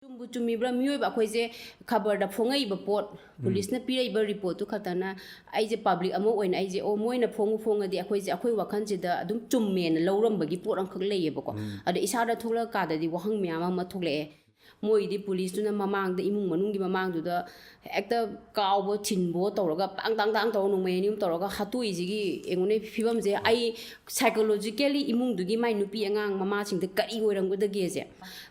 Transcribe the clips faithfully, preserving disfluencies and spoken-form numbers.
ꯆꯨꯝꯕꯨ ꯆꯨꯝꯃꯤꯕ꯭ꯔꯥ? ꯃꯤꯑꯣꯏꯕ ꯑꯩꯈꯣꯏꯁꯦ ꯈꯕꯔꯗ ꯐꯣꯡꯉꯛꯏꯕ ꯄꯣꯠ, ꯄꯨꯂꯤꯁꯅ ꯄꯤꯔꯛꯏꯕ ꯔꯤꯄꯣꯔꯠꯇꯨ ꯈꯛꯇꯅ ꯑꯩꯁꯦ ꯄꯕ꯭ꯂꯤꯛ ꯑꯃ ꯑꯣꯏꯅ ꯑꯩꯁꯦ, ꯑꯣ, ꯃꯣꯏꯅ ꯐꯣꯡꯉꯨ ꯐꯣꯡꯉꯗꯤ ꯑꯩꯈꯣꯏꯁꯦ ꯑꯩꯈꯣꯏ ꯋꯥꯈꯜꯁꯤꯗ ꯑꯗꯨꯝ ꯆꯨꯝꯃꯦꯅ ꯂꯧꯔꯝꯕꯒꯤ ꯄꯣꯠ ꯑꯃꯈꯛ ꯂꯩꯌꯦꯕꯀꯣ꯫ ꯑꯗꯣ ꯏꯁꯥꯗ ꯊꯣꯛꯂꯛꯑꯀꯥꯟꯗꯗꯤ ꯋꯥꯍꯪ ꯃꯌꯥꯝ ꯑꯃ ꯊꯣꯛꯂꯛꯑꯦ꯫ ꯃꯣꯏꯗꯤ ꯄꯨꯂꯤꯁꯇꯨꯅ ꯃꯃꯥꯡꯗ, ꯏꯃꯨꯡ ꯃꯅꯨꯡꯒꯤ ꯃꯃꯥꯡꯗꯨꯗ ꯍꯦꯛꯇ ꯀꯥꯎꯕꯣ ꯊꯤꯟꯕꯣ ꯇꯧꯔꯒ ꯄꯥꯡ ꯇꯥꯡ ꯇꯥꯡ ꯇꯧꯔꯒ ꯅꯣꯡꯃꯩ ꯑꯅꯤ ꯑꯍꯨꯝ ꯇꯧꯔꯒ ꯍꯥꯠꯇꯣꯛꯏꯁꯤꯒꯤ, ꯌꯦꯡꯉꯨꯅꯦ ꯐꯤꯕꯝꯁꯦ꯫ ꯑꯩ psychologically ꯏꯃꯨꯡꯗꯨꯒꯤ ꯃꯥꯏ ꯅꯨꯄꯤ ꯑꯉꯥꯡ ꯃꯃꯥꯁꯤꯡꯗ ꯀꯔꯤ ꯑꯣꯏꯔꯝꯒꯗꯒꯦꯁꯦ꯫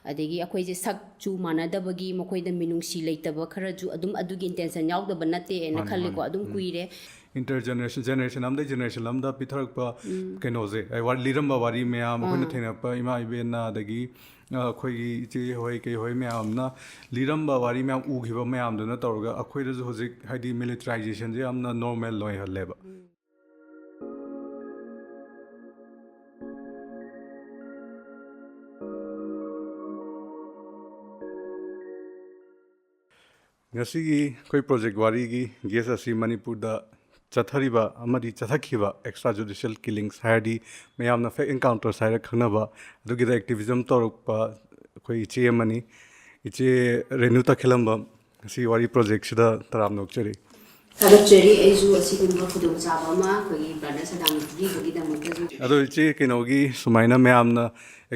ꯑꯗꯒꯤ ꯑꯩꯈꯣꯏꯁꯦ ꯁꯛ ꯆꯨ ꯃꯥꯟꯅꯗꯕꯒꯤ ꯃꯈꯣꯏꯗ ꯃꯤꯅꯨꯡꯁꯤ ꯂꯩꯇꯕ ꯈꯔꯁꯨ ꯑꯗꯨꯝ ꯑꯗꯨꯒꯤ intention ꯌꯥꯎꯗꯕ ꯅꯠꯇꯦꯅ ꯃꯥꯅꯦ, ꯈꯜꯂꯤꯀꯣ꯫ ꯃꯥꯅꯦ꯫ ꯑꯗꯨꯝ ꯎꯝ꯫ ꯀꯨꯏꯔꯦ꯫ Inter generation, generation ꯑꯃꯗꯒꯤ generation ꯑꯃꯗ ꯄꯤꯊꯔꯛꯄ ꯎꯝ꯫ ꯀꯩꯅꯣꯁꯦ, ꯑꯩ ꯋꯥ-, ꯂꯤꯔꯝꯕ ꯋꯥꯔꯤ ꯃꯌꯥꯝ, ꯑꯩꯈꯣꯏꯅ ꯑꯥ꯫ ꯊꯦꯡꯅꯔꯛꯄ ꯏꯃꯥ ꯏꯕꯦꯟꯅ, ꯑꯗꯒꯤ, ꯑ, ꯑꯩꯈꯣꯏꯒꯤ ꯏꯆꯦ ꯍꯣꯏ ꯀꯩ ꯍꯣꯏ ꯃꯌꯥꯝꯅ ꯂꯤꯔꯝꯕ ꯋꯥꯔꯤ ꯃꯌꯥꯝ, ꯎꯈꯤꯕ ꯃꯌꯥꯝꯗꯨꯅ ꯇꯧꯔꯒ ꯑꯩꯈꯣꯏꯗꯁꯨ ꯍꯧꯖꯤꯛ, ꯍꯥꯏꯗꯤ, militarizationꯁꯦ ꯌꯥꯝꯅ normal ꯑꯣꯏꯍꯜꯂꯦꯕ꯫ ꯎꯝ꯫ ꯉꯁꯤꯒꯤ ꯑꯩꯈꯣꯏ project ꯋꯥꯔꯤꯒꯤ guest ꯑꯁꯤ ꯃꯅꯤꯄꯨꯔꯗ ꯆꯠꯊꯔꯤꯕ ꯑꯃꯗꯤ ꯆꯠꯊꯈꯤꯕ extra judicial killings, ꯍꯥꯏꯔꯗꯤ ꯃꯌꯥꯝꯅ fake encounters ꯍꯥꯏꯔ ꯈꯪꯅꯕ, ꯑꯗꯨꯒꯤꯗ activism ꯇꯧꯔꯛꯄ ꯑꯩꯈꯣꯏ ꯏꯆꯦ ꯑꯃꯅꯤ꯫ ꯏꯆꯦ ꯔꯦꯅꯨ ꯇꯈꯦꯂꯝꯕꯝ, ꯉꯁꯤ ꯋꯥꯔꯤ projectꯁꯤꯗ ꯇꯔꯥꯝꯅ ꯑꯣꯛꯆꯔꯤ꯫ ꯊꯥꯒꯠꯆꯔꯤ꯫ ꯑꯩꯁꯨ ꯑꯁꯤꯒꯨꯝꯕ ꯈꯨꯗꯣꯡꯆꯥꯕ ꯑꯃ ꯑꯩꯈꯣꯏꯒꯤ brother ꯁꯗꯥꯝꯅ ꯄꯤꯕꯤꯕꯒꯤꯗꯃꯛꯇꯁꯨ꯫ ꯑꯗꯣ ꯏꯆꯦ, ꯀꯩꯅꯣꯒꯤ ꯁꯨꯃꯥꯏꯅ ꯃꯌꯥꯝꯅ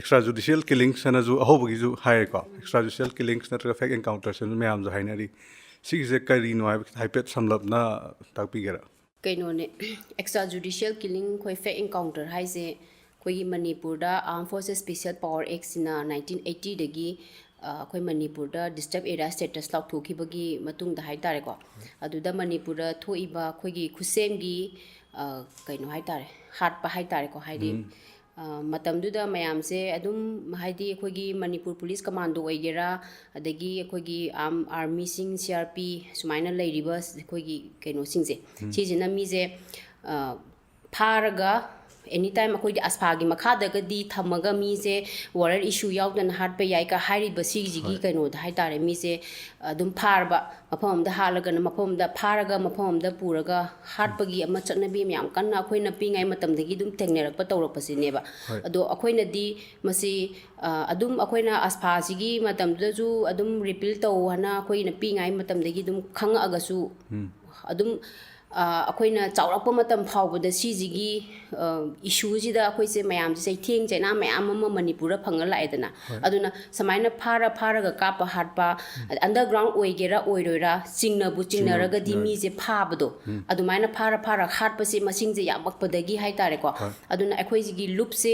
extra judicial killings ꯍꯥꯏꯅꯁꯨ ꯑꯍꯧꯕꯒꯤꯁꯨ ꯍꯥꯏꯔꯦꯀꯣ, extra judicial killings ꯅꯠꯇ꯭ꯔꯒ fake encounters ꯍꯥꯏꯅ ꯃꯌꯥꯝꯁꯨ ꯍꯥꯏꯅꯔꯤ꯫ ꯁꯤꯒꯤꯁꯦ ꯀꯔꯤꯅꯣ ꯍꯥꯏꯕ ꯈꯤꯇꯪ ꯍꯥꯏꯐꯦꯠ ꯁꯝꯂꯞꯅ ꯇꯥꯛꯄꯤꯒꯦꯔꯥ? ꯀꯩꯅꯣꯅꯦ, extra judicial killing, ꯑꯩꯈꯣꯏ fake encounter ꯍꯥꯏꯁꯦ ꯑꯩꯈꯣꯏꯒꯤ ꯃꯅꯤꯄꯨꯔꯗ Armed Forces Special Power Actꯁꯤꯅ nineteen eightyꯗꯒꯤ, ꯑ, ꯑꯩꯈꯣꯏ ꯃꯅꯤꯄꯨꯔꯗ disturb area status ꯂꯥꯎꯊꯣꯛꯈꯤꯕꯒꯤ ꯃꯇꯨꯡꯗ ꯍꯥꯏ ꯇꯥꯔꯦꯀꯣ, ꯑꯗꯨꯗ ꯃꯅꯤꯄꯨꯔꯗ ꯊꯣꯛꯏꯕ ꯑꯩꯈꯣꯏꯒꯤ ꯈꯨꯠꯁꯦꯝꯒꯤ, ꯑ, ꯀꯩꯅꯣ ꯍꯥꯏ ꯇꯥꯔꯦ, ꯍꯥꯠꯄ ꯍꯥꯏ ꯇꯥꯔꯦꯀꯣ, ꯍꯥꯏꯗꯤ, ꯎꯝ꯫ ꯑ, ꯃꯇꯝꯗꯨꯗ ꯃꯌꯥꯝꯁꯦ ꯑꯗꯨꯝ, ꯍꯥꯏꯗꯤ, ꯑꯩꯈꯣꯏꯒꯤ ꯃꯅꯤꯄꯨꯔ ꯄꯨꯂꯤꯁ ꯀꯃꯥꯟꯗꯣ ꯑꯣꯏꯒꯦꯔꯥ, ꯑꯗꯒꯤ ꯑꯩꯈꯣꯏꯒꯤ arm-, armyꯁꯤꯡ, C R P, ꯁꯨꯃꯥꯏꯅ ꯂꯩꯔꯤꯕ ꯑꯩꯈꯣꯏꯒꯤ ꯀꯩꯅꯣꯁꯤꯡꯁꯦ, ꯎꯝ꯫ ꯁꯤꯁꯤꯅ ꯃꯤꯁꯦ, ꯑ, ꯐꯥꯔꯒ ꯑꯦꯅꯤ ꯇꯥꯏꯝ ꯑꯩꯈꯣꯏꯗꯤ ꯑꯁꯐꯥꯒꯤ ꯃꯈꯥꯗꯒꯗꯤ ꯊꯝꯃꯒ ꯃꯤꯁꯦ ꯋꯥꯔꯟ ꯏꯁꯨ ꯌꯥꯎꯗꯅ ꯍꯥꯠꯄ ꯌꯥꯏ ꯀ ꯍꯥꯏꯔꯤꯕ ꯁꯤꯒꯤꯁꯤꯒꯤ ꯀꯩꯅꯣꯗ ꯍꯥꯏꯇꯥꯔꯦ, ꯃꯤꯁꯦ ꯑꯗꯨꯝ ꯐꯥꯔꯕ, ꯃꯐꯝ ꯑꯃꯗ ꯍꯥꯠꯂꯒꯅ ꯃꯐꯝ ꯑꯃꯗ ꯐꯥꯔꯒ ꯃꯐꯝ ꯑꯃꯗ ꯄꯨꯔꯒ ꯍꯥꯠꯄꯒꯤ ꯑꯃ ꯆꯠꯅꯕꯤ ꯑꯃ ꯌꯥꯝ ꯀꯟꯅ ꯑꯩꯈꯣꯏꯅ ꯄꯤꯛꯏꯉꯩ ꯃꯇꯝꯗꯒꯤ ꯑꯗꯨꯝ ꯊꯦꯡꯅꯔꯛꯄ ꯇꯧꯔꯛꯄꯁꯤꯅꯦꯕ꯫ ꯑꯗꯣ ꯑꯩꯈꯣꯏꯅꯗꯤ ꯃꯁꯤ ꯑꯗꯨꯝ ꯑꯩꯈꯣꯏꯅ ꯑꯁꯐꯥꯁꯤꯒꯤ ꯃꯇꯝꯗꯨꯗꯁꯨ ꯑꯗꯨꯝ ꯔꯤꯄꯤꯜ ꯇꯧ ꯍꯥꯏꯅ ꯑꯩꯈꯣꯏꯅ ꯄꯤꯛꯏꯉꯩ ꯃꯇꯝꯗꯒꯤ ꯑꯗꯨꯝ ꯈꯪꯉꯛꯑꯒꯁꯨ, ꯑꯗꯨꯝ ꯑꯩꯈꯣꯏꯅ ꯆꯥꯎꯔꯛꯄ ꯃꯇꯝ ꯐꯥꯎꯕꯗ ꯁꯤꯁꯤꯒꯤ ꯏꯁꯨꯁꯤꯗ ꯑꯩꯈꯣꯏꯁꯦ ꯃꯌꯥꯝꯁꯦ ꯆꯩꯊꯦꯡ ꯆꯩꯅꯥ ꯃꯌꯥꯝ ꯑꯃ ꯃꯅꯤꯄꯨꯔꯗ ꯐꯪꯉ ꯂꯥꯛꯑꯦꯗꯅ꯫ ꯑꯗꯨꯅ ꯁꯨꯃꯥꯏꯅ ꯐꯥꯔ ꯐꯥꯔꯒ ꯀꯥꯞꯄ ꯍꯥꯠꯄ, ꯑꯟꯗꯔꯒ꯭ꯔꯥꯎꯟ ꯑꯣꯏꯒꯦꯔꯥ ꯑꯣꯏꯔꯣꯏꯔꯥ, ꯆꯤꯡꯅꯕꯨ ꯆꯤꯡꯅꯔꯒꯗꯤ ꯃꯤꯁꯦ ꯐꯥꯕꯗꯣ, ꯑꯗꯨꯃꯥꯏꯅ ꯐꯥꯔ ꯐꯥꯔ ꯍꯥꯠꯄꯁꯦ ꯃꯁꯤꯡꯁꯦ ꯌꯥꯝꯃꯛꯄꯗꯒꯤ ꯍꯥꯏꯇꯥꯔꯦꯀꯣ꯫ ꯑꯗꯨꯅ ꯑꯩꯈꯣꯏꯁꯤꯒꯤ ꯂꯨꯞꯁꯦ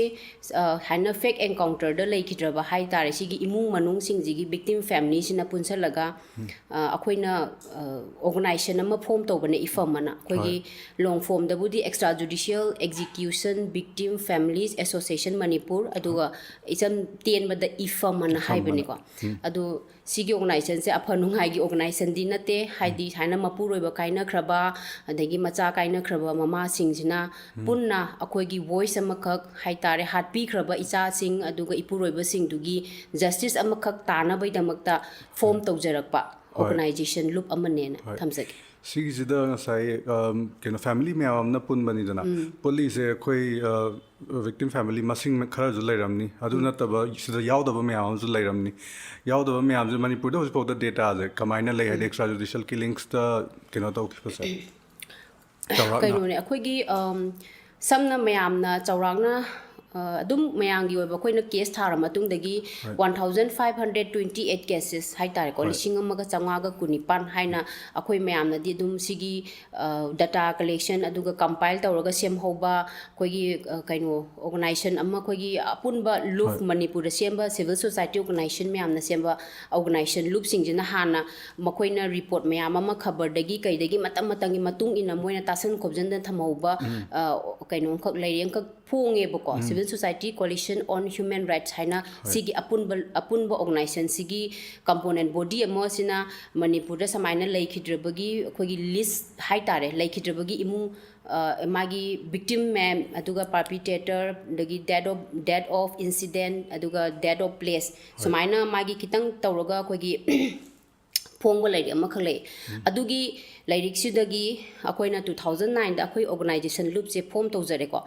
ꯍꯥꯏꯅ ꯐꯦꯛ ꯑꯦꯟꯀꯥꯎꯟꯇꯔꯗ ꯂꯩꯈꯤꯗ꯭ꯔꯕ ꯍꯥꯏꯇꯥꯔꯦ꯫ ꯁꯤꯒꯤ ꯏꯃꯨꯡ ꯃꯅꯨꯡꯁꯤꯡꯁꯤꯒꯤ ꯕꯤꯛꯇꯤꯝ ꯐꯦꯃꯤꯂꯤꯁꯤꯅ ꯄꯨꯟꯁꯤꯜꯂꯒ ꯑꯩꯈꯣꯏꯅ ꯑꯣꯔꯒꯅꯥꯏꯖꯦꯁꯟ ꯑꯃ ꯐꯣꯝ ꯇꯧꯕꯅꯦ, ꯏꯐꯝ ꯑꯅ꯫ ꯑꯩꯈꯣꯏꯒꯤ ꯂꯣꯡ ꯐꯣꯝꯗꯕꯨꯗꯤ Extrajudicial Execution Victim Families Association Manipur, ꯑꯗꯨꯒ ꯏꯆꯝ ꯇꯦꯟꯕꯗ ꯏꯐꯝ ꯑꯅ ꯍꯥꯏꯕꯅꯤꯀꯣ꯫ ꯑꯗꯨ ꯁꯤꯒꯤ ꯑꯣꯔꯒꯅꯥꯏꯖꯦꯁꯟꯁꯦ ꯑꯐ ꯅꯨꯡꯉꯥꯏꯒꯤ ꯑꯣꯔꯒꯅꯥꯏꯖꯦꯁꯟꯗꯤ ꯅꯠꯇꯦ, ꯍꯥꯏꯗꯤ ꯁꯨꯃꯥꯏꯅ ꯃꯄꯨꯔꯣꯏꯕ ꯀꯥꯏꯅꯈ꯭ꯔꯕ, ꯑꯗꯒꯤ ꯃꯆꯥ ꯀꯥꯏꯅꯈ꯭ꯔꯕ ꯃꯃꯥꯁꯤꯡꯁꯤꯅ ꯄꯨꯟꯅ ꯑꯩꯈꯣꯏꯒꯤ ꯚꯣꯏꯁ ꯑꯃꯈꯛ ꯍꯥꯏꯇꯥꯔꯦ, ꯍꯥꯠꯄꯤꯈ꯭ꯔꯕ ꯏꯆꯥꯁꯤꯡ ꯑꯗꯨꯒ ꯏꯄꯨꯔꯣꯏꯕꯁꯤꯡꯗꯨꯒꯤ ꯖꯁꯇꯤꯁ ꯑꯃꯈꯛ ꯇꯥꯅꯕꯒꯤꯗꯃꯛꯇ ꯐꯣꯝ ꯇꯧꯖꯔꯛꯄ ꯑꯣꯔꯒꯅꯥꯏꯖꯦꯁꯟ ꯂꯨꯞ ꯑꯃꯅꯦꯅ ꯊꯝꯖꯒꯦ꯫ ꯁꯤꯒꯤꯁꯤꯗ ꯉꯁꯥꯏ ꯀꯩꯅꯣ ꯐꯦꯃꯤꯂꯤ ꯃꯌꯥꯝ ꯑꯃꯅ ꯄꯨꯟꯕꯅꯤꯗꯅ꯫ ꯄꯨꯜꯂꯤꯁꯦ ꯑꯩꯈꯣꯏ ꯕꯤꯛꯇꯤꯝ ꯐꯦꯃꯤꯂꯤ ꯃꯁꯤꯡ ꯈꯔꯁꯨ ꯂꯩꯔꯝꯅꯤ, ꯑꯗꯨ ꯅꯠꯇꯕ ꯁꯤꯗ ꯌꯥꯎꯗꯕ ꯃꯌꯥꯝ ꯑꯃꯁꯨ ꯂꯩꯔꯝꯅꯤ꯫ ꯌꯥꯎꯗꯕ ꯃꯌꯥꯝꯁꯦ ꯃꯅꯤꯄꯨꯔꯗ ꯍꯧꯖꯤꯛꯐꯥꯎꯗ ꯗꯦꯇꯥꯁꯦ ꯀꯃꯥꯏꯅ ꯂꯩ, ꯍꯥꯏꯗꯤ ꯑꯦꯛꯁꯇ꯭ꯔꯥ ꯖꯨꯗꯤꯁꯤꯌꯦꯜ ꯀꯤꯂꯤꯡꯁꯇ ꯀꯩꯅꯣ ꯇꯧꯈꯤꯕꯁꯦ? ꯆꯥꯎꯔꯥꯛꯅ꯫ ꯀꯩꯅꯣꯅꯦ, ꯑꯩꯈꯣꯏꯒꯤ ꯁꯝꯅ ꯃꯌꯥꯝꯅ ꯆꯥꯎꯔꯥꯛꯅ ꯑꯗꯨꯝ ꯃꯌꯥꯝꯒꯤ ꯑꯣꯏꯕ ꯑꯩꯈꯣꯏꯅ ꯀꯦꯁ ꯊꯥꯔ ꯃꯇꯨꯡꯗꯒꯤ one thousand five hundred twenty eight cases ꯍꯥꯏꯇꯥꯔꯦꯀꯣ, ꯂꯤꯁꯤꯡ ꯑꯃꯒ ꯆꯥꯝꯃꯉꯥꯒ ꯀꯨꯟꯅꯤꯄꯥꯟ ꯍꯥꯏꯅ ꯑꯩꯈꯣꯏ ꯃꯌꯥꯝꯅꯗꯤ ꯑꯗꯨꯝ ꯁꯤꯒꯤ ꯗꯇꯥ ꯀꯂꯦꯛꯁꯟ ꯑꯗꯨꯒ ꯀꯝꯄꯥꯏꯜ ꯇꯧꯔꯒ ꯁꯦꯝꯍꯧꯕ ꯑꯩꯈꯣꯏꯒꯤ ꯀꯩꯅꯣ ꯑꯣꯔꯒꯅꯥꯏꯖꯦꯁꯟ ꯑꯃ, ꯑꯩꯈꯣꯏꯒꯤ ꯑꯄꯨꯟꯕ ꯂꯨꯞ, ꯃꯅꯤꯄꯨꯔꯗ ꯁꯦꯝꯕ ꯁꯤꯚꯤꯜ ꯁꯣꯁꯥꯏꯇꯤ ꯑꯣꯔꯒꯅꯥꯏꯖꯦꯁꯟ ꯃꯌꯥꯝꯅ ꯁꯦꯝꯕ ꯑꯣꯔꯒꯅꯥꯏꯖꯦꯁꯟ ꯂꯨꯞꯁꯤꯡꯁꯤꯅ ꯍꯥꯟꯅ ꯃꯈꯣꯏꯅ ꯔꯤꯄꯣꯔꯠ ꯃꯌꯥꯝ ꯑꯃ ꯈꯕꯔꯗꯒꯤ ꯀꯩꯗꯒꯤ ꯃꯇꯝ ꯃꯇꯝꯒꯤ ꯃꯇꯨꯡ ꯏꯟꯅ ꯃꯣꯏꯅ ꯇꯥꯁꯟ ꯈꯣꯝꯖꯤꯟꯗꯅ ꯊꯝꯍꯧꯕ ꯀꯩꯅꯣꯝꯈꯛ, ꯂꯩꯔꯦꯡꯈꯛ ꯐꯣꯡꯉꯦꯕꯀꯣ, Civil Society Coalition on Human Rights ꯍꯥꯏꯅ꯫ ꯁꯤꯒꯤ ꯑꯄꯨꯟꯕ ꯑꯄꯨꯟꯕ ꯑꯣꯔꯒꯅꯥꯏꯖꯦꯁꯟꯁꯤꯒꯤ ꯀꯝꯄꯣꯅꯦꯟ ꯕꯣꯗꯤ ꯑꯃꯁꯤꯅ ꯃꯅꯤꯄꯨꯔꯗ ꯁꯨꯃꯥꯏꯅ ꯂꯩꯈꯤꯗ꯭ꯔꯕꯒꯤ ꯑꯩꯈꯣꯏꯒꯤ ꯂꯤꯁ ꯍꯥꯏꯇꯥꯔꯦ, ꯂꯩꯈꯤꯗ꯭ꯔꯕꯒꯤ ꯏꯃꯨꯡ, ꯑ, ꯃꯥꯒꯤ ꯚꯤꯛꯇꯤꯝ ꯃꯌꯥꯝ, ꯑꯗꯨꯒ ꯄꯥꯔꯄꯤꯇꯦꯇꯔ, ꯑꯗꯒꯤ date of that of incident, ꯑꯗꯨꯒ ꯗꯦꯠ ꯑꯣꯐ ꯄ꯭ꯂꯦꯁ, ꯁꯨꯃꯥꯏꯅ ꯃꯥꯒꯤ ꯈꯤꯇꯪ ꯇꯧꯔꯒ ꯑꯩꯈꯣꯏꯒꯤ ꯐꯣꯡꯕ ꯂꯥꯏꯔꯤꯛ ꯑꯃꯈꯛ ꯂꯩ꯫ ꯑꯗꯨꯒꯤ ꯂꯥꯏꯔꯤꯛꯁꯤꯗꯒꯤ ꯑꯩꯈꯣꯏꯅ two thousand nine ꯗ ꯑꯩꯈꯣꯏ ꯑꯣꯔꯒꯅꯥꯏꯖꯦꯁꯟ ꯂꯨꯞꯁꯦ ꯐꯣꯝ ꯇꯧꯖꯔꯦꯀꯣ꯫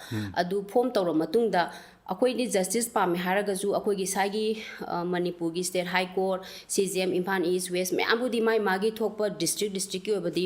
ꯑꯗꯨ ꯐꯣꯝ ꯇꯧꯔ ꯃꯇꯨꯡꯗ ꯑꯩꯈꯣꯏꯗꯤ ꯖꯁꯇꯤꯁ ꯄꯥꯝꯃꯦ ꯍꯥꯏꯔꯒꯁꯨ ꯑꯩꯈꯣꯏꯒꯤ ꯁ꯭ꯋꯥꯏꯒꯤ, ꯑ, ꯃꯅꯤꯄꯨꯔꯒꯤ state high court, C J M, Imphal east, west ꯃꯌꯥꯝꯕꯨꯗꯤ ꯃꯥꯏ ꯃꯥꯒꯤ ꯊꯣꯛꯄ ꯗꯤꯁꯇ꯭ꯔꯤꯛ ꯗꯤꯁꯇ꯭ꯔꯤꯛꯀꯤ ꯑꯣꯏꯕꯗꯤ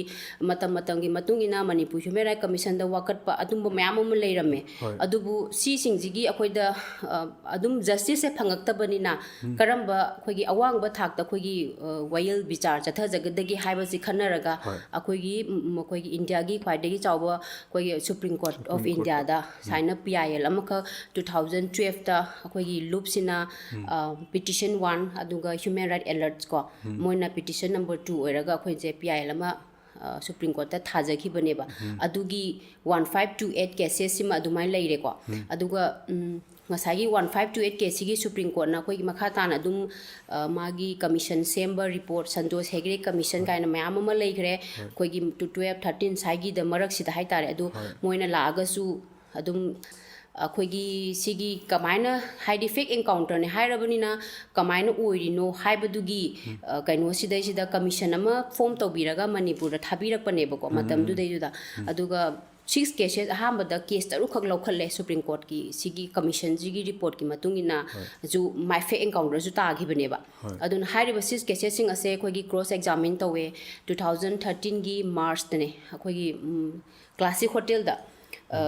ꯃꯇꯝ ꯃꯇꯝꯒꯤ ꯃꯇꯨꯡ ꯏꯟꯅ ꯃꯅꯤꯄꯨꯔ ꯍ꯭ꯌꯨꯃꯦꯟ ꯔꯥꯏꯠ ꯀꯃꯤꯁꯟꯗ ꯋꯥꯀꯠꯄ ꯑꯗꯨꯝꯕ ꯃꯌꯥꯝ ꯑꯃ ꯂꯩꯔꯝꯃꯦ꯫ ꯍꯣꯏ꯫ ꯑꯗꯨꯕꯨ ꯁꯤꯁꯤꯡꯁꯤꯒꯤ ꯑꯩꯈꯣꯏꯗ, ꯑ, ꯑꯗꯨꯝ ꯖꯁꯇꯤꯁꯁꯦ ꯐꯪꯉꯛꯇꯕꯅꯤꯅ ꯀꯔꯝꯕ ꯑꯩꯈꯣꯏꯒꯤ ꯑꯋꯥꯡꯕ ꯊꯥꯛꯇ ꯑꯩꯈꯣꯏꯒꯤ, ꯑ, ꯋꯥꯌꯦꯜ ꯕꯤꯆꯥꯔ ꯆꯠꯊꯖꯒꯗꯒꯦ ꯍꯥꯏꯕꯁꯤ ꯈꯟꯅꯔꯒ ꯍꯣꯏ꯫ ꯑꯩꯈꯣꯏꯒꯤ, ꯎꯝ, ꯑꯩꯈꯣꯏꯒꯤ ꯏꯟꯗꯤꯌꯥꯒꯤ ꯈ꯭ꯋꯥꯏꯗꯒꯤ ꯆꯥꯎꯕ ꯑꯩꯈꯣꯏꯒꯤ supreme court of Supreme Court. ꯏꯟꯗꯤꯌꯥꯗ ꯁꯨꯃꯥꯏꯅ ꯄꯤ ꯑꯥꯏ ꯑꯦꯜ ꯑꯃꯈꯛ two thousand twelve ꯇ ꯑꯩꯈꯣꯏꯒꯤ ꯂꯨꯞꯁꯤꯅ, ꯑ, ꯄꯤꯇꯤꯁꯟ ꯋꯥꯟ ꯑꯗꯨꯒ ꯍ꯭ꯌꯨꯃꯦꯟ ꯔꯥꯏꯠ ꯑꯦꯂꯔꯠꯁ ꯀꯣ, ꯃꯣꯏꯅ ꯄꯤꯇꯤꯁꯟ ꯅꯝꯕꯔ ꯇꯨ ꯑꯣꯏꯔꯒ ꯑꯩꯈꯣꯏꯁꯦ ꯄꯤ ꯑꯥꯏ ꯑꯦꯜ ꯑꯃ, ꯑ, ꯁꯨꯄ꯭ꯔꯤꯝ ꯀꯣꯔꯠꯇ ꯊꯥꯖꯈꯤꯕꯅꯦꯕ꯫ ꯑꯗꯨꯒꯤ one five two eight cases ꯁꯤꯃ ꯑꯗꯨꯃꯥꯏꯅ ꯂꯩꯔꯦꯀꯣ꯫ ꯑꯗꯨꯒ, ꯎꯝ, ꯉꯁꯥꯏꯒꯤ one five two eight case ꯁꯤꯒꯤ ꯁꯨꯄ꯭ꯔꯤꯝ ꯀꯣꯔꯠꯅ ꯑꯩꯈꯣꯏꯒꯤ ꯃꯈꯥ ꯇꯥꯅ ꯑꯗꯨꯝ, ꯑ, ꯃꯥꯒꯤ ꯀꯃꯤꯁꯟ ꯁꯦꯝꯕ, ꯔꯤꯄꯣꯔꯠ, ꯁꯟꯇꯣꯁ ꯍꯦꯒ꯭ꯔꯦ ꯀꯃꯤꯁꯟ ꯀꯥꯏꯅ ꯃꯌꯥꯝ ꯑꯃ ꯂꯩꯈ꯭ꯔꯦ, ꯑꯩꯈꯣꯏꯒꯤ twelve thirteen ꯁ꯭ꯋꯥꯏꯒꯤꯗ ꯃꯔꯛꯁꯤꯗ ꯍꯥꯏꯇꯥꯔꯦ꯫ ꯑꯗꯨ ꯍꯣꯏ꯫ ꯃꯣꯏꯅ ꯂꯥꯛꯑꯒꯁꯨ ꯑꯗꯨꯝ ꯑꯩꯈꯣꯏꯒꯤ ꯁꯤꯒꯤ ꯀꯃꯥꯏꯅ, ꯍꯥꯏꯗꯤ ꯐꯦꯛ ꯑꯦꯟꯀꯥꯎꯟꯇꯔꯅꯦ ꯍꯥꯏꯔꯕꯅꯤꯅ ꯀꯃꯥꯏꯅ ꯑꯣꯏꯔꯤꯅꯣ ꯍꯥꯏꯕꯗꯨꯒꯤ, ꯑ, ꯀꯩꯅꯣꯁꯤꯗꯩꯁꯤꯗ ꯀꯃꯤꯁꯟ ꯑꯃ ꯐꯣꯝ ꯇꯧꯕꯤꯔꯒ ꯃꯅꯤꯄꯨꯔꯗ ꯊꯥꯕꯤꯔꯛꯄꯅꯦꯕꯀꯣ ꯃꯇꯝꯗꯨꯗꯩꯗꯨꯗ꯫ ꯑꯗꯨꯒ six cases, ꯑꯍꯥꯟꯕꯗ ꯀꯦꯁ ꯇꯔꯨꯛꯈꯛ ꯂꯧꯈꯠꯂꯦ ꯁꯨꯄ꯭ꯔꯤꯝ ꯀꯣꯔꯠꯀꯤ ꯁꯤꯒꯤ ꯀꯃꯤꯁꯟꯁꯤꯒꯤ ꯔꯤꯄꯣꯔꯠꯀꯤ ꯃꯇꯨꯡ ꯏꯟꯅ꯫ ꯁꯨ ꯃꯥꯏ ꯐꯦꯛ ꯑꯦꯟꯀꯥꯎꯟꯇꯔꯁꯨ ꯇꯥꯈꯤꯕꯅꯦꯕ꯫ ꯍꯣꯏ꯫ ꯑꯗꯨꯅ ꯍꯥꯏꯔꯤꯕ six cases ꯁꯤꯡ ꯑꯁꯦ ꯑꯩꯈꯣꯏꯒꯤ ꯀ꯭ꯔꯣꯁ ꯑꯦꯛꯖꯥꯃꯤꯟ ꯇꯧꯋꯦ꯫ Two thousand thirteen ꯒꯤ ꯃꯥꯔꯆꯇꯅꯦ ꯑꯩꯈꯣꯏꯒꯤ, ꯎꯝ, ꯀ꯭ꯂꯥꯁꯤꯛ ꯍꯣꯇꯦꯜꯗ, ꯑ,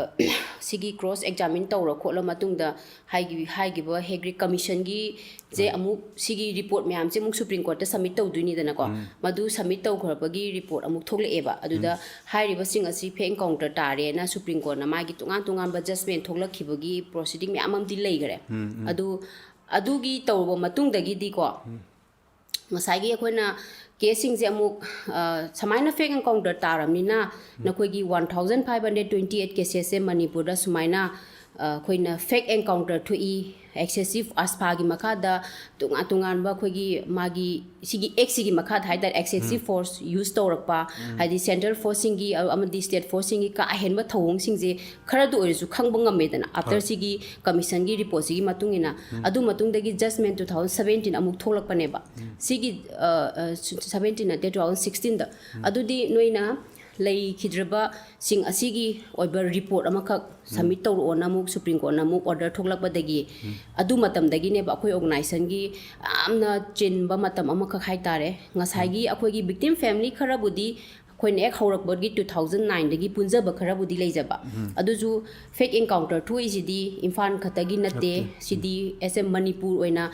ꯁꯤꯒꯤ ꯀ꯭ꯔꯣꯁ ꯑꯦꯛꯖꯥꯃꯤꯟ ꯇꯧꯔ ꯈꯣꯠꯂ ꯃꯇꯨꯡꯗ ꯍꯥꯏꯈꯤ-, ꯍꯥꯏꯈꯤꯕ ꯍꯦꯒ꯭ꯔꯤꯛ ꯀꯃꯤꯁꯟꯒꯤ ꯁꯦ ꯑꯃꯨꯛ ꯁꯤꯒꯤ ꯔꯤꯄꯣꯔꯠ ꯃꯌꯥꯝꯁꯦ ꯑꯃꯨꯛ ꯁꯨꯄ꯭ꯔꯤꯝ ꯀꯣꯔꯠꯇ ꯁꯕꯃꯤꯠ ꯇꯧꯗꯣꯏꯅꯤꯗꯅꯀꯣ꯫ ꯃꯗꯨ ꯁꯕꯃꯤꯠ ꯇꯧꯈ꯭ꯔꯕꯒꯤ ꯔꯤꯄꯣꯔꯠ ꯑꯃꯨꯛ ꯊꯣꯛꯂꯛꯑꯦꯕ꯫ ꯑꯗꯨꯗ ꯍꯥꯏꯔꯤꯕꯁꯤꯡ ꯑꯁꯤ ꯐꯦꯛ ꯑꯦꯟꯀꯥꯎꯟꯇꯔ ꯇꯥꯔꯦꯅ ꯁꯨꯄ꯭ꯔꯤꯝ ꯀꯣꯔꯠꯅ ꯃꯥꯒꯤ ꯇꯣꯉꯥꯟ ꯇꯣꯉꯥꯟꯕ ꯖꯁꯃꯦꯟ ꯊꯣꯛꯂꯛꯈꯤꯕꯒꯤ ꯄ꯭ꯔꯣꯁꯤꯗꯤꯡ ꯃꯌꯥꯝ ꯑꯃꯗꯤ ꯂꯩꯈꯔꯦ꯫ ꯑꯗꯨ, ꯑꯗꯨꯒꯤ ꯇꯧꯔꯕ ꯃꯇꯨꯡꯗꯒꯤꯗꯤꯀꯣ, ꯉꯁꯥꯏꯒꯤ ꯑꯩꯈꯣꯏꯅ ꯀꯦꯁꯁꯤꯡꯁꯦ ꯑꯃꯨꯛ, ꯑ, ꯁꯨꯃꯥꯏꯅ ꯐꯦꯛ ꯑꯦꯟꯀꯥꯎꯟꯇꯔ ꯇꯥꯔꯕꯅꯤꯅ ꯅꯈꯣꯏꯒꯤ one thousand five hundred twenty eight cases ꯁꯦ ꯃꯅꯤꯄꯨꯔꯗ ꯁꯨꯃꯥꯏꯅ, ꯑꯩꯈꯣꯏꯅ ꯐꯦꯛ ꯑꯦꯟꯀꯥꯎꯟꯇꯔ ꯊꯣꯛꯏ, ꯑꯦꯛꯁꯦꯁꯤꯞ ꯑꯁꯐꯥꯒꯤ ꯃꯈꯥꯗ ꯇꯣꯉꯥꯟ ꯇꯣꯉꯥꯟꯕ ꯑꯩꯈꯣꯏꯒꯤ ꯃꯥꯒꯤ ꯁꯤꯒꯤ ꯑꯦꯛꯁꯤꯒꯤ ꯃꯈꯥꯗ ꯍꯥꯏꯇꯥꯔꯦ, ꯑꯦꯛꯁꯦꯁꯤꯞ ꯐꯣꯔꯁ ꯌꯨꯁ ꯇꯧꯔꯛꯄ, ꯍꯥꯏꯗꯤ ꯁꯦꯟꯇ꯭ꯔꯦꯜ ꯐꯣꯔꯁꯁꯤꯡꯒꯤ ꯑꯃꯗꯤ ꯁ꯭ꯇꯦꯠ ꯐꯣꯔꯁꯁꯤꯡꯒꯤ ꯀꯥ ꯑꯍꯦꯟꯕ ꯊꯧꯑꯣꯡꯁꯤꯡꯁꯦ ꯈꯔꯗ ꯑꯣꯏꯔꯁꯨ ꯈꯪꯕ ꯉꯝꯃꯦꯗꯅ, ꯑꯥꯐꯇꯔ ꯁꯤꯒꯤ ꯀꯃꯤꯁꯟꯒꯤ ꯔꯤꯄꯣꯔꯠꯁꯤꯒꯤ ꯃꯇꯨꯡ ꯏꯟꯅ꯫ ꯑꯗꯨ ꯃꯇꯨꯡꯗꯒꯤ ꯖꯁꯃꯦꯟ ꯇꯨ ꯊꯥꯎꯖꯟ ꯁꯕꯦꯟꯇꯤꯟ ꯑꯃꯨꯛ ꯊꯣꯛꯂꯛꯄꯅꯦꯕ꯫ ꯁꯤꯒꯤ ꯁꯕꯦꯟꯇꯤꯟ ꯅꯠꯇꯦ, ꯇꯨ ꯊꯥꯎꯖꯟ ꯁꯤꯛꯁꯇꯤꯟꯗ꯫ ꯑꯗꯨꯗꯤ ꯅꯣꯏꯅ ꯂꯩꯈꯤꯗ꯭ꯔꯕꯁꯤꯡ ꯑꯁꯤꯒꯤ ꯑꯣꯏꯕ ꯔꯤꯄꯣꯔꯠ ꯑꯃꯈꯛ ꯁꯕꯃꯤꯠ ꯇꯧꯔꯛꯑꯣꯅ ꯑꯃꯨꯛ ꯁꯨꯄ꯭ꯔꯤꯝ ꯀꯣꯔꯠꯅ ꯑꯃꯨꯛ ꯑꯣꯔꯗꯔ ꯊꯣꯛꯂꯛꯄꯗꯒꯤ, ꯑꯗꯨ ꯃꯇꯝꯗꯒꯤꯅꯦꯕ ꯑꯩꯈꯣꯏ ꯑꯣꯔꯒꯅꯥꯏꯖꯦꯁꯟꯒꯤ ꯌꯥꯝꯅ ꯆꯤꯟꯕ ꯃꯇꯝ ꯑꯃꯈꯛ ꯍꯥꯏꯇꯥꯔꯦ꯫ ꯉꯁꯥꯏꯒꯤ ꯑꯩꯈꯣꯏꯒꯤ ꯚꯤꯛꯇꯤꯝ ꯐꯦꯃꯤꯂꯤ ꯈꯔꯕꯨꯗꯤ ꯑꯩꯈꯣꯏꯅ ꯍꯦꯛ ꯍꯧꯔꯛꯄꯒꯤ ꯇꯨ ꯊꯥꯎꯖꯟ ꯅꯥꯏꯟꯗꯒꯤ ꯄꯨꯟꯖꯕ ꯈꯔꯕꯨꯗꯤ ꯂꯩꯖꯕ, ꯑꯗꯨꯁꯨ ꯐꯦꯛ ꯑꯦꯟꯀꯥꯎꯟꯇꯔ ꯊꯣꯛꯏꯁꯤꯗꯤ ꯏꯝꯐꯥꯜ ꯈꯛꯇꯒꯤ ꯅꯠꯇꯦ꯫ ꯁꯤꯗꯤ ꯑꯦꯁ ꯑꯦꯝ ꯃꯅꯤꯄꯨꯔ ꯑꯣꯏꯅ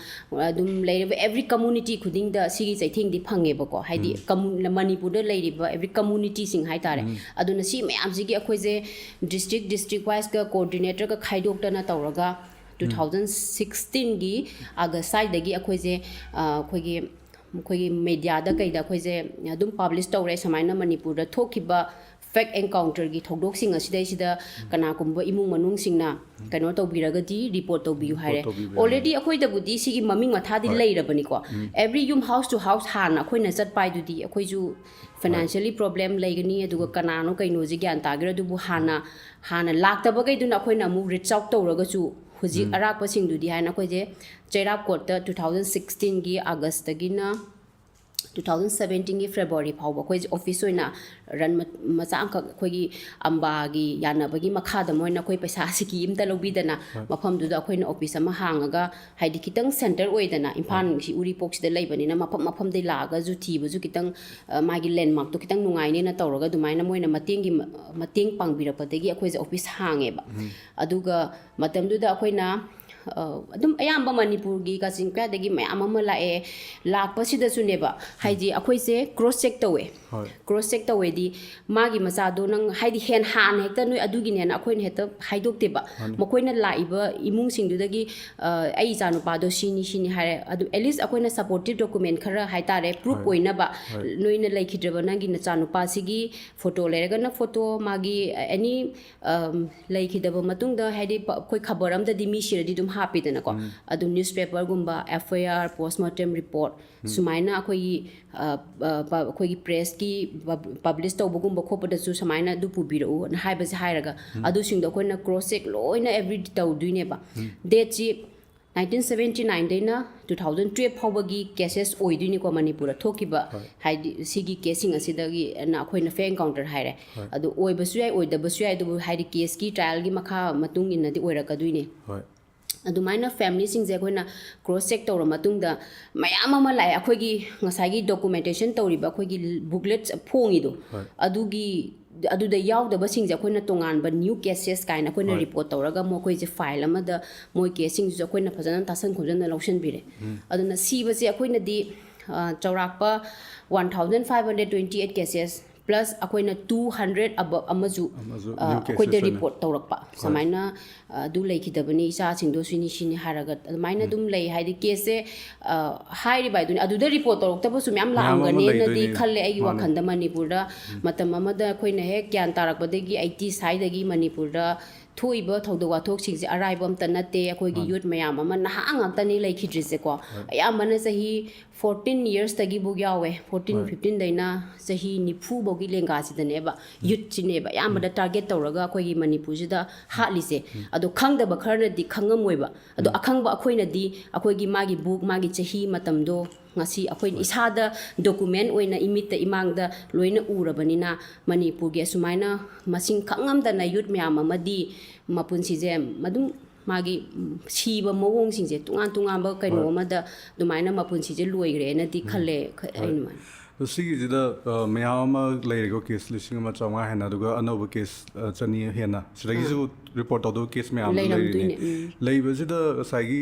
ꯑꯗꯨꯝ ꯂꯩꯔꯤꯕ ꯑꯦꯚ꯭ꯔꯤ ꯀꯝꯃꯨꯅꯤꯇꯤ ꯈꯨꯗꯤꯡꯗ ꯁꯤꯒꯤ ꯆꯩꯊꯦꯡꯗꯤ ꯐꯪꯉꯦꯕꯀꯣ, ꯍꯥꯏꯗꯤ ꯀꯝꯃꯨ-, ꯃꯅꯤꯄꯨꯔꯗ ꯂꯩꯔꯤꯕ ꯑꯦꯚ꯭ꯔꯤ ꯀꯝꯃꯨꯅꯤꯇꯤꯁꯤꯡ ꯍꯥꯏꯇꯥꯔꯦ꯫ ꯑꯗꯨꯅ ꯁꯤ ꯃꯌꯥꯝꯁꯤꯒꯤ ꯑꯩꯈꯣꯏꯁꯦ ꯗꯤꯁꯇ꯭ꯔꯤꯛ ꯗꯤꯁꯇ꯭ꯔꯤꯛ ꯋꯥꯏꯁꯀ ꯀꯣꯑꯣꯔꯗꯤꯅꯦꯇꯔꯒ ꯈꯥꯏꯗꯣꯛꯇꯅ ꯇꯧꯔꯒ ꯇꯨ ꯊꯥꯎꯖꯟ ꯁꯤꯛꯁꯇꯤꯟꯒꯤ ꯑꯥꯒꯁ ꯁ꯭ꯋꯥꯏꯗꯒꯤ ꯑꯩꯈꯣꯏꯁꯦ ꯑꯩꯈꯣꯏꯒꯤ ꯑꯩꯈꯣꯏꯒꯤ ꯃꯦꯗꯤꯌꯥꯗ ꯀꯩꯗ ꯑꯩꯈꯣꯏꯁꯦ ꯑꯗꯨꯝ ꯄꯕ꯭ꯂꯤꯁ ꯇꯧꯔꯦ, ꯁꯨꯃꯥꯏꯅ ꯃꯅꯤꯄꯨꯔꯗ ꯊꯣꯛꯈꯤꯕ ꯐꯦꯛ ꯑꯦꯟꯀꯥꯎꯟꯇꯔꯒꯤ ꯊꯧꯗꯣꯛꯁꯤꯡ ꯑꯁꯤꯗꯩꯁꯤꯗ ꯀꯅꯥꯒꯨꯝꯕ ꯏꯃꯨꯡ ꯃꯅꯨꯡꯁꯤꯡꯅ ꯀꯩꯅꯣ ꯇꯧꯕꯤꯔꯒꯗꯤ ꯔꯤꯄꯣꯔꯠ ꯇꯧꯕꯤꯌꯨ ꯍꯥꯏꯔꯦ꯫ ꯑꯣꯜꯔꯦꯗꯤ ꯑꯩꯈꯣꯏꯗꯕꯨꯗꯤ ꯁꯤꯒꯤ ꯃꯃꯤꯡ ꯃꯊꯥꯗꯤ ꯂꯩꯔꯕꯅꯤꯀꯣ꯫ ꯑꯦꯚ꯭ꯔꯤ ꯌꯨꯝ, ꯍꯥꯎꯁ ꯇꯨ ꯍꯥꯎꯁ ꯍꯥꯟꯅ ꯑꯩꯈꯣꯏꯅ ꯆꯠꯄ ꯍꯥꯏꯗꯨꯗꯤ ꯑꯩꯈꯣꯏꯁꯨ ꯐꯥꯏꯅꯥꯟꯁꯤꯌꯦꯜꯂꯤ ꯄ꯭ꯔꯣꯕ꯭ꯂꯦꯝ ꯂꯩꯒꯅꯤ, ꯑꯗꯨꯒ ꯀꯅꯥꯅꯣ ꯀꯩꯅꯣꯁꯦ ꯒ꯭ꯌꯥꯟ ꯇꯥꯒꯦꯔꯥ꯫ ꯑꯗꯨꯕꯨ ꯍꯥꯟꯅ ꯍꯥꯟꯅ ꯂꯥꯛꯇꯕꯈꯩꯗꯨꯅ ꯑꯩꯈꯣꯏꯅ ꯑꯃꯨꯛ ꯔꯤꯆ ꯑꯥꯎꯠ ꯇꯧꯔꯒꯁꯨ ꯍꯧꯖꯤꯛ ꯑꯔꯥꯛꯄꯁꯤꯡꯗꯨꯗꯤ ꯍꯥꯏꯅ ꯑꯩꯈꯣꯏꯁꯦ ꯆꯩꯔꯥꯛ ꯀꯣꯔꯠꯇ ꯇꯨ ꯊꯥꯎꯖꯟ ꯁꯤꯛꯁꯇꯤꯟꯒꯤ ꯑꯥꯒꯁꯇꯒꯤꯅ ꯇꯨ ꯊꯥꯎꯖꯟ ꯁꯕꯦꯟꯇꯤꯟꯒꯤ ꯐꯦꯕ꯭ꯔꯨꯋꯥꯔꯤ ꯐꯥꯎꯕ ꯑꯩꯈꯣꯏꯁꯦ ꯑꯣꯐꯤꯁ ꯑꯣꯏꯅ ꯔꯟ ꯃꯆꯥ ꯑꯃꯈꯛ ꯑꯩꯈꯣꯏꯒꯤ ꯑꯝꯕꯥꯒꯤ ꯌꯥꯅꯕꯒꯤ ꯃꯈꯥꯗ ꯃꯣꯏꯅ ꯑꯩꯈꯣꯏ ꯄꯩꯁꯥ ꯁꯤꯀꯤ ꯑꯝꯇ ꯂꯧꯕꯤꯗꯅ ꯃꯐꯝꯗꯨꯗ ꯑꯩꯈꯣꯏꯅ ꯑꯣꯐꯤꯁ ꯑꯃ ꯍꯥꯡꯉꯒ, ꯍꯥꯏꯗꯤ ꯈꯤꯇꯪ ꯁꯦꯟꯇꯔ ꯑꯣꯏꯗꯅ, ꯏꯝꯐꯥꯜꯁꯤ ꯎꯔꯤꯄꯣꯛꯁꯤꯗ ꯂꯩꯕꯅꯤꯅ ꯃꯐꯝ ꯃꯐꯝꯗꯩ ꯂꯥꯛꯑꯒꯁꯨ ꯊꯤꯕꯁꯨ ꯈꯤꯇꯪ ꯃꯥꯒꯤ ꯂꯦꯟꯃꯥꯔꯛꯇꯣ ꯈꯤꯇꯪ ꯅꯨꯡꯉꯥꯏꯅꯦꯅ ꯇꯧꯔꯒ ꯑꯗꯨꯃꯥꯏꯅ ꯃꯣꯏꯅ ꯃꯇꯦꯡꯒꯤ ꯃꯇꯦꯡ ꯄꯥꯡꯕꯤꯔꯛꯄꯗꯒꯤ ꯑꯩꯈꯣꯏꯁꯦ ꯑꯣꯐꯤꯁ ꯍꯥꯡꯉꯦꯕ꯫ ꯑꯗꯨꯒ ꯃꯇꯝꯗꯨꯗ ꯑꯩꯈꯣꯏꯅ ꯑ, ꯑꯗꯨꯝ ꯑꯌꯥꯝꯕ ꯃꯅꯤꯄꯨꯔꯒꯤ ꯀꯥꯆꯤꯟ ꯀꯣꯌꯥꯗꯒꯤ ꯃꯌꯥꯝ ꯑꯃ ꯂꯥꯛꯑꯦ꯫ ꯂꯥꯛꯄꯁꯤꯗꯁꯨꯅꯦꯕ, ꯍꯥꯏꯗꯤ ꯑꯩꯈꯣꯏꯁꯦ ꯀ꯭ꯔꯣꯁ ꯆꯦꯛ ꯇꯧꯋꯦ꯫ ꯍꯣꯏ꯫ ꯀ꯭ꯔꯣꯁ ꯆꯦꯛ ꯇꯧꯋꯦꯗꯤ, ꯃꯥꯒꯤ ꯃꯆꯥꯗꯣ ꯅꯪ ꯍꯥꯏꯗꯤ ꯍꯦꯟ ꯍꯥꯟꯅ ꯍꯦꯛꯇ ꯅꯣꯏ ꯑꯗꯨꯒꯤꯅꯦꯅ ꯑꯩꯈꯣꯏꯅ ꯍꯦꯛꯇ ꯍꯥꯏꯗꯣꯛꯇꯦꯕ꯫ ꯃꯥꯅꯤ꯫ ꯃꯈꯣꯏꯅ ꯂꯥꯛꯏꯕ ꯏꯃꯨꯡꯁꯤꯡꯗꯨꯗꯒꯤ, ꯑ, "ꯑꯩ ꯏꯆꯥꯅꯨꯄꯥꯗꯣ ꯁꯤꯅꯤ, ꯁꯤꯅꯤ" ꯍꯥꯏꯔꯦ꯫ ꯑꯗꯨ at least ꯑꯩꯈꯣꯏꯅ supportive document ꯈꯔ ꯍꯥꯏꯇꯥꯔꯦ, proof ꯍꯣꯏ꯫ ꯑꯣꯏꯅꯕ, ꯍꯣꯏ꯫ ꯅꯣꯏꯅ ꯂꯩꯈꯤꯗ꯭ꯔꯕ ꯅꯪꯒꯤ ꯅꯆꯥꯅꯨꯄꯥꯁꯤꯒꯤ ꯐꯣꯇꯣ ꯂꯩꯔꯒꯅ ꯐꯣꯇꯣ, ꯃꯥꯒꯤ ꯑꯦꯅꯤ, ꯑꯝ, ꯂꯩꯈꯤꯗꯕ ꯃꯇꯨꯡꯗ ꯍꯥꯏꯗꯤ ꯄ-, ꯑꯩꯈꯣꯏ ꯈꯕꯔ ꯑꯝꯗꯗꯤ ꯃꯤ ꯁꯤꯔꯗꯤ ꯑꯗꯨꯝ ꯍꯥꯞꯄꯤꯗꯅꯀꯣ꯫ ꯎꯝ꯫ ꯑꯗꯨ newspaper ꯒꯨꯝꯕ, F I R, post mortem report, ꯎꯝ꯫ ꯁꯨꯃꯥꯏꯅ ꯑꯩꯈꯣꯏꯒꯤ, ꯑ, ꯑ, ꯄ-, ꯑꯩꯈꯣꯏꯒꯤ press ꯀꯤ ꯄꯕ-, publish ꯇꯧꯕꯒꯨꯝꯕ ꯈꯣꯠꯄꯗꯁꯨ ꯁꯨꯃꯥꯏꯅ ꯑꯗꯨ ꯄꯨꯕꯤꯔꯛꯎꯅ ꯍꯥꯏꯕꯁꯦ ꯍꯥꯏꯔꯒ, ꯎꯝ꯫ ꯑꯗꯨꯁꯤꯡꯗꯣ ꯑꯩꯈꯣꯏꯅ cross check ꯂꯣꯏꯅ every ꯇꯧꯗꯣꯏꯅꯦꯕ꯫ ꯎꯝ꯫ Date ꯁꯤ nineteen seventy nine ꯗꯩꯅ two thousand twelve ꯐꯥꯎꯕꯒꯤ cases ꯑꯣꯏꯗꯣꯏꯅꯤꯀꯣ ꯃꯅꯤꯄꯨꯔꯗ ꯊꯣꯛꯈꯤꯕ, ꯍꯣꯏ꯫ ꯍꯥꯏꯗꯤ ꯁꯤꯒꯤ case ꯁꯤꯡ ꯑꯁꯤꯗꯒꯤ ꯑꯩꯈꯣꯏꯅ fair encounter ꯍꯥꯏꯔꯦ꯫ ꯍꯣꯏ꯫ ꯑꯗꯨ ꯑꯣꯏꯕꯁꯨ ꯌꯥꯏ, ꯑꯣꯏꯗꯕꯁꯨ ꯌꯥꯏ, ꯑꯗꯨꯕꯨ ꯍꯥꯏꯗꯤ case ꯀꯤ trial ꯒꯤ ꯃꯈꯥ ꯃꯇꯨꯡ ꯏꯟꯅꯗꯤ ꯑꯣꯏꯔꯛꯀꯗꯣꯏꯅꯦ꯫ ꯍꯣꯏ꯫ ꯑꯗꯨꯃꯥꯏꯅ family ꯁꯤꯡꯁꯦ ꯑꯩꯈꯣꯏꯅ cross check ꯇꯧꯔ ꯃꯇꯨꯡꯗ ꯃꯌꯥꯝ ꯑꯃ ꯂꯥꯛꯑꯦ꯫ ꯑꯩꯈꯣꯏꯒꯤ ꯉꯁꯥꯏꯒꯤ documentation ꯇꯧꯔꯤꯕ ꯑꯩꯈꯣꯏꯒꯤ booklets ꯐꯣꯡꯉꯤꯗꯣ, ꯍꯣꯏ꯫ ꯑꯗꯨꯒꯤ, ꯑꯗꯨꯗ ꯌꯥꯎꯗꯕꯁꯤꯡꯁꯦ ꯑꯩꯈꯣꯏꯅ ꯇꯣꯉꯥꯟꯕ new cases ꯀꯥꯏꯅ ꯑꯩꯈꯣꯏꯅ ꯍꯣꯏ꯫ report ꯇꯧꯔꯒ ꯃꯈꯣꯏꯁꯦ file ꯑꯃꯗ ꯃꯣꯏ case ꯁꯤꯡꯁꯤꯁꯨ ꯑꯩꯈꯣꯏꯅ ꯐꯖꯅ ꯇꯥꯁꯟ ꯈꯣꯝꯖꯟꯅ ꯂꯧꯁꯤꯟꯕꯤꯔꯦ꯫ ꯎꯝ꯫ ꯑꯗꯨꯅ ꯁꯤꯕꯁꯦ ꯑꯩꯈꯣꯏꯅꯗꯤ, ꯑ, ꯆꯥꯎꯔꯥꯛꯄ one thousand five hundred twenty eight cases plus ꯑꯩꯈꯣꯏꯅ two hundred above ꯑꯃꯁꯨ, ꯑꯃꯁꯨ ꯑ, new ꯑꯩꯈꯣꯏꯗ cases ꯑꯣꯏꯅ꯫ report ꯇꯧꯔꯛꯄ꯫ ꯍꯣꯏ꯫ ꯁꯨꯃꯥꯏꯅ, ꯑ, ꯑꯗꯨ ꯂꯩꯈꯤꯗꯕꯅꯤ, ꯏꯆꯥꯁꯤꯡꯗꯣ ꯁꯤꯅꯤ ꯁꯤꯅꯤ ꯍꯥꯏꯔꯒ ꯑꯗꯨꯃꯥꯏꯅ ꯎꯝ꯫ ꯑꯗꯨꯝ ꯂꯩ꯫ ꯍꯥꯏꯗꯤ case ꯁꯦ, ꯑ, ꯍꯥꯏꯔꯤꯕ ꯍꯥꯏꯗꯨꯅꯤ, ꯑꯗꯨꯗ report ꯇꯧꯔꯛꯇꯕꯁꯨ ꯃꯌꯥꯝ ꯃꯌꯥꯝ ꯑꯃ ꯂꯥꯛꯑꯝꯒꯅꯦꯅꯗꯤ ꯂꯩꯗꯣꯏꯅꯦ꯫ ꯈꯜꯂꯦ ꯑꯩꯒꯤ ꯃꯥꯅꯦ꯫ ꯋꯥꯈꯜꯗ꯫ ꯃꯅꯤꯄꯨꯔꯗ ꯎꯝ꯫ ꯃꯇꯝ ꯑꯃꯗ ꯑꯩꯈꯣꯏꯅ ꯍꯦꯛ ꯒ꯭ꯌꯥꯟ ꯇꯥꯔꯛꯄꯗꯒꯤ eighty ꯁ꯭ꯋꯥꯏꯗꯒꯤ ꯃꯅꯤꯄꯨꯔꯗ ꯊꯣꯛꯏꯕ ꯊꯧꯗꯣꯛ ꯋꯥꯊꯣꯛꯁꯤꯡꯁꯦ ꯑꯔꯥꯏꯕ ꯑꯝꯇ ꯅꯠꯇꯦ꯫ ꯑꯩꯈꯣꯏꯒꯤ ꯃꯥꯅꯦ꯫ youth ꯃꯌꯥꯝ ꯑꯃ ꯅꯍꯥ ꯉꯥꯛꯇꯅꯤ ꯂꯩꯈꯤꯗ꯭ꯔꯤꯁꯦꯀꯣ꯫ ꯍꯣꯏ꯫ ꯑꯌꯥꯝꯕꯅ ꯆꯍꯤ fourteen years ꯇꯒꯤꯕꯨ ꯌꯥꯎꯋꯦ꯫ Fourteen, ꯍꯣꯏ꯫ Fifteen ꯗꯩꯅ ꯆꯍꯤ ꯅꯤꯐꯨ ꯐꯥꯎꯒꯤ ꯂꯦꯡꯒꯥꯁꯤꯗꯅꯦꯕ, ꯎꯝ꯫ youth ꯁꯤꯅꯦꯕ ꯑꯌꯥꯝꯕꯗ ꯎꯝ꯫ target ꯇꯧꯔꯒ ꯑꯩꯈꯣꯏꯒꯤ ꯃꯅꯤꯄꯨꯔꯁꯤꯗ ꯍꯥꯠꯂꯤꯁꯦ꯫ ꯎꯝ꯫ ꯑꯗꯣ ꯈꯪꯗꯕ ꯈꯔꯅꯗꯤ ꯈꯪꯉꯝꯃꯣꯏꯕ꯫ ꯑꯗꯣ ꯎꯝ꯫ ꯑꯈꯪꯕ ꯑꯩꯈꯣꯏꯅꯗꯤ ꯑꯩꯈꯣꯏꯒꯤ ꯃꯥꯒꯤ book, ꯃꯥꯒꯤ ꯆꯍꯤ, ꯃꯇꯝꯗꯣ ꯉꯁꯤ ꯑꯩꯈꯣꯏꯅ ꯍꯣꯏ꯫ ꯏꯁꯥꯗ document ꯑꯣꯏꯅ ꯏꯃꯤꯠꯇ ꯏꯃꯥꯡꯗ ꯂꯣꯏꯅ ꯎꯔꯕꯅꯤꯅ ꯃꯅꯤꯄꯨꯔꯒꯤ ꯑꯁꯨꯃꯥꯏꯅ ꯃꯁꯤꯡ ꯈꯪꯉꯝꯗꯅ youth ꯃꯌꯥꯝ ꯑꯃꯗꯤ ꯃꯄꯨꯟꯁꯤꯁꯦ ꯑꯗꯨꯝ ꯃꯥꯒꯤ, ꯎꯝ, ꯁꯤꯕ ꯃꯑꯣꯡꯁꯤꯡꯁꯦ ꯇꯣꯉꯥꯟ ꯇꯣꯉꯥꯟꯕ ꯀꯩꯅꯣ ꯍꯣꯏ꯫ ꯑꯃꯗ ꯑꯗꯨꯃꯥꯏꯅ ꯃꯄꯨꯟꯁꯤꯁꯦ ꯂꯣꯏꯈ꯭ꯔꯦꯅꯗꯤ ꯎꯝ꯫ ꯈꯜꯂꯦ꯫ ꯈ-, ꯍꯣꯏ꯫ ꯑꯩꯅ ꯃꯥꯅ꯫ ꯁꯤꯒꯤꯁꯤꯗ ꯑ, ꯃꯌꯥꯝ ꯑꯃ ꯂꯩꯔꯦꯀꯣ, ꯀꯦꯁ ꯂꯤꯁꯤꯡ ꯑꯃ ꯆꯥꯝꯃꯉꯥ ꯍꯦꯟꯅ, ꯑꯗꯨꯒ ꯑꯅꯧꯕ ꯀꯦꯁ ꯑ, ꯆꯅꯤ ꯍꯦꯟꯅ ꯁꯤꯗꯒꯤꯁꯨ ꯔꯤꯄꯣꯔꯠ ꯇꯧꯗꯧꯕ ꯀꯦꯁ ꯃꯌꯥꯝ ꯑꯃ ꯂꯩꯔꯝꯗꯣꯏꯅꯦ, ꯂꯩꯔꯤꯅꯦ꯫ ꯎꯝ꯫ ꯂꯩꯕꯁꯤꯗ ꯉꯁꯥꯏꯒꯤ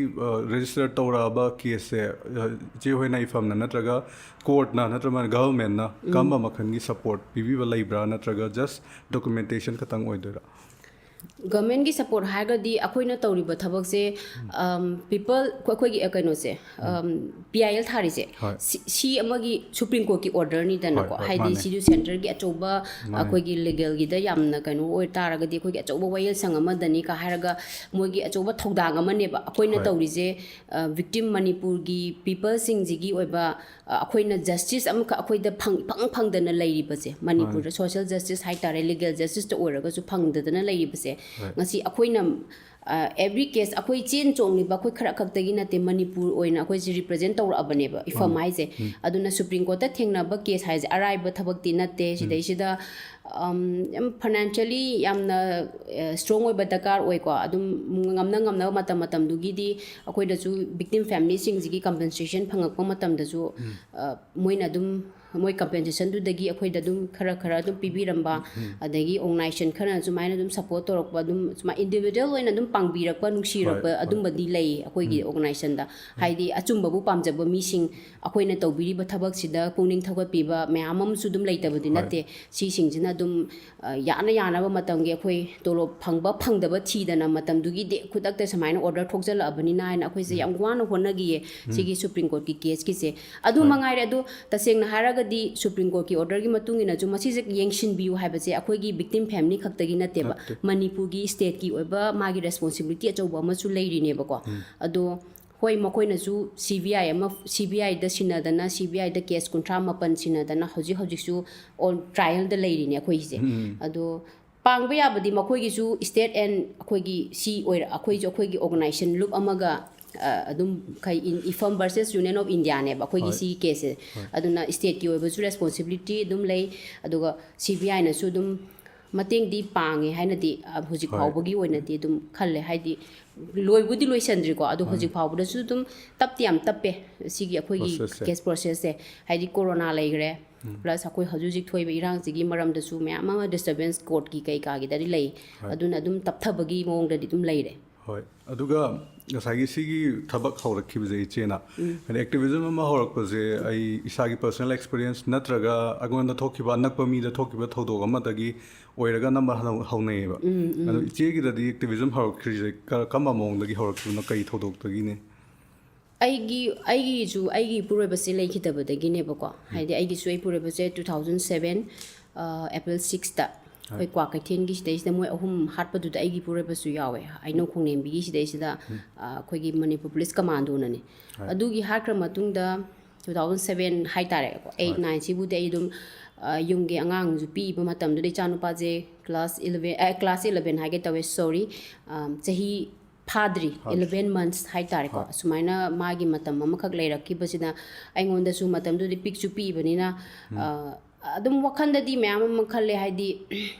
ꯔꯦꯖꯤꯁꯇꯔ ꯇꯧꯔꯛꯑꯕ ꯀꯦꯁꯁꯦ, ꯑ, ꯏꯆꯦ ꯍꯣꯏꯅ ꯏꯐꯝꯅ ꯅꯠꯇ꯭ꯔꯒ ꯀꯣꯔꯠꯅ ꯅꯠꯇ꯭ꯔꯒ ꯒꯚꯔꯟꯃꯦꯟꯠꯅ ꯀꯔꯝꯕ ꯃꯈꯜꯒꯤ ꯁꯄꯣꯔꯠ ꯄꯤꯕꯤꯕ ꯂꯩꯕ꯭ꯔꯥ, ꯅꯠꯇ꯭ꯔꯒ ꯖꯁ ꯗꯣꯀꯨꯃꯦꯟꯇꯦꯁꯟ ꯈꯛꯇꯪ ꯑꯣꯏꯗꯣꯏꯔꯥ? ꯒꯚꯔꯟꯃꯦꯟꯠꯀꯤ ꯁꯄꯣꯔꯠ ꯍꯥꯏꯔꯒꯗꯤ ꯑꯩꯈꯣꯏꯅ ꯇꯧꯔꯤꯕ ꯊꯕꯛꯁꯦ, ꯄꯤꯄꯜ, ꯑꯩꯈꯣꯏꯒꯤ ꯑ, ꯀꯩꯅꯣꯁꯦ, ꯄꯤ ꯑꯥꯏ ꯑꯦꯜ ꯊꯥꯔꯤꯁꯦ, ꯍꯣꯏ꯫ ꯁꯤ ꯁꯤ ꯑꯃꯒꯤ ꯁꯨꯄ꯭ꯔꯤꯝ ꯀꯣꯔꯠꯀꯤ ꯑꯣꯔꯗꯔꯅꯤꯗꯅꯀꯣ꯫ ꯍꯣꯏ, ꯍꯣꯏ, ꯍꯥꯏꯗꯤ ꯃꯥꯅꯦ꯫ ꯁꯤꯁꯨ ꯁꯦꯟꯇꯔꯒꯤ ꯑꯆꯧꯕ, ꯃꯥꯅꯦ꯫ ꯑꯩꯈꯣꯏꯒꯤ ꯂꯤꯒꯦꯜꯒꯤꯗ ꯌꯥꯝꯅ ꯀꯩꯅꯣ ꯑꯣꯏ ꯇꯥꯔꯒꯗꯤ, ꯑꯩꯈꯣꯏꯒꯤ ꯑꯆꯧꯕ ꯋꯥꯌꯦꯜꯁꯪ ꯑꯃꯗꯅꯤꯀ ꯍꯥꯏꯔꯒ ꯃꯣꯏꯒꯤ ꯑꯆꯧꯕ ꯊꯧꯗꯥꯡ ꯑꯃꯅꯦꯕ꯫ ꯑꯩꯈꯣꯏꯅ ꯍꯣꯏ꯫ ꯇꯧꯔꯤꯁꯦ, ꯚꯤꯛꯇꯤꯝ, ꯃꯅꯤꯄꯨꯔꯒꯤ ꯄꯤꯄꯜꯁꯤꯡꯁꯤꯒꯤ ꯑꯣꯏꯕ, ꯑ, ꯑꯩꯈꯣꯏꯅ ꯖꯁꯇꯤꯁ ꯑꯃꯈꯛ ꯑꯩꯈꯣꯏꯗ ꯐꯪ-, ꯏꯐꯪ ꯐꯪꯗꯅ ꯂꯩꯔꯤꯕꯁꯦ, ꯃꯅꯤꯄꯨꯔꯗ ꯁꯣꯁꯤꯌꯦꯜ ꯖꯁꯇꯤꯁ ꯍꯥꯏꯇꯥꯔꯦ, ꯂꯤꯒꯦꯜ ꯖꯁꯇꯤꯁꯇ ꯑꯣꯏꯔꯒꯁꯨ ꯐꯪꯗꯗꯅ ꯂꯩꯔꯤꯕꯁꯦ꯫ ꯍꯣꯏ꯫ ꯉꯁꯤ ꯑꯩꯈꯣꯏꯅ, ꯑ, ꯑꯦꯚ꯭ꯔꯤ ꯀꯦꯁ ꯑꯩꯈꯣꯏ ꯆꯦꯟ ꯆꯣꯡꯂꯤꯕ ꯑꯩꯈꯣꯏ ꯈꯔ ꯈꯛꯇꯒꯤ ꯅꯠꯇꯦ, ꯃꯅꯤꯄꯨꯔ ꯑꯣꯏꯅ ꯑꯩꯈꯣꯏꯁꯦ ꯔꯤꯄ꯭ꯔꯖꯦꯟ ꯇꯧꯔꯛꯑꯕꯅꯦꯕ, ꯏꯐꯝ ꯃꯥꯅꯦ꯫ ꯍꯥꯏꯁꯦ꯫ ꯑꯗꯨꯅ ꯁꯨꯄ꯭ꯔꯤꯝ ꯀꯣꯔꯠꯇ ꯊꯦꯡꯅꯕ ꯀꯦꯁ ꯍꯥꯏꯁꯦ ꯑꯔꯥꯏꯕ ꯊꯕꯛꯇꯤ ꯅꯠꯇꯦ꯫ ꯁꯤꯗꯩꯁꯤꯗ, ꯑꯝ, ꯌꯥꯝ ꯐꯥꯏꯅꯥꯟꯁꯤꯌꯦꯜꯂꯤ ꯌꯥꯝꯅ, ꯑ, ꯁ꯭ꯇꯔꯣꯡ ꯑꯣꯏꯕ ꯗꯔꯀꯥꯔ ꯑꯣꯏꯀꯣ꯫ ꯑꯗꯨꯝ ꯉꯝꯅ ꯉꯝꯅꯕ ꯃꯇꯝ ꯃꯇꯝꯗꯨꯒꯤꯗꯤ ꯑꯩꯈꯣꯏꯗꯁꯨ ꯚꯤꯛꯇꯤꯝ ꯐꯦꯃꯤꯂꯤꯁꯤꯡꯁꯤꯒꯤ ꯀꯝꯄꯦꯟꯁꯦꯁꯟ ꯐꯪꯉꯛꯄ ꯃꯇꯝꯗꯁꯨ, ꯑ, ꯃꯣꯏꯅ ꯑꯗꯨꯝ ꯃꯣꯏ ꯀꯝꯄꯦꯟꯁꯦꯁꯟꯗꯨꯗꯒꯤ ꯑꯩꯈꯣꯏꯗ ꯑꯗꯨꯝ ꯈꯔ ꯈꯔ ꯑꯗꯨꯝ ꯄꯤꯕꯤꯔꯝꯕ, ꯑꯗꯒꯤ ꯑꯣꯔꯒꯅꯥꯏꯖꯦꯁꯟ ꯈꯔꯅ ꯁꯨꯃꯥꯏꯅ ꯑꯗꯨꯝ ꯁꯄꯣꯔꯠ ꯇꯧꯔꯛꯄ, ꯑꯗꯨꯝ ꯁꯨꯃꯥꯏꯅ ꯏꯟꯗꯤꯕꯤꯖꯨꯋꯦꯜ ꯑꯣꯏꯅ ꯑꯗꯨꯝ ꯄꯥꯡꯕꯤꯔꯛꯄ, ꯅꯨꯡꯁꯤꯔꯛꯄ, ꯍꯣꯏ, ꯍꯣꯏ꯫ ꯑꯗꯨꯝꯕꯗꯤ ꯂꯩ ꯑꯩꯈꯣꯏꯒꯤ ꯑꯣꯔꯒꯅꯥꯏꯖꯦꯁꯟꯗ꯫ ꯍꯥꯏꯗꯤ ꯑꯆꯨꯝꯕꯕꯨ ꯄꯥꯝꯖꯕ ꯃꯤꯁꯤꯡ, ꯑꯩꯈꯣꯏꯅ ꯇꯧꯕꯤꯔꯤꯕ ꯊꯕꯛꯁꯤꯗ ꯄꯨꯛꯅꯤꯡ ꯊꯧꯒꯠꯄꯤꯕ ꯃꯌꯥꯝ ꯑꯃꯁꯨ ꯑꯗꯨꯝ ꯂꯩꯇꯕꯗꯤ ꯍꯣꯏ꯫ ꯅꯠꯇꯦ꯫ ꯁꯤꯁꯤꯡꯁꯤꯅ ꯑꯗꯨꯝ, ꯑ, ꯌꯥꯅ ꯌꯥꯅꯕ ꯃꯇꯝꯒꯤ ꯑꯩꯈꯣꯏ ꯇꯣꯂꯣꯞ ꯐꯪꯕ ꯐꯪꯗꯕ ꯊꯤꯗꯅ ꯃꯇꯝꯗꯨꯒꯤꯗꯤ ꯈꯨꯗꯛꯇ ꯁꯨꯃꯥꯏꯅ ꯑꯣꯔꯗꯔ ꯊꯣꯛꯆꯜꯂꯛꯑꯕꯅꯤꯅ ꯍꯥꯏꯅ ꯑꯩꯈꯣꯏꯁꯦ ꯌꯥꯝ ꯋꯥꯅ ꯍꯣꯠꯅꯈꯤꯌꯦ ꯁꯤꯒꯤ ꯁꯨꯄ꯭ꯔꯤꯝ ꯀꯣꯔꯠꯀꯤ ꯀꯦꯁꯀꯤꯁꯦ꯫ ꯑꯗꯨ ꯃꯉꯥꯏꯔꯦ꯫ ꯑꯗꯨ ꯇꯁꯦꯡꯅ ꯍꯥꯏꯔꯒꯗꯤ ꯁꯨꯄ꯭ꯔꯤꯝ ꯀꯣꯔꯠꯀꯤ ꯑꯣꯔꯗꯔꯒꯤ ꯃꯇꯨꯡ ꯏꯟꯅꯁꯨ ꯃꯁꯤꯁꯦ ꯌꯦꯡꯁꯤꯟꯕꯤꯌꯨ ꯍꯥꯏꯕꯁꯦ ꯑꯩꯈꯣꯏꯒꯤ ꯚꯤꯛꯇꯤꯝ ꯐꯦꯃꯤꯂꯤ ꯈꯛꯇꯒꯤ ꯅꯠꯇꯦꯕ꯫ ꯅꯠꯇꯦ꯫ ꯃꯅꯤꯄꯨꯔꯒꯤ ꯁ꯭ꯇꯦꯠꯀꯤ ꯑꯣꯏꯕ ꯃꯥꯒꯤ ꯔꯦꯁꯄꯣꯟꯁꯤꯕꯤꯂꯤꯇꯤ ꯑꯆꯧꯕ ꯑꯃꯁꯨ ꯂꯩꯔꯤꯅꯦꯕꯀꯣ꯫ ꯑꯗꯣ ꯍꯣꯏ, ꯃꯈꯣꯏꯅꯁꯨ ꯁꯤ ꯕꯤ ꯑꯥꯏ ꯑꯃ, ꯁꯤ ꯕꯤ ꯑꯥꯏꯗ ꯁꯤꯟꯅꯗꯅ, ꯁꯤ ꯕꯤ ꯑꯥꯏꯗ ꯀꯦꯁ ꯀꯨꯟꯊ꯭ꯔꯥ ꯃꯥꯄꯟ ꯁꯤꯟꯅꯗꯅ ꯍꯧꯖꯤꯛ ꯍꯧꯖꯤꯛꯁꯨ ꯑꯣꯟ ꯇ꯭ꯔꯥꯏꯌꯦꯜꯗ ꯂꯩꯔꯤꯅꯦ ꯑꯩꯈꯣꯏꯒꯤꯁꯦ꯫ ꯑꯗꯣ ꯄꯥꯡꯕ ꯌꯥꯕꯗꯤ ꯃꯈꯣꯏꯒꯤꯁꯨ ꯁ꯭ꯇꯦꯠ ꯑꯦꯟ ꯑꯩꯈꯣꯏꯒꯤ ꯁꯤ ꯑꯣꯏꯔ-, ꯑꯩꯈꯣꯏꯁꯨ ꯑꯩꯈꯣꯏꯒꯤ ꯑꯣꯔꯒꯅꯥꯏꯖꯦꯁꯟ ꯂꯨꯞ ꯑꯃꯒ, ꯑ, ꯑꯗꯨꯝ ꯀꯩ ꯏꯟ-, ꯏꯐꯝ ꯚꯔꯁꯦꯁ ꯌꯨꯅꯤꯌꯟ ꯑꯣꯐ ꯏꯟꯗꯤꯌꯥꯅꯦꯕ ꯑꯩꯈꯣꯏꯒꯤ ꯍꯣꯏ꯫ ꯁꯤꯒꯤ ꯀꯦꯁꯁꯦ꯫ ꯍꯣꯏ꯫ ꯑꯗꯨꯅ ꯁ꯭ꯇꯦꯠꯀꯤ ꯑꯣꯏꯕꯁꯨ ꯔꯦꯁꯄꯣꯟꯁꯤꯕꯤꯂꯤꯇꯤ ꯑꯗꯨꯝ ꯂꯩ, ꯑꯗꯨꯒ ꯁꯤ ꯕꯤ ꯑꯥꯏꯅꯁꯨ ꯑꯗꯨꯝ ꯃꯇꯦꯡꯗꯤ ꯄꯥꯡꯉꯦ ꯍꯥꯏꯅꯗꯤ, ꯑ, ꯍꯧꯖꯤꯛ ꯍꯣꯏ꯫ ꯐꯥꯎꯕꯒꯤ ꯑꯣꯏꯅꯗꯤ ꯑꯗꯨꯝ ꯈꯜꯂꯦ꯫ ꯍꯥꯏꯗꯤ ꯂꯣꯏꯕꯨꯗꯤ ꯂꯣꯏꯁꯟꯗ꯭ꯔꯤꯀꯣ, ꯑꯗꯣ ꯍꯧꯖꯤꯛ ꯐꯥꯎꯕꯗꯁꯨ ꯑꯗꯨꯝ ꯇꯞꯇꯤ ꯌꯥꯝ ꯇꯞꯄꯦ ꯁꯤꯒꯤ ꯑꯩꯈꯣꯏꯒꯤ Process ꯁꯦ꯫ ꯀꯦꯁ ꯄ꯭ꯔꯣꯁꯦꯁꯁꯦ꯫ ꯍꯥꯏꯗꯤ ꯀꯣꯔꯣꯅꯥ ꯂꯩꯈ꯭ꯔꯦ, ꯄ꯭ꯂꯁ ꯑꯩꯈꯣꯏ ꯍꯧꯖꯤꯛ ꯍꯧꯖꯤꯛ ꯊꯣꯛꯏꯕ ꯏꯔꯥꯡꯁꯤꯒꯤ ꯃꯔꯝꯗꯁꯨ ꯃꯌꯥꯝ ꯑꯃ ꯗꯤꯁꯇꯔꯕꯦꯟꯁ ꯀꯣꯔꯠꯀꯤ ꯀꯩꯀꯥꯒꯤꯗꯗꯤ ꯂꯩ꯫ ꯍꯣꯏ꯫ ꯑꯗꯨꯅ ꯑꯗꯨꯝ ꯇꯞꯊꯕꯒꯤ ꯃꯑꯣꯡꯗꯗꯤ ꯑꯗꯨꯝ ꯂꯩꯔꯦ꯫ ꯍꯣꯏ꯫ ꯑꯗꯨꯒ ꯉꯁꯥꯏꯒꯤ ꯁꯤꯒꯤ ꯊꯕꯛ ꯍꯧꯔꯛꯈꯤꯕꯁꯦ ꯏꯆꯦꯅ, ꯍꯥꯏꯗꯤ ꯑꯦꯛꯇꯤꯚꯤꯖꯝ ꯑꯃ ꯍꯧꯔꯛꯄꯁꯦ ꯑꯩ ꯏꯁꯥꯒꯤ ꯄꯔꯁꯣꯅꯦꯜ ꯑꯦꯛꯁꯄꯤꯔꯤꯌꯦꯟꯁ ꯅꯠꯇ꯭ꯔꯒ ꯑꯩꯉꯣꯟꯗ ꯊꯣꯛꯈꯤꯕ, ꯑꯅꯛꯄ ꯃꯤꯗ ꯊꯣꯛꯈꯤꯕ ꯊꯧꯗꯣꯛ ꯑꯃꯗꯒꯤ ꯑꯣꯏꯔꯒ ꯑꯅꯝꯕ ꯍꯧ-, ꯍꯧꯅꯩꯌꯦꯕ꯫ ꯑꯗꯣ ꯏꯆꯦꯒꯤꯗꯗꯤ ꯑꯦꯛꯇꯤꯚꯤꯖꯝ ꯍꯧꯔꯛꯈ꯭ꯔꯤꯁꯦ ꯀ-, ꯀꯔꯝꯕ ꯃꯑꯣꯡꯗꯒꯤ ꯍꯧꯔꯛꯈꯤꯕꯅꯣ, ꯀꯩ ꯊꯧꯗꯣꯛꯇꯒꯤꯅꯦ? ꯑꯩꯒꯤ ꯑꯩꯒꯤꯁꯨ ꯑꯩꯒꯤ ꯏꯄꯨꯔꯣꯏꯕꯁꯦ ꯂꯩꯈꯤꯗꯕꯗꯒꯤꯅꯦꯕꯀꯣ꯫ ꯍꯥꯏꯗꯤ ꯑꯩꯒꯤꯁꯨ ꯑꯩ ꯏꯄꯨꯔꯣꯏꯕꯁꯦ two thousand seven, ꯑ, April sixꯇ ꯑꯩꯈꯣꯏ ꯀ꯭ꯋꯥꯀꯩꯊꯦꯜꯒꯤ ꯁꯤꯗꯩꯁꯤꯗ ꯃꯣꯏ ꯑꯍꯨꯝ ꯍꯥꯠꯄꯗꯨꯗ ꯑꯩꯒꯤ ꯏꯄꯨꯔꯣꯏꯕꯁꯨ ꯌꯥꯎꯋꯦ꯫ ꯍꯩꯅꯧ ꯈꯣꯡꯅꯦꯝꯕꯤꯒꯤ ꯁꯤꯗꯩꯁꯤꯗ, ꯑ, ꯑꯩꯈꯣꯏꯒꯤ ꯃꯅꯤꯄꯨꯔ ꯄꯨꯂꯤꯁ ꯀꯃꯥꯟꯗꯣꯅꯅꯦ꯫ ꯑꯗꯨꯒꯤ ꯍꯥꯠꯈ꯭ꯔ ꯃꯇꯨꯡꯗ two thousand seven ꯍꯥꯏꯇꯥꯔꯦꯀꯣ, eight, nine ꯁꯤꯕꯨꯗꯤ ꯑꯩ ꯑꯗꯨꯝ, ꯑ, ꯌꯨꯝꯒꯤ ꯑꯉꯥꯡꯁꯨ ꯄꯤꯛꯏꯕ ꯃꯇꯝꯗꯨꯗ ꯏꯆꯥꯅꯨꯄꯥꯁꯦ class eleven, ꯑ, class eleven ꯍꯥꯏꯒꯦ ꯇꯧꯋꯦ, sorry, ꯑ, ꯆꯍꯤ ꯐꯥꯗ꯭ꯔꯤ, eleven months ꯍꯥꯏꯇꯥꯔꯦꯀꯣ꯫ ꯑꯁꯨꯃꯥꯏꯅ ꯃꯥꯒꯤ ꯃꯇꯝ ꯑꯃꯈꯛ ꯂꯩꯔꯛꯈꯤꯕꯁꯤꯅ ꯑꯩꯉꯣꯟꯗꯁꯨ ꯃꯇꯝꯗꯨꯗꯤ ꯄꯤꯛꯁꯨ ꯄꯤꯛꯏꯕꯅꯤꯅ, ꯑ, ꯑꯗꯨꯝ ꯋꯥꯈꯜꯗꯗꯤ ꯃꯌꯥꯝ ꯑꯃ ꯈꯜꯂꯦ꯫ ꯍꯥꯏꯗꯤ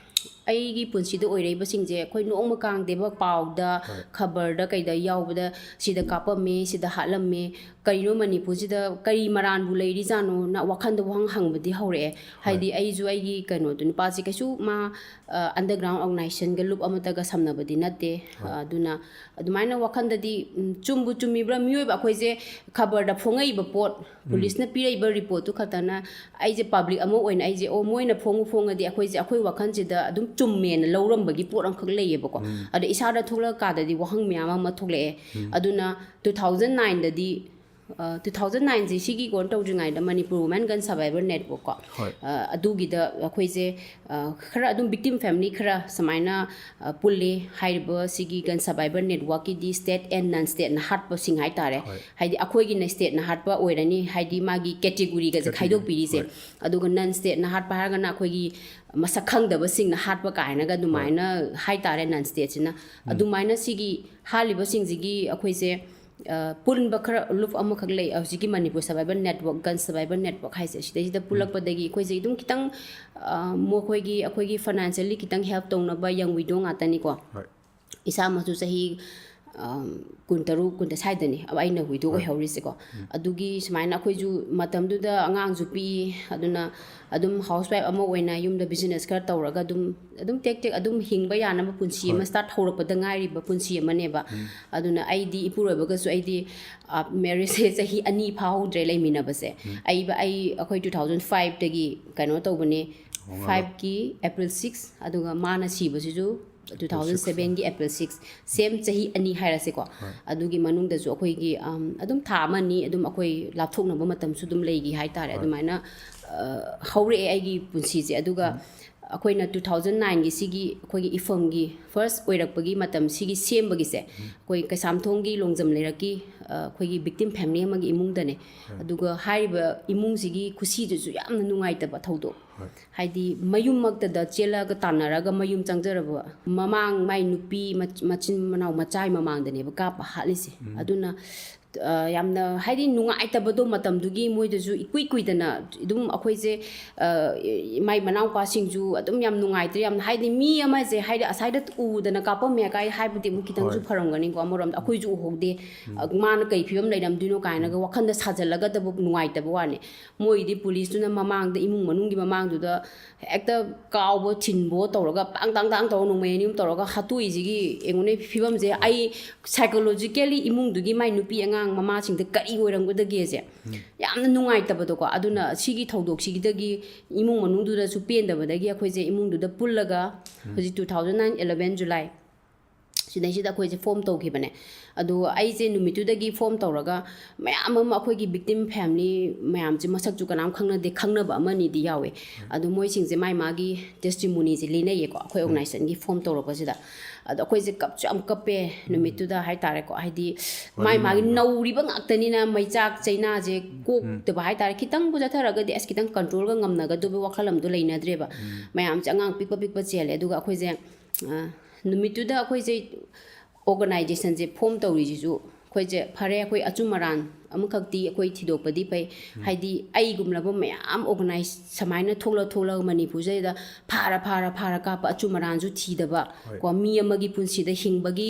ꯑꯩꯒꯤ ꯄꯨꯟꯁꯤꯗ ꯑꯣꯏꯔꯛꯏꯕꯁꯤꯡꯁꯦ ꯑꯩꯈꯣꯏ ꯅꯣꯡꯃ ꯀꯥꯡꯗꯦꯕ ꯄꯥꯎꯗ, ꯈꯕꯔꯗ ꯀꯩꯗ ꯌꯥꯎꯕꯗ ꯁꯤꯗ ꯀꯥꯞꯄꯝꯃꯦ, ꯁꯤꯗ ꯍꯥꯠꯂꯝꯃꯦ, ꯀꯔꯤꯅꯣ ꯃꯅꯤꯄꯨꯔꯁꯤꯗ ꯀꯔꯤ ꯃꯔꯥꯟꯕꯨ ꯂꯩꯔꯤꯖꯥꯠꯅꯣꯅ ꯋꯥꯈꯜꯗ ꯋꯥꯍꯪ ꯍꯪꯕꯗꯤ ꯍꯧꯔꯛꯑꯦ꯫ ꯍꯥꯏꯗꯤ ꯑꯩꯁꯨ ꯑꯩꯒꯤ ꯀꯩꯅꯣꯗꯣ, ꯅꯨꯄꯥꯁꯦ ꯀꯩꯁꯨ ꯃꯥ, ꯑ, underground organizationꯒ ꯂꯨꯞ ꯑꯃꯠꯇꯒ ꯁꯝꯅꯕꯗꯤ ꯅꯠꯇꯦ꯫ ꯑꯗꯨꯅ ꯑꯗꯨꯃꯥꯏꯅ ꯋꯥꯈꯜꯗꯗꯤ, ꯎꯝ, ꯆꯨꯝꯕꯨ ꯆꯨꯝꯃꯤꯕ꯭ꯔꯥ? ꯃꯤꯑꯣꯏꯕ ꯑꯩꯈꯣꯏꯁꯦ ꯈꯕꯔꯗ ꯐꯣꯡꯉꯛꯏꯕ ꯄꯣꯠ, ꯄꯨꯂꯤꯁꯅ ꯄꯤꯔꯛꯏꯕ ꯔꯤꯄꯣꯔꯠꯇꯨ ꯈꯛꯇꯅ ꯑꯩꯁꯦ ꯄꯕ꯭ꯂꯤꯛ ꯑꯃ ꯑꯣꯏꯅ ꯑꯩꯁꯦ, "ꯑꯣ, ꯃꯣꯏꯅ ꯐꯣꯡꯉꯨ ꯐꯣꯡꯉꯗꯤ ꯑꯩꯈꯣꯏꯁꯦ ꯑꯩꯈꯣꯏ ꯋꯥꯈꯜꯁꯤꯗ ꯑꯗꯨꯝ ꯆꯨꯝꯃꯦꯅ ꯂꯧꯔꯝꯕꯒꯤ ꯄꯣꯠ ꯑꯃꯈꯛ ꯂꯩꯌꯦꯕꯀꯣ"꯫ ꯑꯗ ꯏꯁꯥꯗ ꯊꯣꯛꯂꯛꯑꯀꯥꯟꯗꯗꯤ ꯋꯥꯍꯪ ꯃꯌꯥꯝ ꯑꯃ ꯊꯣꯛꯂꯛꯑꯦ꯫ ꯑꯗꯨꯅ two thousand nineꯗꯗꯤ, ꯑ, two thousand nineꯁꯦ ꯁꯤꯒꯤ ꯀꯩꯅꯣ ꯇꯧꯗ꯭ꯔꯤꯉꯩꯗ Manipur Women Gun Survivor Network ꯀꯣ, ꯍꯣꯏ꯫ ꯑ, ꯑꯗꯨꯒꯤꯗ ꯑꯩꯈꯣꯏꯁꯦ, ꯑ, ꯈꯔ ꯑꯗꯨꯝ victim family ꯈꯔ ꯁꯨꯃꯥꯏꯅ, ꯑ, ꯄꯨꯜꯂꯤ꯫ ꯍꯥꯏꯔꯤꯕ ꯁꯤꯒꯤ gun survivor networkꯀꯤꯗꯤ state and non stateꯅ ꯍꯥꯠꯄꯁꯤꯡ ꯍꯥꯏꯇꯥꯔꯦ꯫ ꯍꯣꯏ꯫ ꯍꯥꯏꯗꯤ ꯑꯩꯈꯣꯏꯒꯤꯅ stateꯅ ꯍꯥꯠꯄ ꯑꯣꯏꯔꯅꯤ, ꯍꯥꯏꯗꯤ ꯃꯥꯒꯤ categoryꯒꯁꯦ Category, ꯈꯥꯏꯗꯣꯛꯄꯤꯔꯤꯁꯦ꯫ ꯍꯣꯏ꯫ ꯑꯗꯨꯒ non stateꯅ ꯍꯥꯠꯄ ꯍꯥꯏꯔꯒꯅ ꯑꯩꯈꯣꯏꯒꯤ ꯃꯁꯛ ꯈꯪꯗꯕꯁꯤꯡꯅ ꯍꯥꯠꯄ ꯀꯥꯏꯅꯒ ꯑꯗꯨꯃꯥꯏꯅ ꯍꯥꯏꯇꯥꯔꯦ, non stateꯁꯤꯅ꯫ ꯑꯗꯨꯃꯥꯏꯅ ꯁꯤꯒꯤ ꯍꯥꯠꯂꯤꯕꯁꯤꯡꯁꯤꯒꯤ ꯑꯩꯈꯣꯏꯁꯦ ꯄꯨꯟꯕ ꯈꯔ ꯂꯨꯞ ꯑꯃꯈꯛ ꯂꯩ ꯍꯧꯖꯤꯛꯀꯤ Manipur survival network, gun survival network ꯍꯥꯏꯁꯦ꯫ ꯁꯤꯗꯩꯁꯤꯗ ꯄꯨꯜꯂꯛꯄꯗꯒꯤ ꯑꯩꯈꯣꯏꯁꯦ ꯑꯗꯨꯝ ꯈꯤꯇꯪ ꯃꯈꯣꯏꯒꯤ, ꯑꯩꯈꯣꯏꯒꯤ ꯐꯥꯏꯅꯥꯟꯁꯤꯌꯦꯜꯂꯤ ꯈꯤꯇꯪ ꯍꯦꯜꯞ ꯇꯧꯅꯕ ꯌꯪ ꯋꯤꯗꯣ ꯉꯥꯛꯇꯅꯤꯀꯣ꯫ ꯏꯁꯥꯃꯛꯁꯨ ꯆꯍꯤ ꯀꯨꯟꯇꯔꯨꯛ ꯀꯨꯟꯇ ꯁ꯭ꯋꯥꯏꯗꯅꯤ ꯑꯩꯅ ꯋꯤꯗꯣ ꯑꯣꯏꯍꯧꯔꯤꯁꯦꯀꯣ꯫ ꯑꯗꯨꯒꯤ ꯁꯨꯃꯥꯏꯅ ꯑꯩꯈꯣꯏꯁꯨ ꯃꯇꯝꯗꯨꯗ ꯑꯉꯥꯡꯁꯨ ꯄꯤꯛꯏ꯫ ꯑꯗꯨꯅ ꯑꯗꯨꯝ ꯍꯥꯎꯁ ꯋꯥꯏꯐ ꯑꯃ ꯑꯣꯏꯅ ꯌꯨꯝꯗ ꯕꯤꯖꯤꯅꯦꯁ ꯈꯔ ꯇꯧꯔꯒ ꯑꯗꯨꯝ, ꯑꯗꯨꯝ ꯇꯦꯛ ꯇꯦꯛ ꯑꯗꯨꯝ ꯍꯤꯡꯕ ꯌꯥꯅꯕ ꯄꯨꯟꯁꯤ ꯑꯃ ꯁ꯭ꯇꯥꯔꯠ ꯍꯧꯔꯛꯄꯗ ꯉꯥꯏꯔꯤꯕ ꯄꯨꯟꯁꯤ ꯑꯃꯅꯦꯕ꯫ ꯑꯗꯨꯅ ꯑꯩꯗꯤ ꯏꯄꯨꯔꯣꯏꯕꯒꯁꯨ ꯑꯩꯗꯤ ꯃꯦꯔꯤꯖꯁꯦ ꯆꯍꯤ ꯑꯅꯤ ꯐꯥꯍꯧꯗ꯭ꯔꯦ ꯂꯩꯃꯤꯟꯅꯕꯁꯦ꯫ ꯑꯩ, ꯑꯩ, ꯑꯩꯈꯣꯏ two thousand fiveꯇꯒꯤ ꯀꯩꯅꯣ ꯇꯧꯕꯅꯦ, ꯐꯥꯏꯚꯀꯤ ꯑꯦꯄ꯭ꯔꯤꯜ ꯁꯤꯛꯁ, ꯑꯗꯨꯒ ꯃꯥꯅ ꯁꯤꯕꯁꯤꯁꯨ two thousand sevenꯒꯤ ꯑꯦꯄ꯭ꯔꯤꯜ ꯁꯤꯛꯁ, ꯁꯦꯝ ꯆꯍꯤ ꯑꯅꯤ ꯍꯥꯏꯔꯁꯦꯀꯣ꯫ ꯑꯗꯨꯒꯤ ꯃꯅꯨꯡꯗꯁꯨ ꯑꯩꯈꯣꯏꯒꯤ ꯑꯗꯨꯝ ꯊꯥ ꯑꯃ ꯑꯅꯤ ꯑꯗꯨꯝ ꯑꯩꯈꯣꯏ ꯂꯥꯞꯊꯣꯛꯅꯕ ꯃꯇꯝꯁꯨ ꯑꯗꯨꯝ ꯂꯩꯈꯤ ꯍꯥꯏꯇꯥꯔꯦ꯫ ꯑꯗꯨꯃꯥꯏꯅ ꯍꯧꯔꯛꯑꯦ ꯑꯩꯒꯤ ꯄꯨꯟꯁꯤꯁꯦ꯫ ꯑꯗꯨꯒ ꯑꯩꯈꯣꯏꯅ two thousand nineꯒꯤ ꯁꯤꯒꯤ ꯑꯩꯈꯣꯏꯒꯤ ꯏꯐꯝꯒꯤ ꯐꯥꯔꯁ ꯑꯣꯏꯔꯛꯄꯒꯤ ꯃꯇꯝ ꯁꯤꯒꯤ ꯁꯦꯝꯕꯒꯤꯁꯦ, ꯑꯩꯈꯣꯏ ꯀꯩꯁꯥꯝꯊꯣꯡꯒꯤ ꯂꯣꯡꯖꯝ ꯂꯩꯔꯛꯀꯤ ꯑꯩꯈꯣꯏꯒꯤ ꯚꯤꯛꯇꯤꯝ ꯐꯦꯃꯤꯂꯤ ꯑꯃꯒꯤ ꯏꯃꯨꯡꯗꯅꯦ꯫ ꯑꯗꯨꯒ ꯍꯥꯏꯔꯤꯕ ꯏꯃꯨꯡꯁꯤꯒꯤ ꯈꯨꯁꯤꯗꯨꯁꯨ ꯌꯥꯝꯅ ꯅꯨꯡꯉꯥꯏꯇꯕ ꯊꯧꯗꯣꯛ, ꯍꯥꯏꯗꯤ ꯃꯌꯨꯝꯃꯛꯇꯗ ꯆꯦꯜꯂꯒ ꯇꯥꯟꯅꯔꯒ ꯃꯌꯨꯝ ꯆꯪꯖꯔꯕ ꯃꯃꯥꯡ ꯃꯥꯏ ꯅꯨꯄꯤ ꯃꯆꯤꯟ ꯃꯅꯥꯎ ꯃꯆꯥꯒꯤ ꯃꯃꯥꯡꯗꯅꯦꯕ ꯀꯥꯞꯄ ꯍꯥꯠꯂꯤꯁꯦ꯫ ꯑꯗꯨꯅ ꯌꯥꯝꯅ ꯍꯥꯏꯗꯤ ꯅꯨꯡꯉꯥꯏꯇꯕꯗꯣ ꯃꯇꯝꯗꯨꯒꯤ ꯃꯣꯏꯗꯁꯨ ꯏꯀꯨꯏ ꯀꯨꯏꯗꯅ ꯑꯗꯨꯝ ꯑꯩꯈꯣꯏꯁꯦ, ꯃꯥꯏ ꯃꯅꯥꯎꯄꯥꯁꯤꯡꯁꯨ ꯑꯗꯨꯝ ꯌꯥꯝ ꯅꯨꯡꯉꯥꯏꯇ꯭ꯔꯦ꯫ ꯌꯥꯝꯅ ꯍꯥꯏꯗꯤ ꯃꯤ ꯑꯃꯁꯦ ꯍꯥꯏꯗꯤ ꯑꯁꯥꯏꯗ ꯎꯗꯅ ꯀꯥꯞꯄꯝꯃꯦ ꯀꯥꯏ ꯍꯥꯏꯕꯗꯤ ꯑꯃꯨꯛ ꯈꯤꯇꯪꯁꯨ ꯐꯔꯝꯒꯅꯤꯀꯣ꯫ ꯑꯃꯔꯣꯝꯗ ꯑꯩꯈꯣꯏꯁꯨ ꯎꯍꯧꯗꯦ, ꯃꯥꯅ ꯀꯩ ꯐꯤꯕꯝ ꯂꯩꯔꯝꯗꯣꯏꯅꯣ ꯀꯥꯏꯅꯒ ꯋꯥꯈꯜꯗ ꯁꯥꯖꯜꯂꯒꯗꯕ ꯅꯨꯡꯉꯥꯏꯇꯕ ꯋꯥꯅꯤ꯫ ꯃꯣꯏꯗꯤ ꯄꯨꯂꯤꯁꯇꯨꯅ ꯃꯃꯥꯡꯗ, ꯏꯃꯨꯡ ꯃꯅꯨꯡꯒꯤ ꯃꯃꯥꯡꯗꯨꯗ ꯍꯦꯛꯇ ꯀꯥꯎꯕ ꯊꯤꯟꯕꯣ ꯇꯧꯔꯒ ꯇꯥꯡ ꯇꯥꯡ ꯇꯥꯡ ꯇꯧꯔꯒ ꯅꯣꯡꯃꯩ ꯑꯅꯤ ꯑꯍꯨꯝ ꯇꯧꯔꯒ ꯍꯥꯠꯇꯣꯛꯏꯁꯤꯒꯤ ꯌꯦꯡꯉꯨꯅꯦ ꯐꯤꯕꯝꯁꯦ꯫ ꯑꯩ psychologically ꯏꯃꯨꯡꯗꯨꯒꯤ ꯃꯥꯏ ꯅꯨꯄꯤ ꯑꯉꯥꯡ ꯃꯃꯥꯁꯤꯡꯗ ꯀꯔꯤ ꯑꯣꯏꯔꯝꯒꯗꯒꯦꯁꯦ ꯌꯥꯝꯅ ꯅꯨꯡꯉꯥꯏꯇꯕꯗꯣꯀꯣ꯫ ꯑꯗꯨꯅ ꯁꯤꯒꯤ ꯊꯧꯗꯣꯛꯁꯤꯗꯒꯤ ꯏꯃꯨꯡ ꯃꯅꯨꯡꯗꯨꯗꯁꯨ ꯄꯦꯟꯗꯕꯗꯒꯤ ꯑꯩꯈꯣꯏꯁꯦ ꯏꯃꯨꯡꯗꯨꯗ ꯄꯨꯜꯂꯒ ꯍꯧꯖꯤꯛ two thousand nine eleven July ꯁꯤꯗꯩꯁꯤꯗ ꯑꯩꯈꯣꯏꯁꯦ ꯐꯣꯝ ꯇꯧꯈꯤꯕꯅꯦ꯫ ꯑꯗꯣ ꯑꯩꯁꯦ ꯅꯨꯃꯤꯠꯇꯨꯗꯒꯤ ꯐꯣꯝ ꯇꯧꯔꯒ ꯃꯌꯥꯝ ꯑꯃ ꯑꯩꯈꯣꯏꯒꯤ ꯚꯤꯛꯇꯤꯝ ꯐꯦꯃꯤꯂꯤ ꯃꯌꯥꯝꯁꯦ ꯃꯁꯛꯁꯨ ꯀꯅꯥꯝ ꯈꯪꯅꯗꯦ, ꯈꯪꯅꯕ ꯑꯃꯅꯤꯗꯤ ꯌꯥꯎꯋꯦ꯫ ꯑꯗꯣ ꯃꯣꯏꯁꯤꯡꯁꯦ ꯃꯥꯏ ꯃꯥꯒꯤ ꯇꯦꯁꯇꯤꯃꯣꯅꯤꯁꯦ ꯂꯤꯅꯩꯌꯦꯀꯣ꯫ ꯑꯩꯈꯣꯏ ꯑꯣꯔꯒꯅꯥꯏꯖꯦꯁꯟꯒꯤ ꯐꯣꯝ ꯇꯧꯔꯛꯄꯁꯤꯗ꯫ ꯑꯗꯣ ꯑꯩꯈꯣꯏꯁꯦ ꯀꯞꯁꯨ ꯌꯥꯝ ꯀꯞꯄꯦ ꯅꯨꯃꯤꯠꯇꯨꯗ ꯍꯥꯏꯇꯥꯔꯦꯀꯣ꯫ ꯍꯥꯏꯗꯤ ꯃꯥꯏ ꯃꯥꯒꯤ ꯅꯧꯔꯤꯕ ꯉꯥꯛꯇꯅꯤꯅ ꯃꯩꯆꯥꯛ ꯆꯩꯅꯥꯁꯦ ꯀꯣꯛꯇꯕ ꯍꯥꯏꯇꯥꯔꯦ꯫ ꯈꯤꯇꯪꯕꯨ ꯆꯠꯊꯔꯒꯗꯤ ꯑꯁ ꯈꯤꯇꯪ ꯀꯟꯇ꯭ꯔꯣꯜꯒ ꯉꯝꯅꯒꯗꯕ ꯋꯥꯈꯜ ꯑꯃꯗꯣ ꯂꯩꯅꯗ꯭ꯔꯦꯕ꯫ ꯃꯌꯥꯝꯁꯦ ꯑꯉꯥꯡ ꯄꯤꯛꯄ ꯄꯤꯛꯄ ꯆꯦꯜꯂꯦ꯫ ꯑꯗꯨꯒ ꯑꯩꯈꯣꯏꯁꯦ ꯅꯨꯃꯤꯠꯇꯨꯗ ꯑꯩꯈꯣꯏꯁꯦ ꯑꯣꯔꯒꯅꯥꯏꯖꯦꯁꯟꯁꯦ ꯐꯣꯝ ꯇꯧꯔꯤꯁꯤꯁꯨ ꯑꯩꯈꯣꯏꯁꯦ ꯐꯔꯦ, ꯑꯩꯈꯣꯏ ꯑꯆꯨꯝ ꯑꯔꯥꯟ ꯑꯃꯈꯛꯇꯤ ꯑꯩꯈꯣꯏ ꯊꯤꯗꯣꯛꯄꯗꯤ ꯐꯩ꯫ ꯍꯥꯏꯗꯤ ꯑꯩꯒꯨꯝꯂꯕ ꯃꯌꯥꯝ ꯑꯣꯔꯒꯅꯥꯏꯖ ꯁꯨꯃꯥꯏꯅ ꯊꯣꯛꯂ ꯊꯣꯛꯂꯒ ꯃꯅꯤꯄꯨꯔꯁꯤꯗꯩꯗ ꯐꯥꯔ ꯐꯥꯔ ꯐꯥꯔ ꯀꯥꯞꯄ ꯑꯆꯨꯝ ꯑꯔꯥꯟꯁꯨ ꯊꯤꯗꯕ, ꯍꯣꯏ꯫ ꯀꯣ, ꯃꯤ ꯑꯃꯒꯤ ꯄꯨꯟꯁꯤꯗ ꯍꯤꯡꯕꯒꯤ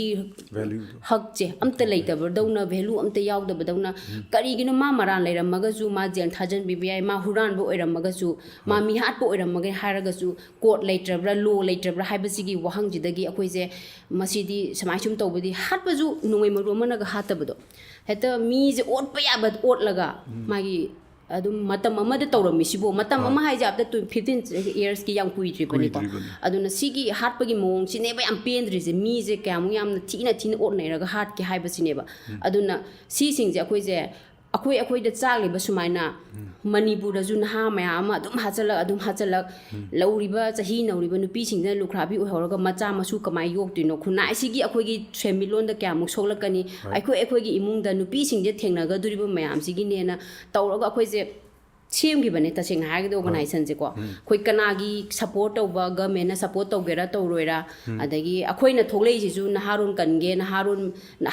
Value ꯗꯣ꯫ ꯍꯛꯁꯦ ꯑꯝꯇ ꯂꯩꯇꯕꯗꯧꯅ, ꯚꯦꯂꯨ ꯑꯝꯇ ꯌꯥꯎꯗꯕꯗꯧꯅ, ꯀꯔꯤꯒꯤꯅꯣ ꯃꯥ ꯃꯔꯥꯟ ꯂꯩꯔꯝꯃꯒꯁꯨ ꯃꯥ ꯖꯦꯜ ꯊꯥꯖꯟꯕꯤꯕ ꯌꯥꯏ, ꯃꯥ ꯍꯨꯔꯥꯟꯕ ꯑꯣꯏꯔꯝꯃꯒꯁꯨ, ꯃꯥ ꯃꯤꯍꯥꯠꯄ ꯑꯣꯏꯔꯝꯃꯒꯦ ꯍꯥꯏꯔꯒꯁꯨ, ꯀꯣꯔꯠ ꯂꯩꯇ꯭ꯔꯕ꯭ꯔꯥ, ꯂꯣ ꯂꯩꯇ꯭ꯔꯕ꯭ꯔꯥ ꯍꯥꯏꯕꯁꯤꯒꯤ ꯋꯥꯍꯪꯁꯤꯗꯒꯤ ꯑꯩꯈꯣꯏꯁꯦ ꯃꯁꯤꯗꯤ ꯁꯨꯃꯥꯏ ꯁꯨꯝ ꯇꯧꯕꯗꯤ, ꯍꯥꯠꯄꯁꯨ ꯅꯣꯡꯃꯩ ꯃꯔꯨ ꯑꯃꯅꯒ ꯍꯥꯠꯇꯕꯗꯣ, ꯍꯦꯛꯇ ꯃꯤꯁꯦ ꯑꯣꯠꯄ ꯌꯥꯕ ꯑꯣꯠꯂꯒ ꯃꯥꯒꯤ ꯑꯗꯨꯝ ꯃꯇꯝ ꯑꯃꯗ ꯇꯧꯔꯝꯃꯤꯁꯤꯕꯨ, ꯃꯇꯝ ꯍꯣꯏ꯫ ꯑꯃ ꯍꯥꯏꯁꯦ after ꯇꯨ-, fifteen years ꯀꯤ ꯌꯥꯝ ꯀꯨꯏꯗ꯭ꯔꯤꯕꯅꯤꯀꯣ꯫ ꯀꯨꯏꯗ꯭ꯔꯤꯕꯅꯤ꯫ ꯑꯗꯨꯅ ꯁꯤꯒꯤ ꯍꯥꯠꯄꯒꯤ ꯃꯑꯣꯡꯁꯤꯅꯦꯕ ꯌꯥꯝ ꯄꯦꯟꯗ꯭ꯔꯤꯁꯦ, ꯃꯤꯁꯦ ꯀꯌꯥꯃꯨꯛ ꯌꯥꯝꯅ ꯊꯤꯅ ꯊꯤꯅ ꯑꯣꯠꯅꯩꯔꯒ ꯍꯥꯠꯀꯦ ꯍꯥꯏꯕꯁꯤꯅꯦꯕ꯫ ꯑꯗꯨꯅ ꯁꯤꯁꯤꯡꯁꯦ ꯑꯩꯈꯣꯏꯁꯦ, ꯑꯩꯈꯣꯏ ꯑꯩꯈꯣꯏꯗ ꯆꯥꯛꯂꯤꯕ ꯁꯨꯃꯥꯏꯅ ꯃꯅꯤꯄꯨꯔꯗꯁꯨ ꯅꯍꯥ ꯃꯌꯥꯝ ꯑꯃ ꯑꯗꯨꯝ ꯍꯥꯠꯆꯜꯂꯛ, ꯑꯗꯨꯝ ꯍꯥꯠꯆꯜꯂꯛ, ꯂꯧꯔꯤꯕ ꯆꯍꯤ ꯅꯧꯔꯤꯕ ꯅꯨꯄꯤꯁꯤꯡꯁꯤꯅ ꯂꯨꯈ꯭ꯔꯥꯕꯤ ꯑꯣꯏꯍꯧꯔꯒ ꯃꯆꯥ ꯃꯁꯨ ꯀꯃꯥꯏꯅ ꯌꯣꯛꯇꯣꯏꯅꯣ? ꯈꯨꯟꯅꯥꯏꯁꯤꯒꯤ ꯑꯩꯈꯣꯏꯒꯤ ꯁꯦꯟꯃꯤꯠꯂꯣꯟꯗ ꯀꯌꯥꯃꯨꯛ ꯁꯣꯛꯂꯛꯀꯅꯤ? ꯍꯣꯏ꯫ ꯑꯩꯈꯣꯏ ꯑꯩꯈꯣꯏꯒꯤ ꯏꯃꯨꯡꯗ ꯅꯨꯄꯤꯁꯤꯡꯁꯦ ꯊꯦꯡꯅꯒꯗꯣꯔꯤꯕ ꯃꯌꯥꯝꯁꯤꯒꯤꯅꯦꯅ ꯇꯧꯔꯒ ꯑꯩꯈꯣꯏꯁꯦ ꯁꯦꯝꯈꯤꯕꯅꯦ ꯇꯁꯦꯡꯅ ꯍꯥꯏꯔꯒꯗꯤ ꯑꯣꯔꯒꯅꯥꯏꯖꯦꯁꯟꯁꯦꯀꯣ꯫ ꯑꯩꯈꯣꯏ ꯀꯅꯥꯒꯤ ꯁꯞꯄꯣꯔꯠ ꯇꯧꯕ, ꯒꯃꯦꯟꯅ ꯁꯞꯄꯣꯔꯠ ꯇꯧꯒꯦꯔꯥ ꯇꯧꯔꯣꯏꯔꯥ, ꯑꯗꯒꯤ ꯑꯩꯈꯣꯏꯅ ꯊꯣꯛꯂꯛꯏꯁꯤꯁꯨ ꯅꯍꯥꯔꯣꯟ ꯀꯟꯒꯦ, ꯅꯍꯥꯔꯣꯟ,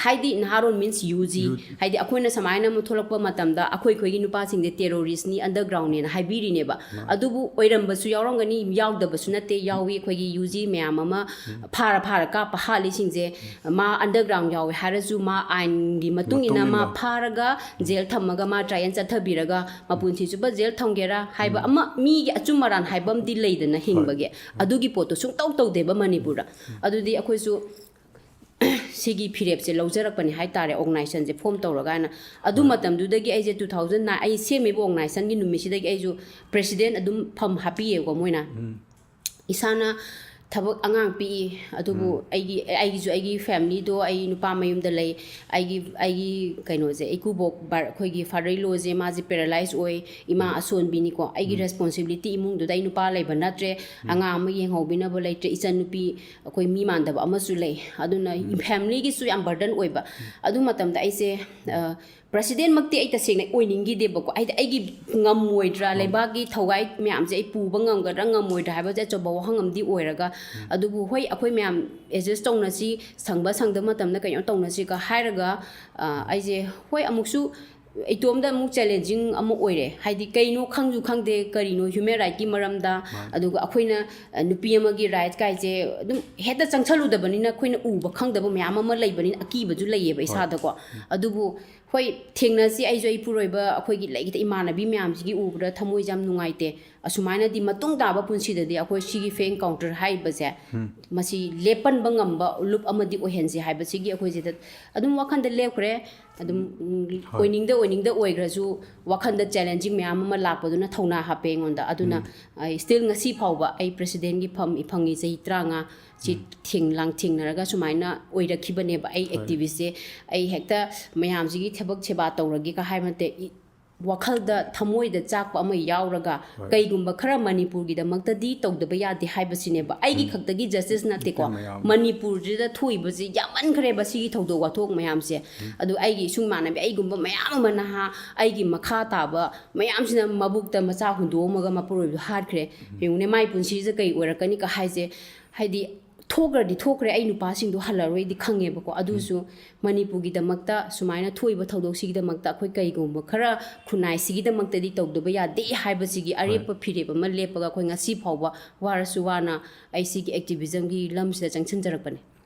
ꯍꯥꯏꯗꯤ ꯅꯍꯥꯔꯣꯟ means ꯌꯨ ꯖꯤ꯫ ꯌꯨ ꯖꯤ꯫ ꯍꯥꯏꯗꯤ ꯑꯩꯈꯣꯏꯅ ꯁꯨꯃꯥꯏꯅ ꯑꯃ ꯊꯣꯛꯂꯛꯄ ꯃꯇꯝꯗ ꯑꯩꯈꯣꯏ ꯑꯩꯈꯣꯏꯒꯤ ꯅꯨꯄꯥꯁꯤꯡꯁꯦ ꯇꯦꯔꯣꯔꯤꯁꯅꯤ, ꯑꯟꯗꯔꯒ꯭ꯔꯥꯎꯟꯅꯦꯅ ꯍꯥꯏꯕꯤꯔꯤꯅꯦꯕ꯫ ꯑꯗꯨꯕꯨ ꯑꯣꯏꯔꯝꯕꯁꯨ ꯌꯥꯎꯔꯝꯒꯅꯤ, ꯌꯥꯎꯗꯕꯁꯨ ꯅꯠꯇꯦ, ꯌꯥꯎꯏ꯫ ꯑꯩꯈꯣꯏꯒꯤ ꯌꯨ ꯖꯤ ꯃꯌꯥꯝ ꯑꯃ ꯐꯥꯔ ꯐꯥꯔ ꯀꯥꯞꯄ ꯍꯥꯠꯂꯤꯁꯤꯡꯁꯦ ꯃꯥ ꯑꯟꯗꯔꯒ꯭ꯔꯥꯎꯟ ꯌꯥꯎꯋꯦ ꯍꯥꯏꯔꯁꯨ ꯃꯥ ꯑꯥꯏꯟꯒꯤ ꯃꯇꯨꯡ ꯏꯟꯅ ꯃꯇꯨꯡ ꯃꯥ ꯏꯟꯅ꯫ ꯐꯥꯔꯒ ꯖꯦꯜ ꯊꯝꯃꯒ ꯃꯥ ꯇ꯭ꯔꯥꯏꯌꯦꯜ ꯆꯠꯊꯕꯤꯔꯒ ꯃꯄꯨꯟꯁꯤ ꯆꯨꯞꯄ ꯖꯦꯜ ꯊꯝꯒꯦꯔꯥ ꯍꯥꯏꯕ ꯑꯃ, ꯃꯤꯒꯤ ꯑꯆꯨꯝ ꯑꯔꯥꯟ ꯍꯥꯏꯕ ꯑꯃꯗꯤ ꯂꯩꯗꯅ ꯍꯤꯡꯕꯒꯤ, ꯑꯗꯨꯒꯤ ꯄꯣꯠꯇꯣ ꯁꯨꯡꯇꯧ ꯇꯧꯗꯦꯕ ꯃꯅꯤꯄꯨꯔꯗ꯫ ꯑꯗꯨꯗꯤ ꯑꯩꯈꯣꯏꯁꯨ ꯁꯤꯒꯤ ꯐꯤꯔꯦꯞꯁꯦ ꯂꯧꯖꯔꯛꯄꯅꯦ ꯍꯥꯏꯇꯥꯔꯦ, ꯑꯣꯔꯒꯅꯥꯏꯖꯦꯁꯟꯁꯦ ꯐꯣꯝ ꯇꯧꯔꯒ ꯍꯥꯏꯅ꯫ ꯑꯗꯨ ꯃꯇꯝꯗꯨꯗꯒꯤ ꯑꯩꯁꯦ two thousand nine, ꯑꯩ ꯁꯦꯝꯃꯤꯕ ꯑꯣꯔꯒꯅꯥꯏꯖꯦꯁꯟꯒꯤ ꯅꯨꯃꯤꯠꯁꯤꯗꯒꯤ ꯑꯩꯁꯨ ꯄ꯭ꯔꯦꯁꯤꯗꯦꯟ ꯑꯗꯨꯝ ꯐꯝ ꯍꯥꯞꯄꯤꯌꯦꯕꯀꯣ ꯃꯣꯏꯅ꯫ ꯏꯁꯥꯅ ꯊꯕꯛ ꯑꯉꯥꯡ ꯄꯤꯛꯏ, ꯑꯗꯨꯕꯨ ꯑꯩꯒꯤ, ꯑꯩꯒꯤꯁꯨ ꯑꯩꯒꯤ ꯐꯦꯃꯤꯂꯤꯗꯣ, ꯑꯩ ꯅꯨꯄꯥ ꯃꯌꯨꯝꯗ ꯂꯩ, ꯑꯩꯒꯤ, ꯑꯩꯒꯤ ꯀꯩꯅꯣꯁꯦ, ꯏꯀꯨꯕꯣꯛ ꯕꯥꯔ-, ꯑꯩꯈꯣꯏꯒꯤ father-in-lawꯁꯦ, ꯃꯥꯁꯦ ꯄꯦꯔꯥꯂꯥꯏꯁ ꯑꯣꯏ, ꯏꯃꯥ ꯑꯁꯣꯟꯕꯤꯅꯤꯀꯣ꯫ ꯑꯩꯒꯤ ꯔꯦꯁꯄꯣꯟꯁꯤꯕꯤꯂꯤꯇꯤ ꯏꯃꯨꯡꯗꯨꯗ ꯑꯩ ꯅꯨꯄꯥ ꯂꯩꯕ ꯅꯠꯇ꯭ꯔꯦ, ꯑꯉꯥꯡ ꯑꯃ ꯌꯦꯡꯍꯧꯕꯤꯅꯕ ꯂꯩꯇ꯭ꯔꯦ, ꯏꯆꯟꯅꯨꯄꯤ ꯑꯩꯈꯣꯏ ꯃꯤ ꯃꯥꯟꯗꯕ ꯑꯃꯁꯨ ꯂꯩ꯫ ꯑꯗꯨꯅ ꯐꯦꯃꯤꯂꯤꯒꯤꯁꯨ ꯌꯥꯝ ꯕꯔꯗꯟ ꯑꯣꯏꯕ꯫ ꯑꯗꯨ ꯃꯇꯝꯗ ꯑꯩꯁꯦ, ꯑ, ꯄ꯭ꯔꯁꯤꯗꯦꯟꯃꯛꯇꯤ ꯑꯩ ꯇꯁꯦꯡꯅ ꯑꯣꯏꯅꯤꯡꯈꯤꯗꯦꯕꯀꯣ꯫ ꯍꯥꯏꯗꯤ ꯑꯩꯒꯤ ꯉꯝꯃꯣꯏꯗ꯭ꯔꯥ, ꯂꯩꯕꯥꯛꯀꯤ ꯊꯧꯒꯥꯏ ꯃꯌꯥꯝꯁꯦ ꯑꯩ ꯄꯨꯕ ꯉꯝꯒꯗ꯭ꯔꯥ ꯉꯝꯃꯣꯏꯗ꯭ꯔꯥ ꯍꯥꯏꯕꯁꯦ ꯑꯆꯧꯕ ꯋꯥꯍꯪ ꯑꯃꯗꯤ ꯑꯣꯏꯔꯒ, ꯑꯗꯨꯕꯨ ꯍꯣꯏ, ꯑꯩꯈꯣꯏ ꯃꯌꯥꯝ ꯑꯦꯗꯖꯁ ꯇꯧꯅꯁꯤ, ꯁꯪꯕ ꯁꯪꯗꯕ ꯃꯇꯝꯗ ꯀꯩꯅꯣ ꯇꯧꯅꯁꯤꯒ ꯍꯥꯏꯔꯒ, ꯑ, ꯑꯩꯁꯦ ꯍꯣꯏ, ꯑꯃꯨꯛꯁꯨ ꯏꯇꯣꯝꯗ ꯑꯃꯨꯛ ꯆꯦꯂꯦꯟꯖꯤꯡ ꯑꯃ ꯑꯣꯏꯔꯦ꯫ ꯍꯥꯏꯗꯤ ꯀꯩꯅꯣ ꯈꯪꯁꯨ ꯈꯪꯗꯦ, ꯀꯔꯤꯅꯣ ꯍ꯭ꯌꯨꯃꯦꯟ ꯔꯥꯏꯠꯀꯤ ꯃꯔꯝꯗ, ꯑꯗꯨꯒ ꯑꯩꯈꯣꯏꯅ, ꯑ, ꯅꯨꯄꯤ ꯑꯃꯒꯤ ꯔꯥꯏꯠ ꯀꯥꯏꯁꯦ ꯑꯗꯨꯝ ꯍꯦꯛꯇ ꯆꯪꯁꯜꯂꯨꯗꯕꯅꯤꯅ ꯑꯩꯈꯣꯏꯅ ꯎꯕ ꯈꯪꯗꯕ ꯃꯌꯥꯝ ꯑꯃ ꯂꯩꯕꯅꯤꯅ ꯑꯀꯤꯕꯁꯨ ꯂꯩꯌꯦꯕ ꯏꯁꯥꯗꯀꯣ꯫ ꯑꯗꯨꯕꯨ ꯍꯣꯏ, ꯊꯦꯡꯅꯁꯤ, ꯑꯩꯁꯨ ꯑꯩ ꯄꯨꯔꯣꯏꯕ ꯑꯩꯈꯣꯏꯒꯤ ꯂꯩꯈꯤꯗ ꯏꯃꯥꯟꯅꯕꯤ ꯃꯌꯥꯝꯁꯤꯒꯤ ꯎꯕꯗ ꯊꯃꯣꯏꯁꯦ ꯌꯥꯝ ꯅꯨꯡꯉꯥꯏꯇꯦ꯫ ꯑꯁꯨꯃꯥꯏꯅꯗꯤ ꯃꯇꯨꯡ ꯇꯥꯕ ꯄꯨꯟꯁꯤꯗꯗꯤ ꯑꯩꯈꯣꯏ ꯁꯤꯒꯤ ꯐꯦꯡ ꯀꯥꯎꯟꯇꯔ ꯍꯥꯏꯔꯤꯕꯁꯦ, ꯃꯁꯤ ꯂꯦꯞꯄꯟꯕ ꯉꯝꯕ ꯂꯨꯞ ꯑꯃꯗꯤ ꯑꯣꯏꯍꯟꯁꯤ ꯍꯥꯏꯕꯁꯤꯒꯤ ꯑꯩꯈꯣꯏꯁꯤꯗ ꯑꯗꯨꯝ ꯋꯥꯈꯟꯗ ꯂꯦꯞꯈ꯭ꯔꯦ꯫ ꯑꯗꯨꯝ, ꯎꯝ, ꯑꯣꯏꯅꯤꯡꯗ ꯑꯣꯏꯅꯤꯡꯗ ꯑꯣꯏꯈ꯭ꯔꯁꯨ ꯋꯥꯈꯟꯗ ꯆꯦꯂꯦꯟꯖꯤꯡ ꯃꯌꯥꯝ ꯑꯃ ꯂꯥꯛꯄꯗꯨꯅ ꯊꯧꯅꯥ ꯍꯥꯞꯄꯦ ꯑꯩꯉꯣꯟꯗ꯫ ꯑꯗꯨꯅ ꯑꯩ ꯁ꯭ꯇꯤꯜ ꯉꯁꯤ ꯐꯥꯎꯕ ꯑꯩ ꯄ꯭ꯔꯦꯁꯤꯗꯦꯟꯒꯤ ꯐꯝ ꯐꯪꯉꯤ ꯆꯍꯤ ꯇꯔꯥꯃꯉꯥ ꯁꯤ ꯊꯦꯡ-, ꯂꯥꯡ ꯊꯦꯡꯅꯔꯒ ꯁꯨꯃꯥꯏꯅ ꯑꯣꯏꯔꯛꯈꯤꯕꯅꯦꯕ ꯑꯩ ꯑꯦꯛꯇꯤꯚꯤꯁꯁꯦ꯫ ꯑꯩ ꯍꯦꯛꯇ ꯃꯌꯥꯝꯁꯤꯒꯤ ꯊꯕꯛ ꯁꯦꯕꯥ ꯇꯧꯔꯒꯦꯒ ꯍꯥꯏꯕ ꯅꯠꯇꯦ꯫ ꯏ-, ꯋꯥꯈꯜꯗ, ꯊꯃꯣꯏꯗ ꯆꯥꯛꯄ ꯑꯃ ꯌꯥꯎꯔꯒ, ꯀꯩꯒꯨꯝꯕ ꯈꯔ ꯃꯅꯤꯄꯨꯔꯒꯤꯗꯃꯛꯇꯗꯤ ꯇꯧꯗꯕ ꯌꯥꯗꯦ ꯍꯥꯏꯕꯁꯤꯅꯦꯕ꯫ ꯑꯩꯒꯤ ꯈꯛꯇꯒꯤ ꯖꯁꯇꯤꯁ ꯅꯠꯇꯦꯀꯣ, ꯃꯤꯄꯨꯝ ꯃꯌꯥꯝ꯫ ꯃꯅꯤꯄꯨꯔꯁꯤꯗ ꯊꯣꯛꯏꯕꯁꯤ ꯌꯥꯝꯃꯟꯈ꯭ꯔꯦꯕ ꯁꯤꯒꯤ ꯊꯧꯗꯣꯛ ꯋꯥꯊꯣꯛ ꯃꯌꯥꯝꯁꯦ꯫ ꯑꯗꯨ ꯑꯩꯒꯤ ꯏꯁꯨꯡ ꯏꯃꯥꯟꯅꯕꯤ, ꯑꯩꯒꯨꯝꯕ ꯃꯌꯥꯝ ꯑꯃ, ꯅꯍꯥ ꯑꯩꯒꯤ ꯃꯈꯥ ꯇꯥꯕ ꯃꯌꯥꯝꯁꯤꯅ ꯃꯕꯨꯛꯇ ꯃꯆꯥ ꯍꯨꯟꯗꯣꯛꯑꯝꯃꯒ ꯃꯄꯨꯔꯣꯏꯕꯗꯣ ꯍꯥꯠꯈ꯭ꯔꯦ꯫ ꯌꯦꯡꯉꯨꯅꯦ, ꯃꯥꯏ ꯄꯨꯟꯁꯤꯁꯤꯗ ꯀꯩ ꯑꯣꯏꯔꯛꯀꯅꯤꯒ ꯍꯥꯏꯁꯦ꯫ ꯍꯥꯏꯗꯤ ꯊꯣꯛꯈ꯭ꯔꯗꯤ ꯊꯣꯛꯈ꯭ꯔꯦ, ꯑꯩ ꯅꯨꯄꯥꯁꯤꯡꯗꯣ ꯍꯜꯂꯔꯣꯏꯗꯤ ꯈꯪꯉꯦꯕꯀꯣ꯫ ꯑꯗꯨꯁꯨ ꯃꯅꯤꯄꯨꯔꯒꯤꯗꯃꯛꯇ, ꯁꯨꯃꯥꯏꯅ ꯊꯣꯛꯏꯕ ꯊꯧꯗꯣꯛꯁꯤꯒꯤꯗꯃꯛꯇ ꯑꯩꯈꯣꯏ ꯀꯩꯒꯨꯝꯕ ꯈꯔ ꯈꯨꯟꯅꯥꯏꯁꯤꯒꯤꯗꯃꯛꯇꯗꯤ ꯇꯧꯗꯕ ꯌꯥꯗꯦ ꯍꯥꯏꯕꯁꯤꯒꯤ ꯑꯔꯦꯞꯄ ꯐꯤꯔꯦꯞ ꯑꯃ ꯂꯦꯞꯄꯒ ꯑꯩꯈꯣꯏ ꯉꯁꯤ ꯐꯥꯎꯕ ꯋꯥꯔꯁꯨ ꯋꯥꯅ ꯑꯩ ꯁꯤꯒꯤ ꯑꯦꯛꯇꯤꯚꯤꯖꯝꯒꯤ ꯂꯝꯁꯤꯗ ꯆꯪꯁꯤꯟꯖꯔꯛꯄꯅꯦ꯫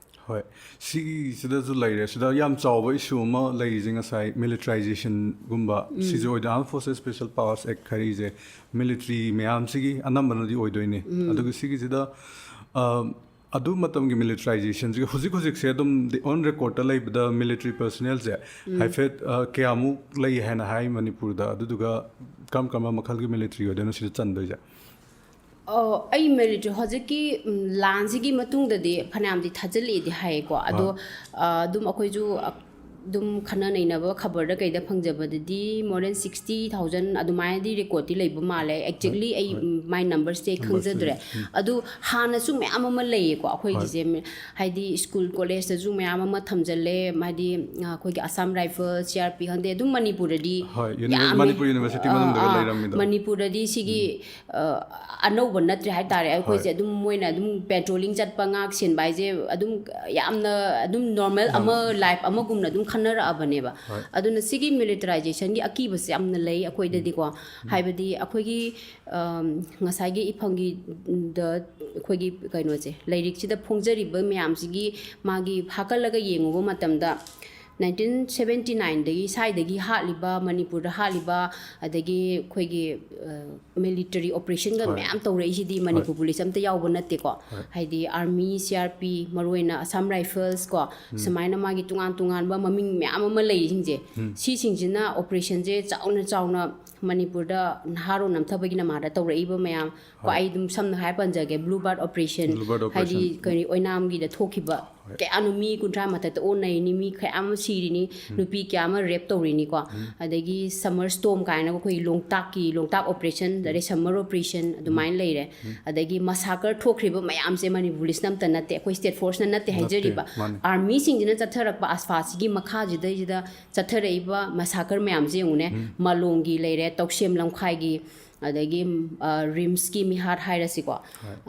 ꯍꯣꯏ, ꯁꯤꯒꯤꯁꯤꯗꯁꯨ ꯂꯩꯔꯦ꯫ ꯁꯤꯗ ꯌꯥꯝ ꯆꯥꯎꯕ ꯏꯁꯨ ꯑꯃ ꯂꯩꯔꯤꯁꯦ ꯉꯁꯥꯏ ꯃꯤꯂꯤꯇꯔꯥꯏꯖꯦꯁꯟꯒꯨꯝꯕ, ꯁꯤꯁꯨ ꯑꯣꯏꯗꯣꯏꯅꯦ꯫ Armed Forces Special Powers Act ꯍꯥꯏꯔꯤꯁꯦ ꯃꯤꯂꯤꯇꯔꯤ ꯃꯌꯥꯝꯁꯤꯒꯤ ꯑꯅꯝꯕꯅꯗꯤ ꯑꯣꯏꯗꯣꯏꯅꯦ꯫ ꯑꯗꯨꯒ ꯁꯤꯒꯤꯁꯤꯗ, ꯑ, ꯑꯗꯨ ꯃꯇꯝꯒꯤ ꯃꯤꯂꯤꯇꯔꯥꯏꯖꯦꯁꯟꯁꯤꯒ ꯍꯧꯖꯤꯛ ꯍꯧꯖꯤꯛꯁꯦ ꯑꯗꯨꯝ on record ꯂꯩꯕꯗ ꯃꯤꯂꯤꯇꯔꯤ ꯄꯔꯁꯣꯅꯦꯜꯁꯦ ꯍꯥꯏꯐꯦꯠ, ꯑ, ꯀꯌꯥꯃꯨꯛ ꯂꯩ ꯍꯥꯏꯅ ꯍꯥꯏ ꯃꯅꯤꯄꯨꯔꯗ? ꯑꯗꯨꯗꯨꯒ ꯀꯔꯝ ꯀꯔꯝꯕ ꯃꯈꯜꯒꯤ ꯃꯤꯂꯤꯇꯔꯤ ꯑꯣꯏꯗꯣꯏꯅꯣ ꯁꯤꯗ ꯆꯟꯗꯣꯏꯁꯦ? ꯑꯣ, ꯑꯩ ꯃꯤꯂꯤꯇꯔꯤ ꯍꯧꯖꯤꯛꯀꯤ, ꯎꯝ, ꯂꯥꯟꯁꯤꯒꯤ ꯃꯇꯨꯡꯗꯗꯤ ꯐꯅꯌꯥꯝꯗꯤ ꯊꯥꯖꯤꯜꯂꯛꯑꯦꯗꯤ ꯍꯥꯏꯌꯦꯀꯣ꯫ ꯑꯗꯣ, ꯑ, ꯑꯗꯨꯝ ꯑꯩꯈꯣꯏꯁꯨ, ꯑ, ꯑꯗꯨꯝ ꯈꯟꯅ ꯅꯩꯅꯕ ꯈꯕꯔꯗ ꯀꯩꯗ ꯐꯪꯖꯕꯗꯗꯤ more than sixty thousand ꯑꯗꯨꯃꯥꯏꯅꯗꯤ ꯔꯦꯀꯣꯔꯠꯇꯤ ꯂꯩꯕ ꯃꯥꯜꯂꯦ꯫ ꯑꯦꯛꯖꯦꯛꯂꯤ ꯑꯩ ꯃꯥꯏ ꯅꯝꯕꯔꯁꯇꯤ ꯑꯩ ꯈꯪꯖꯗ꯭ꯔꯦ꯫ ꯑꯗꯨ ꯍꯥꯟꯅꯁꯨ ꯃꯌꯥꯝ ꯑꯃ ꯂꯩꯌꯦꯀꯣ ꯑꯩꯈꯣꯏꯒꯤꯁꯦ꯫ ꯍꯥꯏꯗꯤ ꯁ꯭ꯀꯨꯜ ꯀꯣꯂꯦꯖꯇꯁꯨ ꯃꯌꯥꯝ ꯑꯃ ꯊꯝꯖꯜꯂꯦ꯫ ꯍꯥꯏꯗꯤ ꯑꯩꯈꯣꯏꯒꯤ Assam rifle, C R P ꯈꯪꯗꯦ, ꯑꯗꯨꯝ ꯃꯅꯤꯄꯨꯔꯗꯗꯤ ꯌꯥꯝꯃꯦ꯫ ꯃꯅꯤꯄꯨꯔ ꯌꯨꯅꯤꯚꯔꯁꯤꯇꯤ ꯃꯅꯨꯡꯗꯒ ꯂꯩꯔꯝꯃꯤꯗꯣ꯫ ꯃꯅꯤꯄꯨꯔꯗꯗꯤ ꯁꯤꯒꯤ ꯑꯅꯧꯕ ꯅꯠꯇ꯭ꯔꯦ ꯍꯥꯏꯇꯥꯔꯦ꯫ ꯑꯩꯈꯣꯏꯁꯦ ꯑꯗꯨꯝ ꯃꯣꯏꯅ ꯑꯗꯨꯝ ꯄꯦꯇ꯭ꯔꯣꯂꯤꯡ ꯆꯠꯄ, ꯉꯥꯛ ꯁꯦꯟꯕ ꯍꯥꯏꯁꯦ ꯑꯗꯨꯝ ꯌꯥꯝꯅ ꯑꯗꯨꯝ ꯅꯣꯔꯃꯦꯜ ꯑꯃ, ꯂꯥꯏꯐ ꯑꯃꯒꯨꯝꯅ ꯑꯗꯨꯝ ꯈꯟꯅꯔꯛꯑꯕꯅꯦꯕ꯫ ꯑꯗꯨꯅ ꯁꯤꯒꯤ ꯃꯤꯂꯤꯇꯔꯥꯏꯖꯦꯁꯟꯒꯤ ꯑꯀꯤꯕꯁꯦ ꯌꯥꯝꯅ ꯂꯩ ꯑꯩꯈꯣꯏꯗꯗꯤꯀꯣ꯫ ꯍꯥꯏꯕꯗꯤ ꯑꯩꯈꯣꯏꯒꯤ ꯉꯁꯥꯏꯒꯤ ꯏꯐꯝꯒꯤꯗ ꯑꯩꯈꯣꯏꯒꯤ ꯀꯩꯅꯣꯁꯦ, ꯂꯥꯏꯔꯤꯛꯁꯤꯗ ꯐꯣꯡꯖꯔꯤꯕ ꯃꯌꯥꯝꯁꯤꯒꯤ ꯃꯥꯒꯤ ꯍꯥꯀꯠꯂꯒ ꯌꯦꯡꯉꯨꯕ ꯃꯇꯝꯗ, ꯅꯥꯏꯟꯇꯤꯟ ꯁꯕꯦꯟꯇꯤ ꯅꯥꯏꯟꯗꯒꯤ ꯁ꯭ꯋꯥꯏꯗꯒꯤ ꯍꯥꯠꯂꯤꯕ, ꯃꯅꯤꯄꯨꯔꯗ ꯍꯥꯠꯂꯤꯕ, ꯑꯗꯒꯤ ꯑꯩꯈꯣꯏꯒꯤ ꯃꯤꯂꯤꯇꯔꯤ ꯑꯣꯄꯔꯦꯁꯟꯒ ꯃꯌꯥꯝ ꯇꯧꯔꯛꯏꯁꯤꯗꯤ ꯃꯅꯤꯄꯨꯔ ꯄꯨꯂꯤꯁ ꯑꯝꯇ ꯌꯥꯎꯕ ꯅꯠꯇꯦꯀꯣ꯫ ꯍꯥꯏꯗꯤ ꯑꯥꯔꯃꯤ, ꯁꯤ ꯑꯥꯔ ꯄꯤ, ꯃꯔꯨꯑꯣꯏꯅ ꯑꯁꯥꯝ ꯔꯥꯏꯐꯜꯁ ꯀꯣ, ꯁꯨꯃꯥꯏꯅ ꯃꯥꯒꯤ ꯇꯣꯉꯥꯟ ꯇꯣꯉꯥꯟꯕ ꯃꯃꯤꯡ ꯃꯌꯥꯝ ꯑꯃ ꯂꯩꯔꯤꯁꯤꯡꯁꯦ, ꯁꯤꯁꯤꯡꯁꯤꯅ ꯑꯣꯄꯔꯦꯁꯟꯁꯦ ꯆꯥꯎꯅ ꯆꯥꯎꯅ ꯃꯅꯤꯄꯨꯔꯗ ꯅꯍꯥꯔꯣꯟ ꯅꯝꯊꯕꯒꯤ ꯅꯃꯥꯗ ꯇꯧꯔꯛꯏꯕ ꯃꯌꯥꯝ ꯀꯣ꯫ ꯑꯩ ꯑꯗꯨꯝ ꯁꯝꯅ ꯍꯥꯏꯔ ꯄꯟꯖꯒꯦ, ꯕ꯭ꯂꯨ ꯕꯥꯔꯠ ꯑꯣꯄꯔꯦꯁꯟ꯫ ꯍꯥꯏꯗꯤ ꯀꯩꯅꯣ, ꯑꯣꯏꯅꯥꯝꯒꯤꯗ ꯊꯣꯛꯈꯤꯕ ꯀꯌꯥꯅꯣ, ꯃꯤ ꯀꯨꯟꯊ꯭ꯔꯥ ꯃꯊꯛꯇ ꯑꯣꯟꯅꯩꯅꯤ, ꯃꯤ ꯀꯌꯥ ꯑꯃ ꯁꯤꯔꯤꯅꯤ, ꯅꯨꯄꯤ ꯀꯌꯥ ꯑꯃ ꯔꯦꯞ ꯇꯧꯔꯤꯅꯤꯀꯣ꯫ ꯑꯗꯒꯤ ꯁꯝꯃꯔ ꯁ꯭ꯇꯣꯝ ꯀꯥꯏꯅ ꯑꯩꯈꯣꯏ ꯂꯣꯛꯇꯥꯛꯀꯤ, ꯂꯣꯛꯇꯥꯛ ꯑꯣꯄꯔꯦꯁꯟ, ꯑꯗꯩ ꯁꯝꯃꯔ ꯑꯣꯄꯔꯦꯁꯟ ꯑꯗꯨꯃꯥꯏꯅ ꯂꯩꯔꯦ꯫ ꯑꯗꯒꯤ ꯃꯁꯥꯀꯔ ꯊꯣꯛꯈ꯭ꯔꯤꯕ ꯃꯌꯥꯝꯁꯦ ꯃꯅꯤꯄꯨꯔ ꯄꯨꯂꯤꯁꯅ ꯑꯝꯇ ꯅꯠꯇꯦ, ꯑꯩꯈꯣꯏ ꯁ꯭ꯇꯦꯠ ꯐꯣꯔꯁꯅ ꯅꯠꯇꯦ ꯍꯥꯏꯖꯔꯤꯕ꯫ ꯑꯥꯔꯃꯤꯁꯤꯡꯁꯤꯅ ꯆꯠꯊꯔꯛꯄ ꯑꯁꯐꯥꯁꯤꯒꯤ ꯃꯈꯥꯁꯤꯗꯩꯁꯤꯗ ꯆꯠꯊꯔꯛꯏꯕ ꯃꯁꯥꯀꯔ ꯃꯌꯥꯝꯁꯦ ꯌꯦꯡꯉꯨꯅꯦ꯫ ꯃꯥꯂꯣꯝꯒꯤ ꯂꯩꯔꯦ, ꯇꯧꯁꯦꯝ ꯂꯝꯈꯥꯏꯒꯤ, ꯑꯗꯒꯤ ꯔꯤꯝꯁꯀꯤ ꯃꯤꯍꯥꯠ ꯍꯥꯏꯔꯁꯤꯀꯣ꯫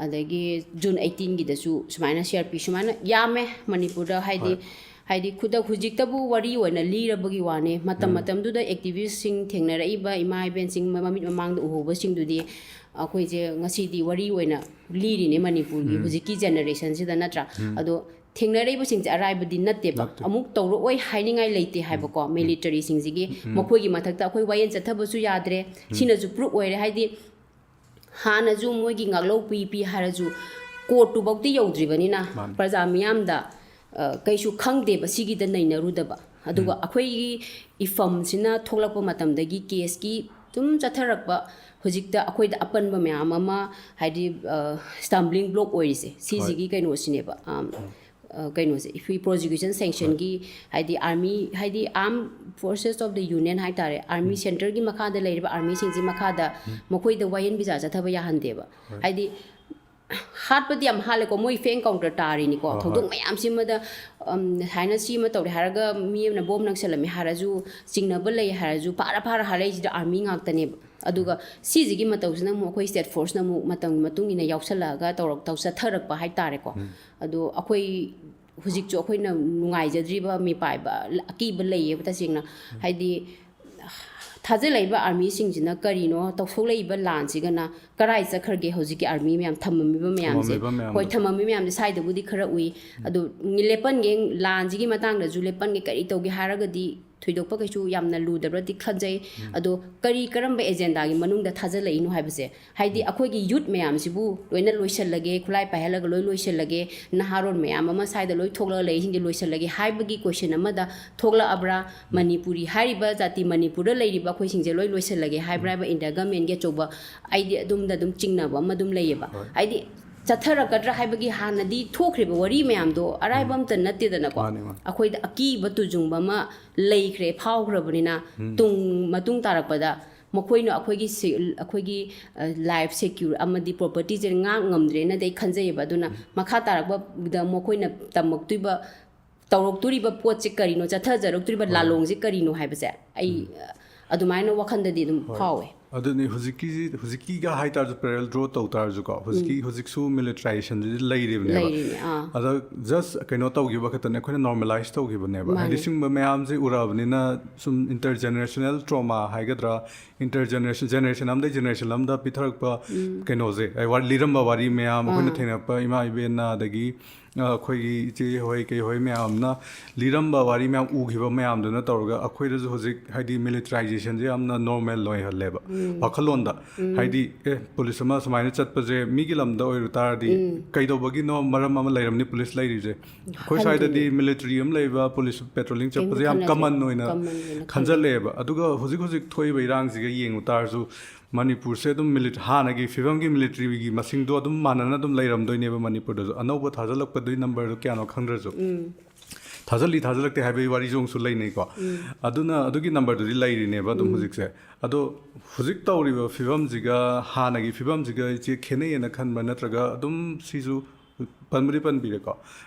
ꯑꯗꯒꯤ ꯖꯨꯟ ꯑꯩꯠꯇꯤꯟꯒꯤꯗꯁꯨ ꯁꯨꯃꯥꯏꯅ ꯁꯤ ꯑꯥꯔ ꯄꯤ ꯁꯨꯃꯥꯏꯅ ꯌꯥꯝꯃꯦ ꯃꯅꯤꯄꯨꯔꯗ꯫ ꯍꯥꯏꯗꯤ, ꯍꯥꯏꯗꯤ ꯈꯨꯗꯛ ꯍꯧꯖꯤꯛꯇꯕꯨ ꯋꯥꯔꯤ ꯑꯣꯏꯅ ꯂꯤꯔꯕꯒꯤ ꯋꯥꯅꯦ꯫ ꯃꯇꯝ ꯃꯇꯝꯗꯨꯗ ꯑꯦꯛꯇꯤꯚꯤꯁꯁꯤꯡ, ꯊꯦꯡꯅꯔꯛꯏꯕ ꯏꯃꯥ ꯏꯕꯦꯟꯁꯤꯡ ꯃꯃꯤꯠ ꯃꯃꯥꯡꯗ ꯎꯍꯧꯕꯁꯤꯡꯗꯨꯗꯤ ꯑꯩꯈꯣꯏꯁꯦ ꯉꯁꯤꯗꯤ ꯋꯥꯔꯤ ꯑꯣꯏꯅ ꯂꯤꯔꯤꯅꯦ ꯃꯅꯤꯄꯨꯔꯒꯤ ꯍꯧꯖꯤꯛꯀꯤ ꯖꯦꯅꯦꯔꯦꯁꯟꯁꯤꯗ, ꯅꯠꯇ꯭ꯔꯥ? ꯑꯗꯣ ꯊꯦꯡꯅꯔꯛꯏꯕꯁꯤꯡꯁꯦ ꯑꯔꯥꯏꯕꯗꯤ ꯅꯠꯇꯦꯕ꯫ ꯅꯠꯇꯦ꯫ ꯑꯃꯨꯛ ꯇꯧꯔꯛꯑꯣꯏ ꯍꯥꯏꯅꯤꯡꯉꯥꯏ ꯂꯩꯇꯦ ꯍꯥꯏꯕꯀꯣ꯫ ꯃꯤꯂꯤꯇꯔꯤꯁꯤꯡꯁꯤꯒꯤ ꯃꯈꯣꯏꯒꯤ ꯃꯊꯛꯇ ꯑꯩꯈꯣꯏ ꯋꯥꯌꯦꯜ ꯆꯠꯊꯕꯁꯨ ꯌꯥꯗ꯭ꯔꯦ꯫ ꯁꯤꯅꯁꯨ ꯄ꯭ꯔꯨꯞ ꯑꯣꯏꯔꯦ꯫ ꯍꯥꯏꯗꯤ ꯍꯥꯟꯅꯁꯨ ꯃꯣꯏꯒꯤ ꯉꯥꯛꯂꯧ ꯄꯤ ꯄꯤ ꯍꯥꯏꯔꯁꯨ ꯀꯣꯔꯠꯇꯨꯐꯧꯗꯤ ꯌꯧꯗ꯭ꯔꯤꯕꯅꯤꯅ ꯄ꯭ꯔꯖꯥ ꯃꯤꯌꯥꯝꯗ, ꯑ, ꯀꯩꯁꯨ ꯈꯪꯗꯦꯕ ꯁꯤꯒꯤꯗ ꯅꯩꯅꯔꯨꯗꯕ꯫ ꯑꯗꯨꯒ ꯑꯩꯈꯣꯏꯒꯤ ꯏꯐꯝꯁꯤꯅ ꯊꯣꯛꯂꯛꯄ ꯃꯇꯝꯗꯒꯤ ꯀꯦꯁꯀꯤ ꯑꯗꯨꯝ ꯆꯠꯊꯔꯛꯄ, ꯍꯧꯖꯤꯛꯇ ꯑꯩꯈꯣꯏꯗ ꯑꯄꯟꯕ ꯃꯌꯥꯝ ꯑꯃ, ꯍꯥꯏꯗꯤ, ꯑ, ꯁ꯭ꯇꯝꯕ꯭ꯂꯤꯡ ꯕ꯭ꯂꯣꯛ ꯑꯣꯏꯔꯤꯁꯦ ꯁꯤꯁꯤꯒꯤ ꯀꯩꯅꯣꯁꯤꯅꯦꯕ꯫ ꯑꯝ, ꯑ, ꯀꯩꯅꯣꯁꯦ, ꯑꯩꯈꯣꯏ prosecution sanctionꯒꯤ, ꯍꯥꯏꯗꯤ army, ꯍꯥꯏꯗꯤ armed forces of the union ꯍꯥꯏ ꯇꯥꯔꯦ, army centreꯒꯤ ꯃꯈꯥꯗ ꯂꯩꯔꯤꯕ armyꯁꯤꯡꯁꯤ ꯃꯈꯥꯗ ꯃꯈꯣꯏꯗ ꯋꯥꯌꯦꯜ ꯕꯤꯆꯥꯔ ꯆꯠꯊꯕ ꯌꯥꯍꯟꯗꯦꯕ꯫ ꯍꯥꯏꯗꯤ ꯍꯥꯠꯄꯗꯤ ꯌꯥꯝ ꯍꯥꯠꯂꯦꯀꯣ, ꯃꯣꯏ ꯐꯦꯡ ꯀꯥꯎꯟꯇꯔ ꯇꯥꯔꯤꯅꯤꯀꯣ꯫ ꯍꯣꯏ, ꯍꯣꯏ꯫ ꯊꯧꯗꯣꯛ ꯃꯌꯥꯝꯁꯤꯃꯗ, ꯎꯝ, ꯁꯨꯃꯥꯏꯅ ꯁꯤ ꯑꯃ ꯇꯧꯔꯦ ꯍꯥꯏꯔꯒ, ꯃꯤ ꯑꯃꯅ ꯕꯣꯝ ꯅꯪꯁꯜꯂꯝꯃꯦ ꯍꯥꯏꯔꯁꯨ, ꯆꯤꯡꯅꯕ ꯂꯩ ꯍꯥꯏꯔꯁꯨ, ꯐꯥꯔ ꯐꯥꯔ ꯍꯥꯠꯂꯛꯏꯁꯤꯗ army ꯉꯥꯛꯇꯅꯦꯕ꯫ ꯑꯗꯨꯒ ꯁꯤꯁꯤꯒꯤ ꯃꯇꯧꯁꯤꯅ ꯑꯃꯨꯛ ꯑꯩꯈꯣꯏ state forceꯅ ꯑꯃꯨꯛ ꯃꯇꯝꯒꯤ ꯃꯇꯨꯡ ꯏꯟꯅ ꯌꯥꯎꯁꯜꯂꯛꯑꯒ ꯇꯧꯔꯛ-, ꯇꯧ-, ꯆꯠꯊꯔꯛꯄ ꯍꯥꯏ ꯇꯥꯔꯦꯀꯣ꯫ ꯑꯗꯣ ꯑꯩꯈꯣꯏ ꯍꯧꯖꯤꯛꯁꯨ ꯑꯩꯈꯣꯏꯅ ꯅꯨꯡꯉꯥꯏꯖꯗ꯭ꯔꯤꯕ ꯃꯤꯄꯥꯏꯕ, ꯑꯀꯤꯕ ꯂꯩꯌꯦꯕ ꯇꯁꯦꯡꯅ꯫ ꯍꯥꯏꯗꯤ ꯊꯥꯖꯤꯜꯂꯛꯏꯕ armyꯁꯤꯡꯁꯤꯅ ꯀꯔꯤꯅꯣ, ꯇꯧꯊꯣꯛꯂꯛꯏꯕ ꯂꯥꯟꯁꯤꯒꯅ ꯀꯔꯥꯏ ꯆꯠꯈ꯭ꯔꯒꯦ? ꯍꯧꯖꯤꯛꯀꯤ army ꯃꯌꯥꯝ ꯊꯝꯃꯝꯃꯤꯕ ꯃꯌꯥꯝꯁꯦ, ꯊꯝꯃꯝꯃꯤꯕ ꯃꯌꯥꯝꯗꯣ꯫ ꯍꯣꯏ, ꯊꯝꯃꯝꯃꯤ ꯃꯌꯥꯝꯁꯦ ꯁ꯭ꯋꯥꯏꯗꯕꯨꯗꯤ ꯈꯔ ꯎꯏ꯫ ꯑꯗꯣ ꯂꯦꯞꯍꯟꯒꯦ, ꯂꯥꯟꯁꯤꯒꯤ ꯃꯇꯥꯡꯗꯁꯨ ꯂꯦꯞꯍꯟꯒꯦ, ꯀꯔꯤ ꯇꯧꯒꯦ ꯍꯥꯏꯔꯒꯗꯤ ꯊꯣꯏꯗꯣꯛꯄ ꯀꯩꯁꯨ ꯌꯥꯝꯅ ꯂꯨꯗꯕ꯭ꯔꯗꯤ ꯈꯟꯖꯩ꯫ ꯑꯗꯣ ꯀꯔꯤ, ꯀꯔꯝꯕ agendaꯒꯤ ꯃꯅꯨꯡꯗ ꯊꯥꯖꯤꯜꯂꯛꯏꯅꯣ ꯍꯥꯏꯕꯁꯦ, ꯍꯥꯏꯗꯤ ꯑꯩꯈꯣꯏꯒꯤ youth ꯃꯌꯥꯝꯁꯤꯕꯨ ꯂꯣꯏꯅ ꯂꯣꯏꯁꯤꯜꯂꯒꯦ, ꯈꯨꯠꯂꯥꯏ ꯄꯥꯏꯍꯜꯂꯒ ꯂꯣꯏ ꯂꯣꯏꯁꯤꯜꯂꯒꯦ, ꯅꯍꯥꯔꯣꯜ ꯃꯌꯥꯝ ꯑꯃ ꯁ꯭ꯋꯥꯏꯗ ꯂꯣꯏ ꯊꯣꯛꯂꯒ ꯂꯩꯁꯤꯡꯁꯦ ꯂꯣꯏꯁꯤꯜꯂꯒꯦ ꯍꯥꯏꯕꯒꯤ question ꯑꯃꯗ ꯊꯣꯛꯂꯛꯑꯕ꯭ꯔꯥ? ꯃꯅꯤꯄꯨꯔꯤ ꯍꯥꯏꯔꯤꯕ ꯖꯥꯇꯤ, ꯃꯅꯤꯄꯨꯔꯗ ꯂꯩꯔꯤꯕ ꯑꯩꯈꯣꯏꯁꯤꯡꯁꯦ ꯂꯣꯏ ꯂꯣꯏꯁꯤꯜꯂꯒꯦ ꯍꯥꯏꯕ꯭ꯔꯥ ꯍꯥꯏꯕ India governmentꯀꯤ ꯑꯆꯧꯕ, ꯑꯩꯗꯤ ꯑꯗꯨꯝꯗ ꯑꯗꯨꯝ ꯆꯤꯡꯅꯕ ꯑꯃ ꯑꯗꯨꯝ ꯂꯩꯌꯦꯕ꯫ ꯍꯣꯏ꯫ ꯍꯥꯏꯗꯤ ꯆꯠꯊꯔꯛꯀꯗ꯭ꯔꯥ ꯍꯥꯏꯕꯒꯤ ꯍꯥꯟꯅꯗꯤ ꯊꯣꯛꯈ꯭ꯔꯤꯕ ꯋꯥꯔꯤ ꯃꯌꯥꯝꯗꯣ ꯑꯔꯥꯏꯕ ꯑꯝꯇ ꯅꯠꯇꯦꯗꯅꯀꯣ꯫ ꯃꯥꯅꯤ, ꯃꯥꯅꯤ꯫ ꯑꯩꯈꯣꯏꯗ ꯑꯀꯤꯕ ꯇꯨꯖꯨꯡꯕ ꯑꯃ ꯂꯩꯈ꯭ꯔꯦ, ꯐꯥꯎꯈ꯭ꯔꯕꯅꯤꯅ, ꯇꯨꯡ, ꯃꯇꯨꯡ ꯇꯥꯔꯛꯄꯗ ꯃꯈꯣꯏꯅ ꯑꯩꯈꯣꯏꯒꯤ ꯁꯦ-, ꯑꯩꯈꯣꯏꯒꯤ, ꯑ, life secure ꯑꯃꯗꯤ propertyꯁꯦ ꯉꯥꯛ ꯉꯝꯗ꯭ꯔꯦꯅꯗꯤ ꯑꯩ ꯈꯟꯖꯩꯌꯦꯕ꯫ ꯑꯗꯨꯅ ꯃꯈꯥ ꯇꯥꯔꯛꯄꯗ ꯃꯈꯣꯏꯅ ꯇꯝꯃꯛꯇꯣꯏꯕ, ꯇꯧꯔꯛꯇꯣꯔꯤꯕ ꯄꯣꯠꯁꯦ ꯀꯔꯤꯅꯣ, ꯆꯠꯊꯖꯔꯛꯇꯣꯔꯤꯕ ꯍꯣꯏ꯫ ꯂꯥꯂꯣꯡꯁꯦ ꯀꯔꯤꯅꯣ ꯍꯥꯏꯕꯁꯦ ꯑꯩ, ꯑ, ꯑꯗꯨꯃꯥꯏꯅ ꯋꯥꯈꯜꯗꯗꯤ ꯑꯗꯨꯝ ꯍꯣꯏ꯫ ꯐꯥꯎꯋꯦ꯫ ꯑꯗꯨꯅꯤ ꯍꯧꯖꯤꯛꯀꯤ, ꯍꯧꯖꯤꯛꯀꯤꯒ ꯍꯥꯏꯇꯥꯔꯁꯨ parallel draw ꯇꯧ ꯇꯥꯔꯁꯨꯀꯣ, ꯍꯧꯖꯤꯛꯀꯤ, ꯎꯝ꯫ ꯍꯧꯖꯤꯛꯁꯨ militarization ꯂꯩꯔꯤꯕꯅꯦꯕ꯫ ꯂꯩꯔꯤꯅꯦ, ꯑꯥ꯫ ꯑꯗ just ꯀꯩꯅꯣ ꯇꯧꯈꯤꯕ ꯈꯛꯇꯅꯦ, ꯑꯩꯈꯣꯏꯅ normalize ꯇꯧꯈꯤꯕꯅꯦꯕ꯫ ꯃꯥꯅꯦ꯫ ꯍꯥꯏꯗꯤ ꯁꯤꯒꯨꯝꯕ ꯃꯌꯥꯝꯁꯦ ꯎꯔꯛꯑꯕꯅꯤꯅ ꯁꯨꯝ intergenerational trauma ꯍꯥꯏꯒꯗ꯭ꯔꯥ, intergeneration, generation ꯑꯃꯗꯩ generation ꯑꯃꯗ ꯄꯤꯊꯔꯛꯄ ꯎꯝ꯫ ꯀꯩꯅꯣꯁꯦ, ꯑꯩ ꯋꯥ-, ꯂꯤꯔꯝꯕ ꯋꯥꯔꯤ ꯃꯌꯥꯝ, ꯑꯩꯈꯣꯏꯅ ꯑꯥ꯫ ꯊꯦꯡꯅꯔꯛꯄ ꯏꯃꯥ ꯏꯕꯦꯟꯅ, ꯑꯗꯒꯤ ꯑ, ꯑꯩꯈꯣꯏꯒꯤ ꯏꯆꯦ ꯍꯣꯏ ꯀꯩ ꯍꯣꯏ ꯃꯌꯥꯝꯅ ꯂꯤꯔꯝꯕ ꯋꯥꯔꯤ ꯃꯌꯥꯝ, ꯎꯈꯤꯕ ꯃꯌꯥꯝꯗꯨꯅ ꯇꯧꯔꯒ ꯑꯩꯈꯣꯏꯗꯁꯨ ꯍꯧꯖꯤꯛ ꯍꯥꯏꯗꯤ militarizationꯁꯦ ꯌꯥꯝꯅ normal ꯑꯣꯏꯍꯜꯂꯦꯕ ꯎꯝ꯫ ꯋꯥꯈꯜꯂꯣꯟꯗ꯫ ꯎꯝ꯫ ꯍꯥꯏꯗꯤ ꯑꯦ, police ꯑꯃ ꯁꯨꯃꯥꯏꯅ ꯆꯠꯄꯁꯦ ꯃꯤꯒꯤ ꯂꯝꯗ ꯑꯣꯏꯔꯨ ꯇꯥꯔꯗꯤ ꯎꯝ꯫ ꯀꯩꯗꯧꯕꯒꯤꯅꯣ, ꯃꯔꯝ ꯑꯃ ꯂꯩꯔꯝꯅꯤ police ꯂꯩꯔꯤꯁꯦ꯫ ꯑꯩꯈꯣꯏ ꯈꯟꯗꯣꯏꯅꯦ꯫ ꯁ꯭ꯋꯥꯏꯗꯗꯤ military ꯑꯃ ꯂꯩꯕ, police patrolling ꯀꯩꯝ ꯆꯠꯄꯁꯦ ꯌꯥꯝ ꯈꯟꯅꯗꯦ꯫ Common ꯑꯣꯏꯅ common ꯑꯣꯏꯅ ꯈꯟꯅꯩ꯫ ꯈꯟꯖꯜꯂꯛꯑꯦꯕ꯫ ꯑꯗꯨꯒ ꯍꯧꯖꯤꯛ ꯍꯧꯖꯤꯛ ꯊꯣꯛꯏꯕ ꯏꯔꯥꯡꯁꯤꯒ ꯌꯦꯡꯉꯨ ꯇꯥꯔꯁꯨ ꯃꯅꯤꯄꯨꯔꯁꯦ ꯑꯗꯨꯝ ꯃꯤꯂꯤꯠ ꯍꯥꯟꯅꯒꯤ ꯐꯤꯕꯝꯒꯤ ꯃꯤꯂꯤꯇ꯭ꯔꯤꯒꯤ ꯃꯁꯤꯡꯗꯣ ꯑꯗꯨꯝ ꯃꯥꯟꯅꯅ ꯑꯗꯨꯝ ꯂꯩꯔꯝꯗꯣꯏꯅꯦꯕ ꯃꯅꯤꯄꯨꯔꯗꯁꯨ꯫ ꯑꯅꯧꯕ ꯊꯥꯖꯤꯜꯂꯛꯄꯗꯨꯒꯤ ꯅꯝꯕꯔꯗꯣ ꯀꯌꯥꯅꯣ ꯈꯪꯗ꯭ꯔꯁꯨ, ꯊꯥꯖꯤꯜꯂꯤ ꯊꯥꯖꯤꯜꯂꯛꯇꯦ ꯍꯥꯏꯕꯒꯤ ꯋꯥꯔꯤꯁꯨ ꯑꯃꯨꯛꯁꯨ ꯂꯩꯅꯩꯀꯣ꯫ ꯑꯗꯨꯅ ꯑꯗꯨꯒꯤ ꯅꯝꯕꯔꯗꯨꯗꯤ ꯂꯩꯔꯤꯅꯦꯕ ꯑꯗꯨꯝ ꯍꯧꯖꯤꯛꯁꯦ꯫ ꯑꯗꯣ ꯍꯧꯖꯤꯛ ꯇꯧꯔꯤꯕ ꯐꯤꯕꯝꯁꯤꯒ ꯍꯥꯟꯅꯒꯤ ꯐꯤꯕꯝꯁꯤꯒ ꯏꯆꯦ ꯈꯦꯠꯅꯩꯌꯦꯅ ꯈꯟꯕ꯭ꯔꯥ, ꯅꯠꯇ꯭ꯔꯒ ꯑꯗꯨꯝ ꯁꯤꯁꯨ ꯄꯟꯕꯨꯗꯤ ꯄꯟꯕꯤꯔꯦꯀꯣ,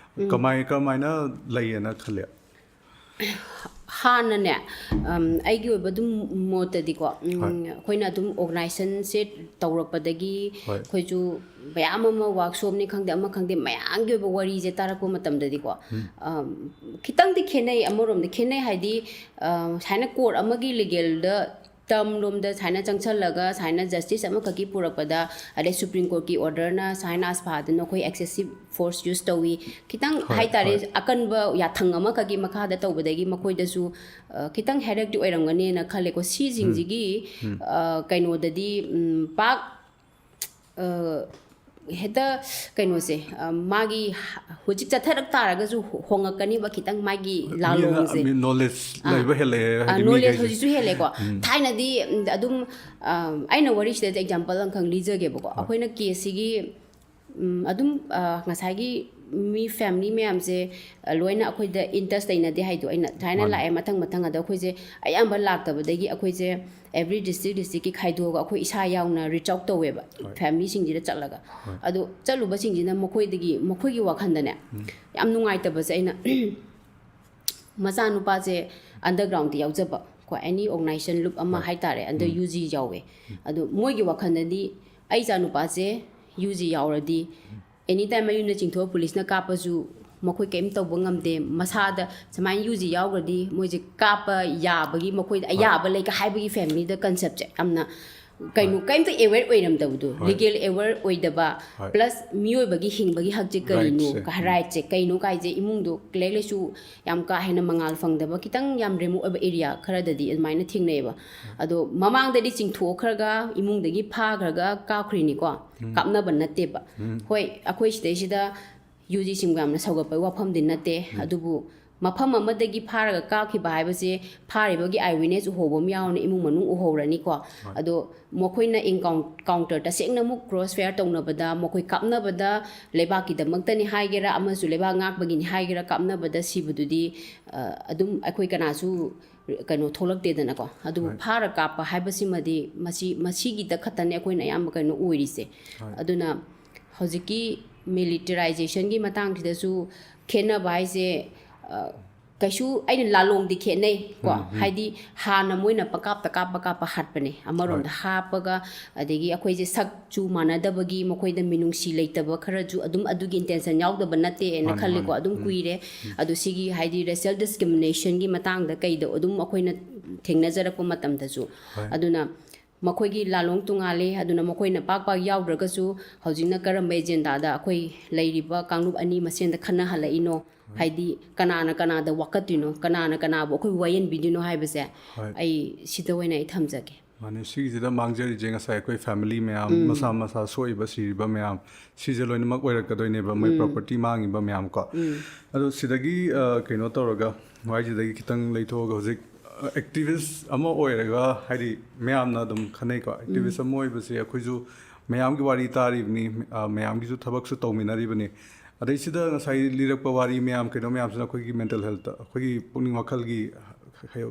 ꯀꯃꯥꯏ ꯀꯔꯝꯍꯥꯏꯅ ꯂꯩꯌꯦꯅ ꯈꯜꯂꯦ? ꯍꯥꯟꯅꯅꯦ, ꯑꯝ, ꯑꯩꯒꯤ ꯑꯣꯏꯕ ꯑꯗꯨꯝ ꯃꯣꯠꯇꯗꯤꯀꯣ, ꯎꯝ, ꯑꯩꯈꯣꯏꯅ ꯑꯗꯨꯝ ꯑꯣꯔꯒꯅꯥꯏꯖꯦꯁꯟꯁꯦ ꯇꯧꯔꯛꯄꯗꯒꯤ, ꯍꯣꯏ꯫ ꯑꯩꯈꯣꯏꯁꯨ ꯃꯌꯥꯝ ꯑꯃ, ꯋꯥꯛꯁꯣꯞꯅꯤ ꯈꯪꯗꯦ, ꯑꯃ ꯈꯪꯗꯦ, ꯃꯌꯥꯝꯒꯤ ꯑꯣꯏꯕ ꯋꯥꯔꯤꯁꯦ ꯇꯥꯔꯛꯄ ꯃꯇꯝꯗꯗꯤꯀꯣ, ꯑꯝ, ꯈꯤꯇꯪꯗꯤ ꯈꯦꯠꯅꯩ꯫ ꯑꯃꯔꯣꯝꯗ ꯈꯦꯠꯅꯩ ꯍꯥꯏꯗꯤ, ꯑ, ꯁꯨꯃꯥꯏꯅ ꯀꯣꯔꯠ ꯑꯃꯒꯤ ꯂꯤꯒꯦꯜꯗ ꯇꯔꯝ ꯂꯣꯝꯗ ꯁꯨꯃꯥꯏꯅ ꯆꯪꯁꯜꯂꯒ, ꯁꯨꯃꯥꯏꯅ ꯖꯁꯇꯤꯁ ꯑꯃꯈꯛꯀꯤ ꯄꯨꯔꯛꯄꯗ, ꯑꯗꯩ ꯁꯨꯄ꯭ꯔꯤꯝ ꯀꯣꯔꯠꯀꯤ ꯑꯣꯔꯗꯔꯅ ꯁꯨꯃꯥꯏꯅ ꯑꯁꯐꯥꯗ ꯅꯈꯣꯏ ꯑꯦꯛꯁꯦꯁꯤꯞ ꯐꯣꯔꯁ ꯌꯨꯁ ꯇꯧꯏ, ꯈꯤꯇꯪ ꯍꯣꯏ, ꯍꯥꯏꯇꯥꯔꯦ, ꯍꯣꯏ꯫ ꯑꯀꯟꯕ ꯌꯥꯊꯪ ꯑꯃꯈꯛꯀꯤ ꯃꯈꯥꯗ ꯇꯧꯕꯗꯒꯤ ꯃꯈꯣꯏꯗꯁꯨ, ꯑ, ꯈꯤꯇꯪ ꯍꯦꯔꯦꯛꯇꯤ ꯑꯣꯏꯔꯝꯒꯅꯦꯅ ꯈꯜꯂꯦꯀꯣ꯫ ꯁꯤꯁꯤꯡꯁꯤꯒꯤ, ꯑ, ꯀꯩꯅꯣꯗꯗꯤ, ꯎꯝ, ꯄꯥꯛ, ꯑ, ꯍꯦꯛꯇ ꯀꯩꯅꯣꯁꯦ, ꯑ, ꯃꯥꯒꯤ ꯍ-, ꯍꯧꯖꯤꯛ ꯆꯠꯊꯔꯛ ꯇꯥꯔꯒꯁꯨ ꯍꯣ-, ꯍꯣꯉꯛꯀꯅꯤꯕ ꯈꯤꯇꯪ ꯃꯥꯒꯤ ꯂꯥꯂꯣꯡꯁꯦ꯫ ꯃꯤ ꯅꯣꯂꯦꯖ ꯑꯥ꯫ ꯂꯩꯕ ꯍꯦꯜꯂꯛꯑꯦ ꯍꯥꯏꯗꯤ ꯅꯣꯂꯦꯖ ꯃꯤꯈꯩꯁꯦ꯫ ꯍꯧꯖꯤꯛꯁꯨ ꯍꯦꯜꯂꯦꯀꯣ꯫ ꯊꯥꯏꯅꯗꯤ, ꯎꯝ, ꯑꯗꯨꯝ, ꯑ, ꯑꯩꯅ ꯋꯥꯔꯤꯁꯤꯗ ꯑꯦꯛꯖꯥꯝꯄꯜ ꯑꯃꯈꯛ ꯂꯤꯖꯒꯦꯕꯀꯣ꯫ ꯑꯩꯈꯣꯏꯅ ꯀꯦꯁꯁꯤꯒꯤ, ꯎꯝ, ꯑꯗꯨꯝ, ꯑ, ꯉꯁꯥꯏꯒꯤ ꯃꯤ ꯐꯦꯃꯤꯂꯤ ꯃꯌꯥꯝꯁꯦ, ꯑ, ꯂꯣꯏꯅ ꯑꯩꯈꯣꯏꯗ ꯏꯟꯇꯁ ꯂꯩꯅꯗꯦ ꯍꯥꯏꯗꯣ ꯑꯩꯅ ꯊꯥꯏꯅ ꯃꯥꯅꯦ꯫ ꯂꯥꯛꯑꯦ ꯃꯊꯪ ꯃꯊꯪ꯫ ꯑꯗ ꯑꯩꯈꯣꯏꯁꯦ ꯑꯌꯥꯝꯕ ꯂꯥꯛꯇꯕꯗꯒꯤ ꯑꯩꯈꯣꯏꯁꯦ ꯑꯦꯕ꯭ꯔꯤ ꯗꯤꯁꯇ꯭ꯔꯤꯛ ꯗꯤꯁꯇ꯭ꯔꯤꯛꯀꯤ ꯈꯥꯏꯗꯣꯛꯑꯒ ꯑꯩꯈꯣꯏ ꯏꯁꯥ ꯌꯥꯎꯅ ꯔꯤꯆ ꯑꯥꯎꯠ ꯇꯧꯋꯦꯕ, ꯍꯣꯏ꯫ ꯐꯦꯃꯤꯂꯤꯁꯤꯡꯁꯤꯗ ꯆꯠꯂꯒ꯫ ꯍꯣꯏ꯫ ꯑꯗꯣ ꯆꯠꯂꯨꯕꯁꯤꯡꯁꯤꯅ ꯃꯈꯣꯏꯗꯒꯤ, ꯃꯈꯣꯏꯒꯤ ꯋꯥꯈꯜꯗꯅꯦ, ꯌꯥꯝ ꯅꯨꯡꯉꯥꯏꯇꯕꯁꯦ ꯑꯩꯅ ꯃꯆꯥꯅꯨꯄꯥꯁꯦ ꯑꯟꯗꯔꯒ꯭ꯔꯥꯎꯟꯗ ꯌꯥꯎꯖꯕ ꯀꯣ, ꯑꯦꯅꯤ ꯑꯣꯔꯒꯅꯥꯏꯖꯦꯁꯟ ꯂꯨꯞ ꯑꯃ ꯍꯣꯏ꯫ ꯍꯥꯏꯇꯥꯔꯦ, ꯑꯟꯗꯔ ꯌꯨ ꯖꯤ ꯌꯥꯎꯋꯦ꯫ ꯑꯗꯣ ꯃꯣꯏꯒꯤ ꯋꯥꯈꯜꯗꯗꯤ ꯑꯩ ꯏꯆꯥꯅꯨꯄꯥꯁꯦ ꯌꯨ ꯖꯤ ꯌꯥꯎꯔꯗꯤ ꯑꯦꯅꯤ ꯇꯥꯏꯝ ꯃꯌꯨꯝꯗ ꯆꯤꯡꯊꯣꯛꯑ ꯄꯨꯂꯤꯁꯅ ꯀꯥꯞꯄꯁꯨ ꯃꯈꯣꯏ ꯀꯩꯝ ꯇꯧꯕ ꯉꯝꯗꯦ, ꯃꯁꯥꯗ ꯁꯨꯃꯥꯏꯅ ꯌꯨ ꯖꯤ ꯌꯥꯎꯈ꯭ꯔꯗꯤ ꯃꯣꯏꯁꯦ ꯀꯥꯞꯄ ꯌꯥꯕꯒꯤ ꯃꯈꯣꯏꯗ ꯑꯌꯥꯕ ꯂꯩꯒ ꯍꯥꯏꯕꯒꯤ ꯐꯦꯃꯤꯂꯤꯗ ꯀꯟꯁꯦꯞꯁꯦ ꯌꯥꯝꯅ ꯀꯩꯅꯣ, ꯍꯣꯏ꯫ ꯀꯩꯝꯇ ꯑꯦꯋꯦꯔ ꯑꯣꯏꯔꯝꯗꯕꯗꯣ, ꯍꯣꯏ꯫ ꯂꯤꯒꯦꯜ ꯑꯦꯋꯦꯔ ꯑꯣꯏꯗꯕ, ꯍꯣꯏ꯫ ꯄ꯭ꯂꯁ ꯃꯤꯑꯣꯏꯕꯒꯤ ꯍꯤꯡꯕꯒꯤ ꯍꯛꯁꯦ ꯀꯔꯤꯅꯣ, ꯔꯥꯏꯠꯁꯦ꯫ ꯔꯥꯏꯠꯁꯦ ꯀꯩꯅꯣ ꯀꯥꯏꯁꯦ ꯏꯃꯨꯡꯗꯣ ꯂꯥꯏꯔꯤꯛ ꯂꯥꯏꯁꯨ ꯌꯥꯝ ꯀꯥ ꯍꯦꯟꯅ ꯃꯉꯥꯜ ꯐꯪꯗꯕ, ꯈꯤꯇꯪ ꯌꯥꯝ ꯔꯤꯃꯣꯠ ꯑꯣꯏꯕ ꯑꯦꯔꯤꯌꯥ ꯈꯔꯗꯗꯤ ꯑꯗꯨꯃꯥꯏꯅ ꯊꯦꯡꯅꯩꯑꯕ꯫ ꯑꯗꯣ ꯃꯃꯥꯡꯗꯗꯤ ꯆꯤꯡꯊꯣꯛꯈ꯭ꯔꯒ ꯏꯃꯨꯡꯗꯒꯤ ꯐꯥꯈ꯭ꯔꯒ ꯀꯥꯞꯈ꯭ꯔꯤꯅꯤꯀꯣ, ꯀꯥꯞꯅꯕ ꯅꯠꯇꯦꯕ꯫ ꯍꯣꯏ, ꯑꯩꯈꯣꯏ ꯁꯤꯗꯩꯁꯤꯗ ꯌꯨ ꯖꯤꯁꯤꯡꯕꯨ ꯌꯥꯝꯅ ꯁꯧꯒꯠꯄꯒꯤ ꯋꯥꯐꯝꯗꯤ ꯅꯠꯇꯦ, ꯑꯗꯨꯕꯨ ꯃꯐꯝ ꯑꯃꯗꯒꯤ ꯐꯥꯔꯒ ꯀꯥꯞꯈꯤꯕ ꯍꯥꯏꯕꯁꯦ ꯐꯥꯔꯤꯕꯒꯤ ꯑꯥꯏ ꯋꯤꯠꯅꯦꯁ ꯎꯍꯧꯕ ꯑꯃ ꯌꯥꯎꯔꯅꯤ, ꯏꯃꯨꯡ ꯃꯅꯨꯡ ꯎꯍꯧꯔꯅꯤꯀꯣ꯫ ꯑꯗꯣ ꯃꯈꯣꯏꯅ ꯏꯟꯀꯥꯎꯟ-, ꯀꯥꯎꯟꯇꯔ ꯇꯁꯦꯡꯅ ꯑꯃꯨꯛ ꯀ꯭ꯔꯣꯁ ꯐꯌꯥꯔ ꯇꯧꯅꯕꯗ, ꯃꯈꯣꯏ ꯀꯥꯞꯅꯕꯗ, ꯂꯩꯕꯥꯛꯀꯤꯗꯃꯛꯇꯅꯤ ꯍꯥꯏꯒꯦꯔꯥ, ꯑꯃꯁꯨ ꯂꯩꯕꯥꯛ ꯉꯥꯛꯄꯒꯤꯅꯤ ꯍꯥꯏꯒꯦꯔꯥ, ꯀꯥꯞꯅꯕꯗ ꯁꯤꯕꯗꯨꯗꯤ, ꯑ, ꯑꯗꯨꯝ ꯑꯩꯈꯣꯏ ꯀꯅꯥꯁꯨ ꯀꯩꯅꯣ ꯊꯣꯛꯂꯛꯇꯦꯗꯅꯀꯣ꯫ ꯑꯗꯨꯕꯨ ꯍꯣꯏ꯫ ꯐꯥꯔ ꯀꯥꯞꯄ ꯍꯥꯏꯕꯁꯤꯃꯗꯤ ꯃꯁꯤ, ꯃꯁꯤꯒꯤꯗ ꯈꯛꯇꯅꯦ ꯑꯩꯈꯣꯏꯅ ꯑꯌꯥꯝꯕ ꯀꯩꯅꯣ ꯑꯣꯏꯔꯤꯁꯦ꯫ ꯍꯣꯏ꯫ ꯑꯗꯨꯅ ꯍꯧꯖꯤꯛꯀꯤ ꯃꯤꯂꯤꯇꯔꯥꯏꯖꯦꯁꯟꯒꯤ ꯃꯇꯥꯡꯁꯤꯗꯁꯨ ꯈꯦꯠꯅꯕ ꯍꯥꯏꯁꯦ, ꯑ, ꯀꯩꯁꯨ ꯑꯩꯅ ꯂꯥꯂꯣꯡꯗꯤ ꯈꯦꯠꯅꯩ ꯀꯣ꯫ ꯎꯝ, ꯎꯝ꯫ ꯍꯥꯏꯗꯤ ꯍꯥꯟꯅ ꯃꯣꯏꯅ ꯄꯪꯀꯥꯞꯇ ꯀꯥꯞꯄ ꯀꯥꯞꯄ ꯍꯥꯠꯄꯅꯦ꯫ ꯑꯃꯔꯣꯝꯗ ꯍꯣꯏ꯫ ꯍꯥꯞꯄꯒ, ꯑꯗꯒꯤ ꯑꯩꯈꯣꯏꯁꯦ ꯁꯛ ꯆꯨ ꯃꯥꯟꯅꯗꯕꯒꯤ, ꯃꯈꯣꯏꯗ ꯃꯤꯅꯨꯡꯁꯤ ꯂꯩꯇꯕ ꯈꯔꯁꯨ ꯑꯗꯨꯝ ꯑꯗꯨꯒꯤ ꯏꯟꯇꯦꯟꯁꯟ ꯌꯥꯎꯗꯕ ꯅꯠꯇꯦꯅ ꯃꯥꯅꯤ, ꯈꯜꯂꯤꯀꯣ꯫ ꯃꯥꯅꯤ꯫ ꯑꯗꯨꯝ ꯎꯝ꯫ ꯀꯨꯏꯔꯦ꯫ ꯎꯝ꯫ ꯑꯗꯣ ꯁꯤꯒꯤ ꯍꯥꯏꯗꯤ ꯔꯦꯁꯤꯌꯦꯜ ꯗꯤꯁꯀ꯭ꯔꯤꯃꯤꯅꯦꯁꯟꯒꯤ ꯃꯇꯥꯡꯗ ꯀꯩꯗ ꯑꯗꯨꯝ ꯑꯩꯈꯣꯏꯅ ꯊꯦꯡꯅꯖꯔꯛꯄ ꯃꯇꯝꯗꯁꯨ꯫ ꯍꯣꯏ꯫ ꯑꯗꯨꯅ ꯃꯈꯣꯏꯒꯤ ꯂꯥꯂꯣꯡ ꯇꯣꯉꯥꯜꯂꯤ꯫ ꯑꯗꯨꯅ ꯃꯈꯣꯏꯅ ꯄꯥꯛ ꯄꯥꯛ ꯌꯥꯎꯗ꯭ꯔꯒꯁꯨ ꯍꯧꯖꯤꯛꯅ ꯀꯔꯝꯕ ꯑꯦꯖꯦꯟꯗꯥꯗ ꯑꯩꯈꯣꯏ ꯂꯩꯔꯤꯕ ꯀꯥꯡꯂꯨꯞ ꯑꯅꯤ ꯃꯁꯦꯟꯗ ꯈꯠꯅꯍꯜꯂꯛꯏꯅꯣ? ꯍꯣꯏ꯫ ꯍꯥꯏꯗꯤ ꯀꯅꯥꯅ ꯀꯅꯥꯗ ꯋꯥꯀꯠꯇꯣꯏꯅꯣ, ꯀꯅꯥꯅ ꯀꯅꯥꯕꯨ ꯑꯩꯈꯣꯏ ꯋꯥꯌꯦꯟꯕꯤꯗꯣꯏꯅꯣ ꯍꯥꯏꯕꯁꯦ ꯍꯣꯏ꯫ ꯑꯩ ꯁꯤꯗ ꯑꯣꯏꯅ ꯑꯩ ꯊꯝꯖꯒꯦ꯫ ꯃꯥꯅꯦ, ꯁꯤꯒꯤꯁꯤꯗ ꯃꯥꯡꯖꯔꯤꯁꯦ ꯉꯁꯥꯏ ꯑꯩꯈꯣꯏ ꯐꯦꯃꯤꯂꯤ ꯃꯌꯥꯝ, ꯎꯝ꯫ ꯃꯁꯥ ꯃꯁꯥ ꯁꯣꯛꯏꯕ ꯁꯤꯔꯤꯕ ꯃꯌꯥꯝ, ꯁꯤꯁꯦ ꯂꯣꯏꯅꯃꯛ ꯑꯣꯏꯔꯛꯀꯗꯣꯏꯅꯦꯕ, ꯃꯣꯏ ꯎꯝ꯫ ꯄ꯭ꯔꯣꯄꯔꯇꯤ ꯃꯥꯡꯉꯤꯕ ꯃꯌꯥꯝ ꯀꯣ꯫ ꯎꯝ꯫ ꯑꯗꯣ ꯁꯤꯗꯒꯤ, ꯑ, ꯀꯩꯅꯣ ꯇꯧꯔꯒ, ꯋꯥꯍꯩꯁꯤꯗꯒꯤ ꯈꯤꯇꯪ ꯂꯩꯊꯣꯛꯑꯒ ꯍꯧꯖꯤꯛ, ꯑ, ꯑꯦꯛꯇꯤꯚꯤꯁ ꯑꯃ ꯑꯣꯏꯔꯒ, ꯍꯥꯏꯗꯤ ꯃꯌꯥꯝꯅ ꯑꯗꯨꯝ ꯈꯟꯅꯩꯀꯣ, ꯑꯦꯛꯇꯤꯚꯤꯁ ꯎꯝ꯫ ꯑꯃ ꯑꯣꯏꯕꯁꯦ ꯑꯩꯈꯣꯏꯁꯨ ꯃꯌꯥꯝꯒꯤ ꯋꯥꯔꯤ ꯇꯥꯔꯤꯕꯅꯤ, ꯑ, ꯃꯌꯥꯝꯒꯤꯁꯨ ꯊꯕꯛꯁꯨ ꯇꯧꯃꯤꯟꯅꯔꯤꯕꯅꯤ꯫ ꯑꯗꯩ ꯁꯤꯗ ꯉꯁꯥꯏ ꯂꯤꯔꯛꯄ ꯋꯥꯔꯤ ꯃꯌꯥꯝ, ꯀꯩꯅꯣ ꯃꯌꯥꯝꯁꯤꯅ ꯑꯩꯈꯣꯏꯒꯤ ꯃꯦꯟꯇꯦꯜ ꯍꯦꯜꯠꯇ, ꯑꯩꯈꯣꯏꯒꯤ ꯄꯨꯛꯅꯤꯡ ꯋꯥꯈꯜꯒꯤ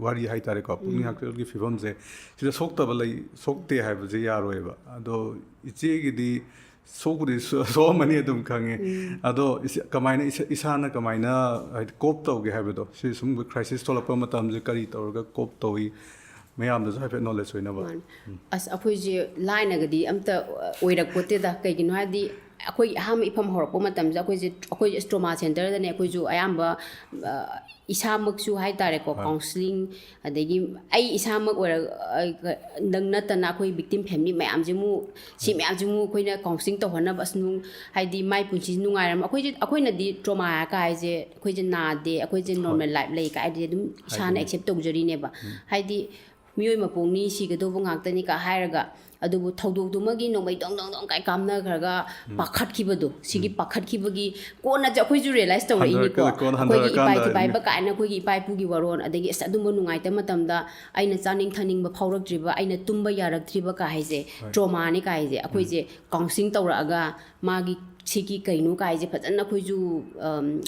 ꯋꯥꯔꯤ ꯍꯥꯏꯇꯥꯔꯦꯀꯣ, ꯄꯨꯛꯅꯤꯡ ꯎꯝ꯫ ꯍꯛꯁꯦꯜꯒꯤ ꯐꯤꯕꯝꯁꯦ ꯁꯤꯗ ꯁꯣꯛꯇꯕ ꯂꯩ, ꯁꯣꯛꯇꯦ ꯍꯥꯏꯕꯁꯦ ꯌꯥꯔꯣꯏꯕ꯫ ꯑꯗꯣ ꯏꯆꯦꯒꯤꯗꯤ ꯁꯣꯛꯄꯨꯗꯤ ꯁꯣ-, ꯁꯣꯛꯑꯝꯃꯅꯤ ꯑꯗꯨꯝ ꯈꯪꯉꯦ꯫ ꯎꯝ꯫ ꯑꯗꯣ ꯏꯁ-, ꯀꯃꯥꯏꯅ ꯏꯁꯥ-, ꯏꯁꯥꯅ ꯀꯃꯥꯏꯅ ꯍꯥꯏꯗꯤ ꯀꯣꯞ ꯇꯧꯒꯦ ꯍꯥꯏꯕꯗꯣ, ꯁꯤ ꯁꯨꯝ ꯀ꯭ꯔꯥꯏꯁꯤꯁ ꯊꯣꯛꯂꯛꯄ ꯃꯇꯝꯁꯦ ꯀꯔꯤ ꯇꯧꯔꯒ ꯀꯣꯞ ꯇꯧꯏ, ꯃꯌꯥꯝꯗꯁꯨ ꯍꯥꯏꯐꯦꯠ ꯅꯣꯂꯦꯖ ꯑꯣꯏꯅꯕ꯫ ꯃꯥꯅꯤ꯫ ꯎꯝ꯫ ꯑꯁ, ꯑꯩꯈꯣꯏꯁꯦ ꯂꯥꯏꯅꯒꯗꯤ ꯑꯝꯇ ꯑꯣꯏꯔꯛꯄꯣꯠꯇꯦꯗ꯫ ꯀꯩꯒꯤꯅꯣ ꯍꯥꯏꯔꯗꯤ ꯑꯩꯈꯣꯏ ꯑꯍꯥꯟꯕ ꯏꯐꯝ ꯍꯧꯔꯛꯄ ꯃꯇꯝꯁꯤꯗ ꯑꯩꯈꯣꯏꯁꯦ, ꯑꯩꯈꯣꯏ ꯇ꯭ꯔꯣꯃꯥ ꯁꯦꯟꯇꯔꯗꯅꯦ ꯑꯩꯈꯣꯏꯁꯨ ꯑꯌꯥꯝꯕ, ꯑ, ꯏꯁꯥꯃꯛꯁꯨ ꯍꯥꯏꯇꯥꯔꯦꯀꯣ, ꯍꯣꯏ꯫ ꯀꯥꯎꯟꯁꯤꯂꯤꯡ, ꯑꯗꯒꯤ ꯑꯩ ꯏꯁꯥꯃꯛ ꯑꯣꯏꯔ-, ꯑ, ꯅꯪ ꯅꯠꯇꯅ ꯑꯩꯈꯣꯏ ꯚꯤꯛꯇꯤꯝ ꯐꯦꯃꯤꯂꯤ ꯃꯌꯥꯝꯁꯤꯃꯨ, ꯁꯤ ꯍꯣꯏ꯫ ꯃꯌꯥꯝꯁꯤꯃꯨ ꯑꯩꯈꯣꯏꯅ ꯀꯥꯎꯟꯁꯤꯂꯤꯡ ꯇꯧꯍꯟꯅꯕ, ꯑꯁ, ꯅꯨꯡ-, ꯍꯥꯏꯗꯤ ꯃꯥꯏ ꯄꯨꯟꯁꯤꯁꯤ ꯅꯨꯡꯉꯥꯏꯔꯝꯃ-, ꯑꯩꯈꯣꯏꯁꯦ, ꯑꯩꯈꯣꯏꯅꯗꯤ ꯇ꯭ꯔꯣꯃꯥ ꯍꯥꯏꯔ ꯀꯥꯏꯁꯦ ꯑꯩꯈꯣꯏꯁꯦ ꯍꯣꯏ꯫ ꯅꯣꯔꯃꯦꯜ ꯂꯥꯏꯐ ꯂꯩ ꯀꯥꯏꯗꯤ ꯑꯗꯨꯝ ꯏꯁꯥꯅ ꯍꯥꯏꯗꯤ ꯑꯦꯛꯁꯦꯞ ꯇꯧꯖꯔꯤꯅꯦꯕ꯫ ꯎꯝ꯫ ꯍꯥꯏꯗꯤ ꯃꯤꯑꯣꯏ ꯃꯄꯣꯛꯅꯤ, ꯁꯤꯒꯗꯧꯕ ꯉꯥꯛꯇꯅꯤ ꯀ ꯍꯥꯏꯔꯒ ꯑꯗꯨꯕꯨ ꯊꯧꯗꯣꯛꯇꯨꯃꯒꯤ ꯅꯣꯡꯃꯩ ꯗꯣꯡ ꯗꯣꯡ ꯗꯣꯡ ꯀꯥꯏ ꯀꯥꯞꯅꯈ꯭ꯔꯒ ꯄꯥꯈꯠꯈꯤꯕꯗꯣ, ꯁꯤꯒꯤ ꯄꯥꯈꯠꯈꯤꯕꯒꯤ ꯀꯣꯟꯅꯁꯦ ꯑꯩꯈꯣꯏꯁꯨ realize ꯇꯧꯔꯛꯏꯅꯤꯀꯣ꯫ ꯍꯟꯊꯔꯛꯀꯗ-, ꯀꯣꯟꯅ ꯑꯩꯈꯣꯏꯒꯤ ꯏꯄꯥ ꯍꯟꯊꯔꯀꯥꯟꯗ ꯏꯊꯤ ꯄꯥꯏꯕ ꯀꯥꯏꯅ ꯑꯩꯈꯣꯏꯒꯤ ꯏꯄꯥ ꯏꯄꯨꯒꯤ ꯋꯥꯔꯣꯜ, ꯑꯗꯒꯤ ꯑꯁ ꯑꯗꯨꯝꯕ ꯅꯨꯡꯉꯥꯏꯇꯕ ꯃꯇꯝꯗ ꯑꯩꯅ ꯆꯥꯅꯤꯡ ꯊꯛꯅꯤꯡꯕ ꯐꯥꯎꯔꯛꯇ꯭ꯔꯤꯕ, ꯑꯩꯅ ꯇꯨꯝꯕ ꯌꯥꯔꯛꯇ꯭ꯔꯤꯕ ꯀꯥꯏ ꯍꯥꯏꯁꯦ trauma ꯅꯤ ꯀꯥꯏ ꯍꯥꯏꯁꯦ ꯑꯩꯈꯣꯏꯁꯦ counselling ꯇꯧꯔꯛꯑꯒ ꯃꯥꯒꯤ ꯁꯤꯒꯤ ꯀꯩꯅꯣ ꯀꯥꯏꯁꯦ ꯐꯖꯅ ꯑꯩꯈꯣꯏꯁꯨ, ꯑꯝ,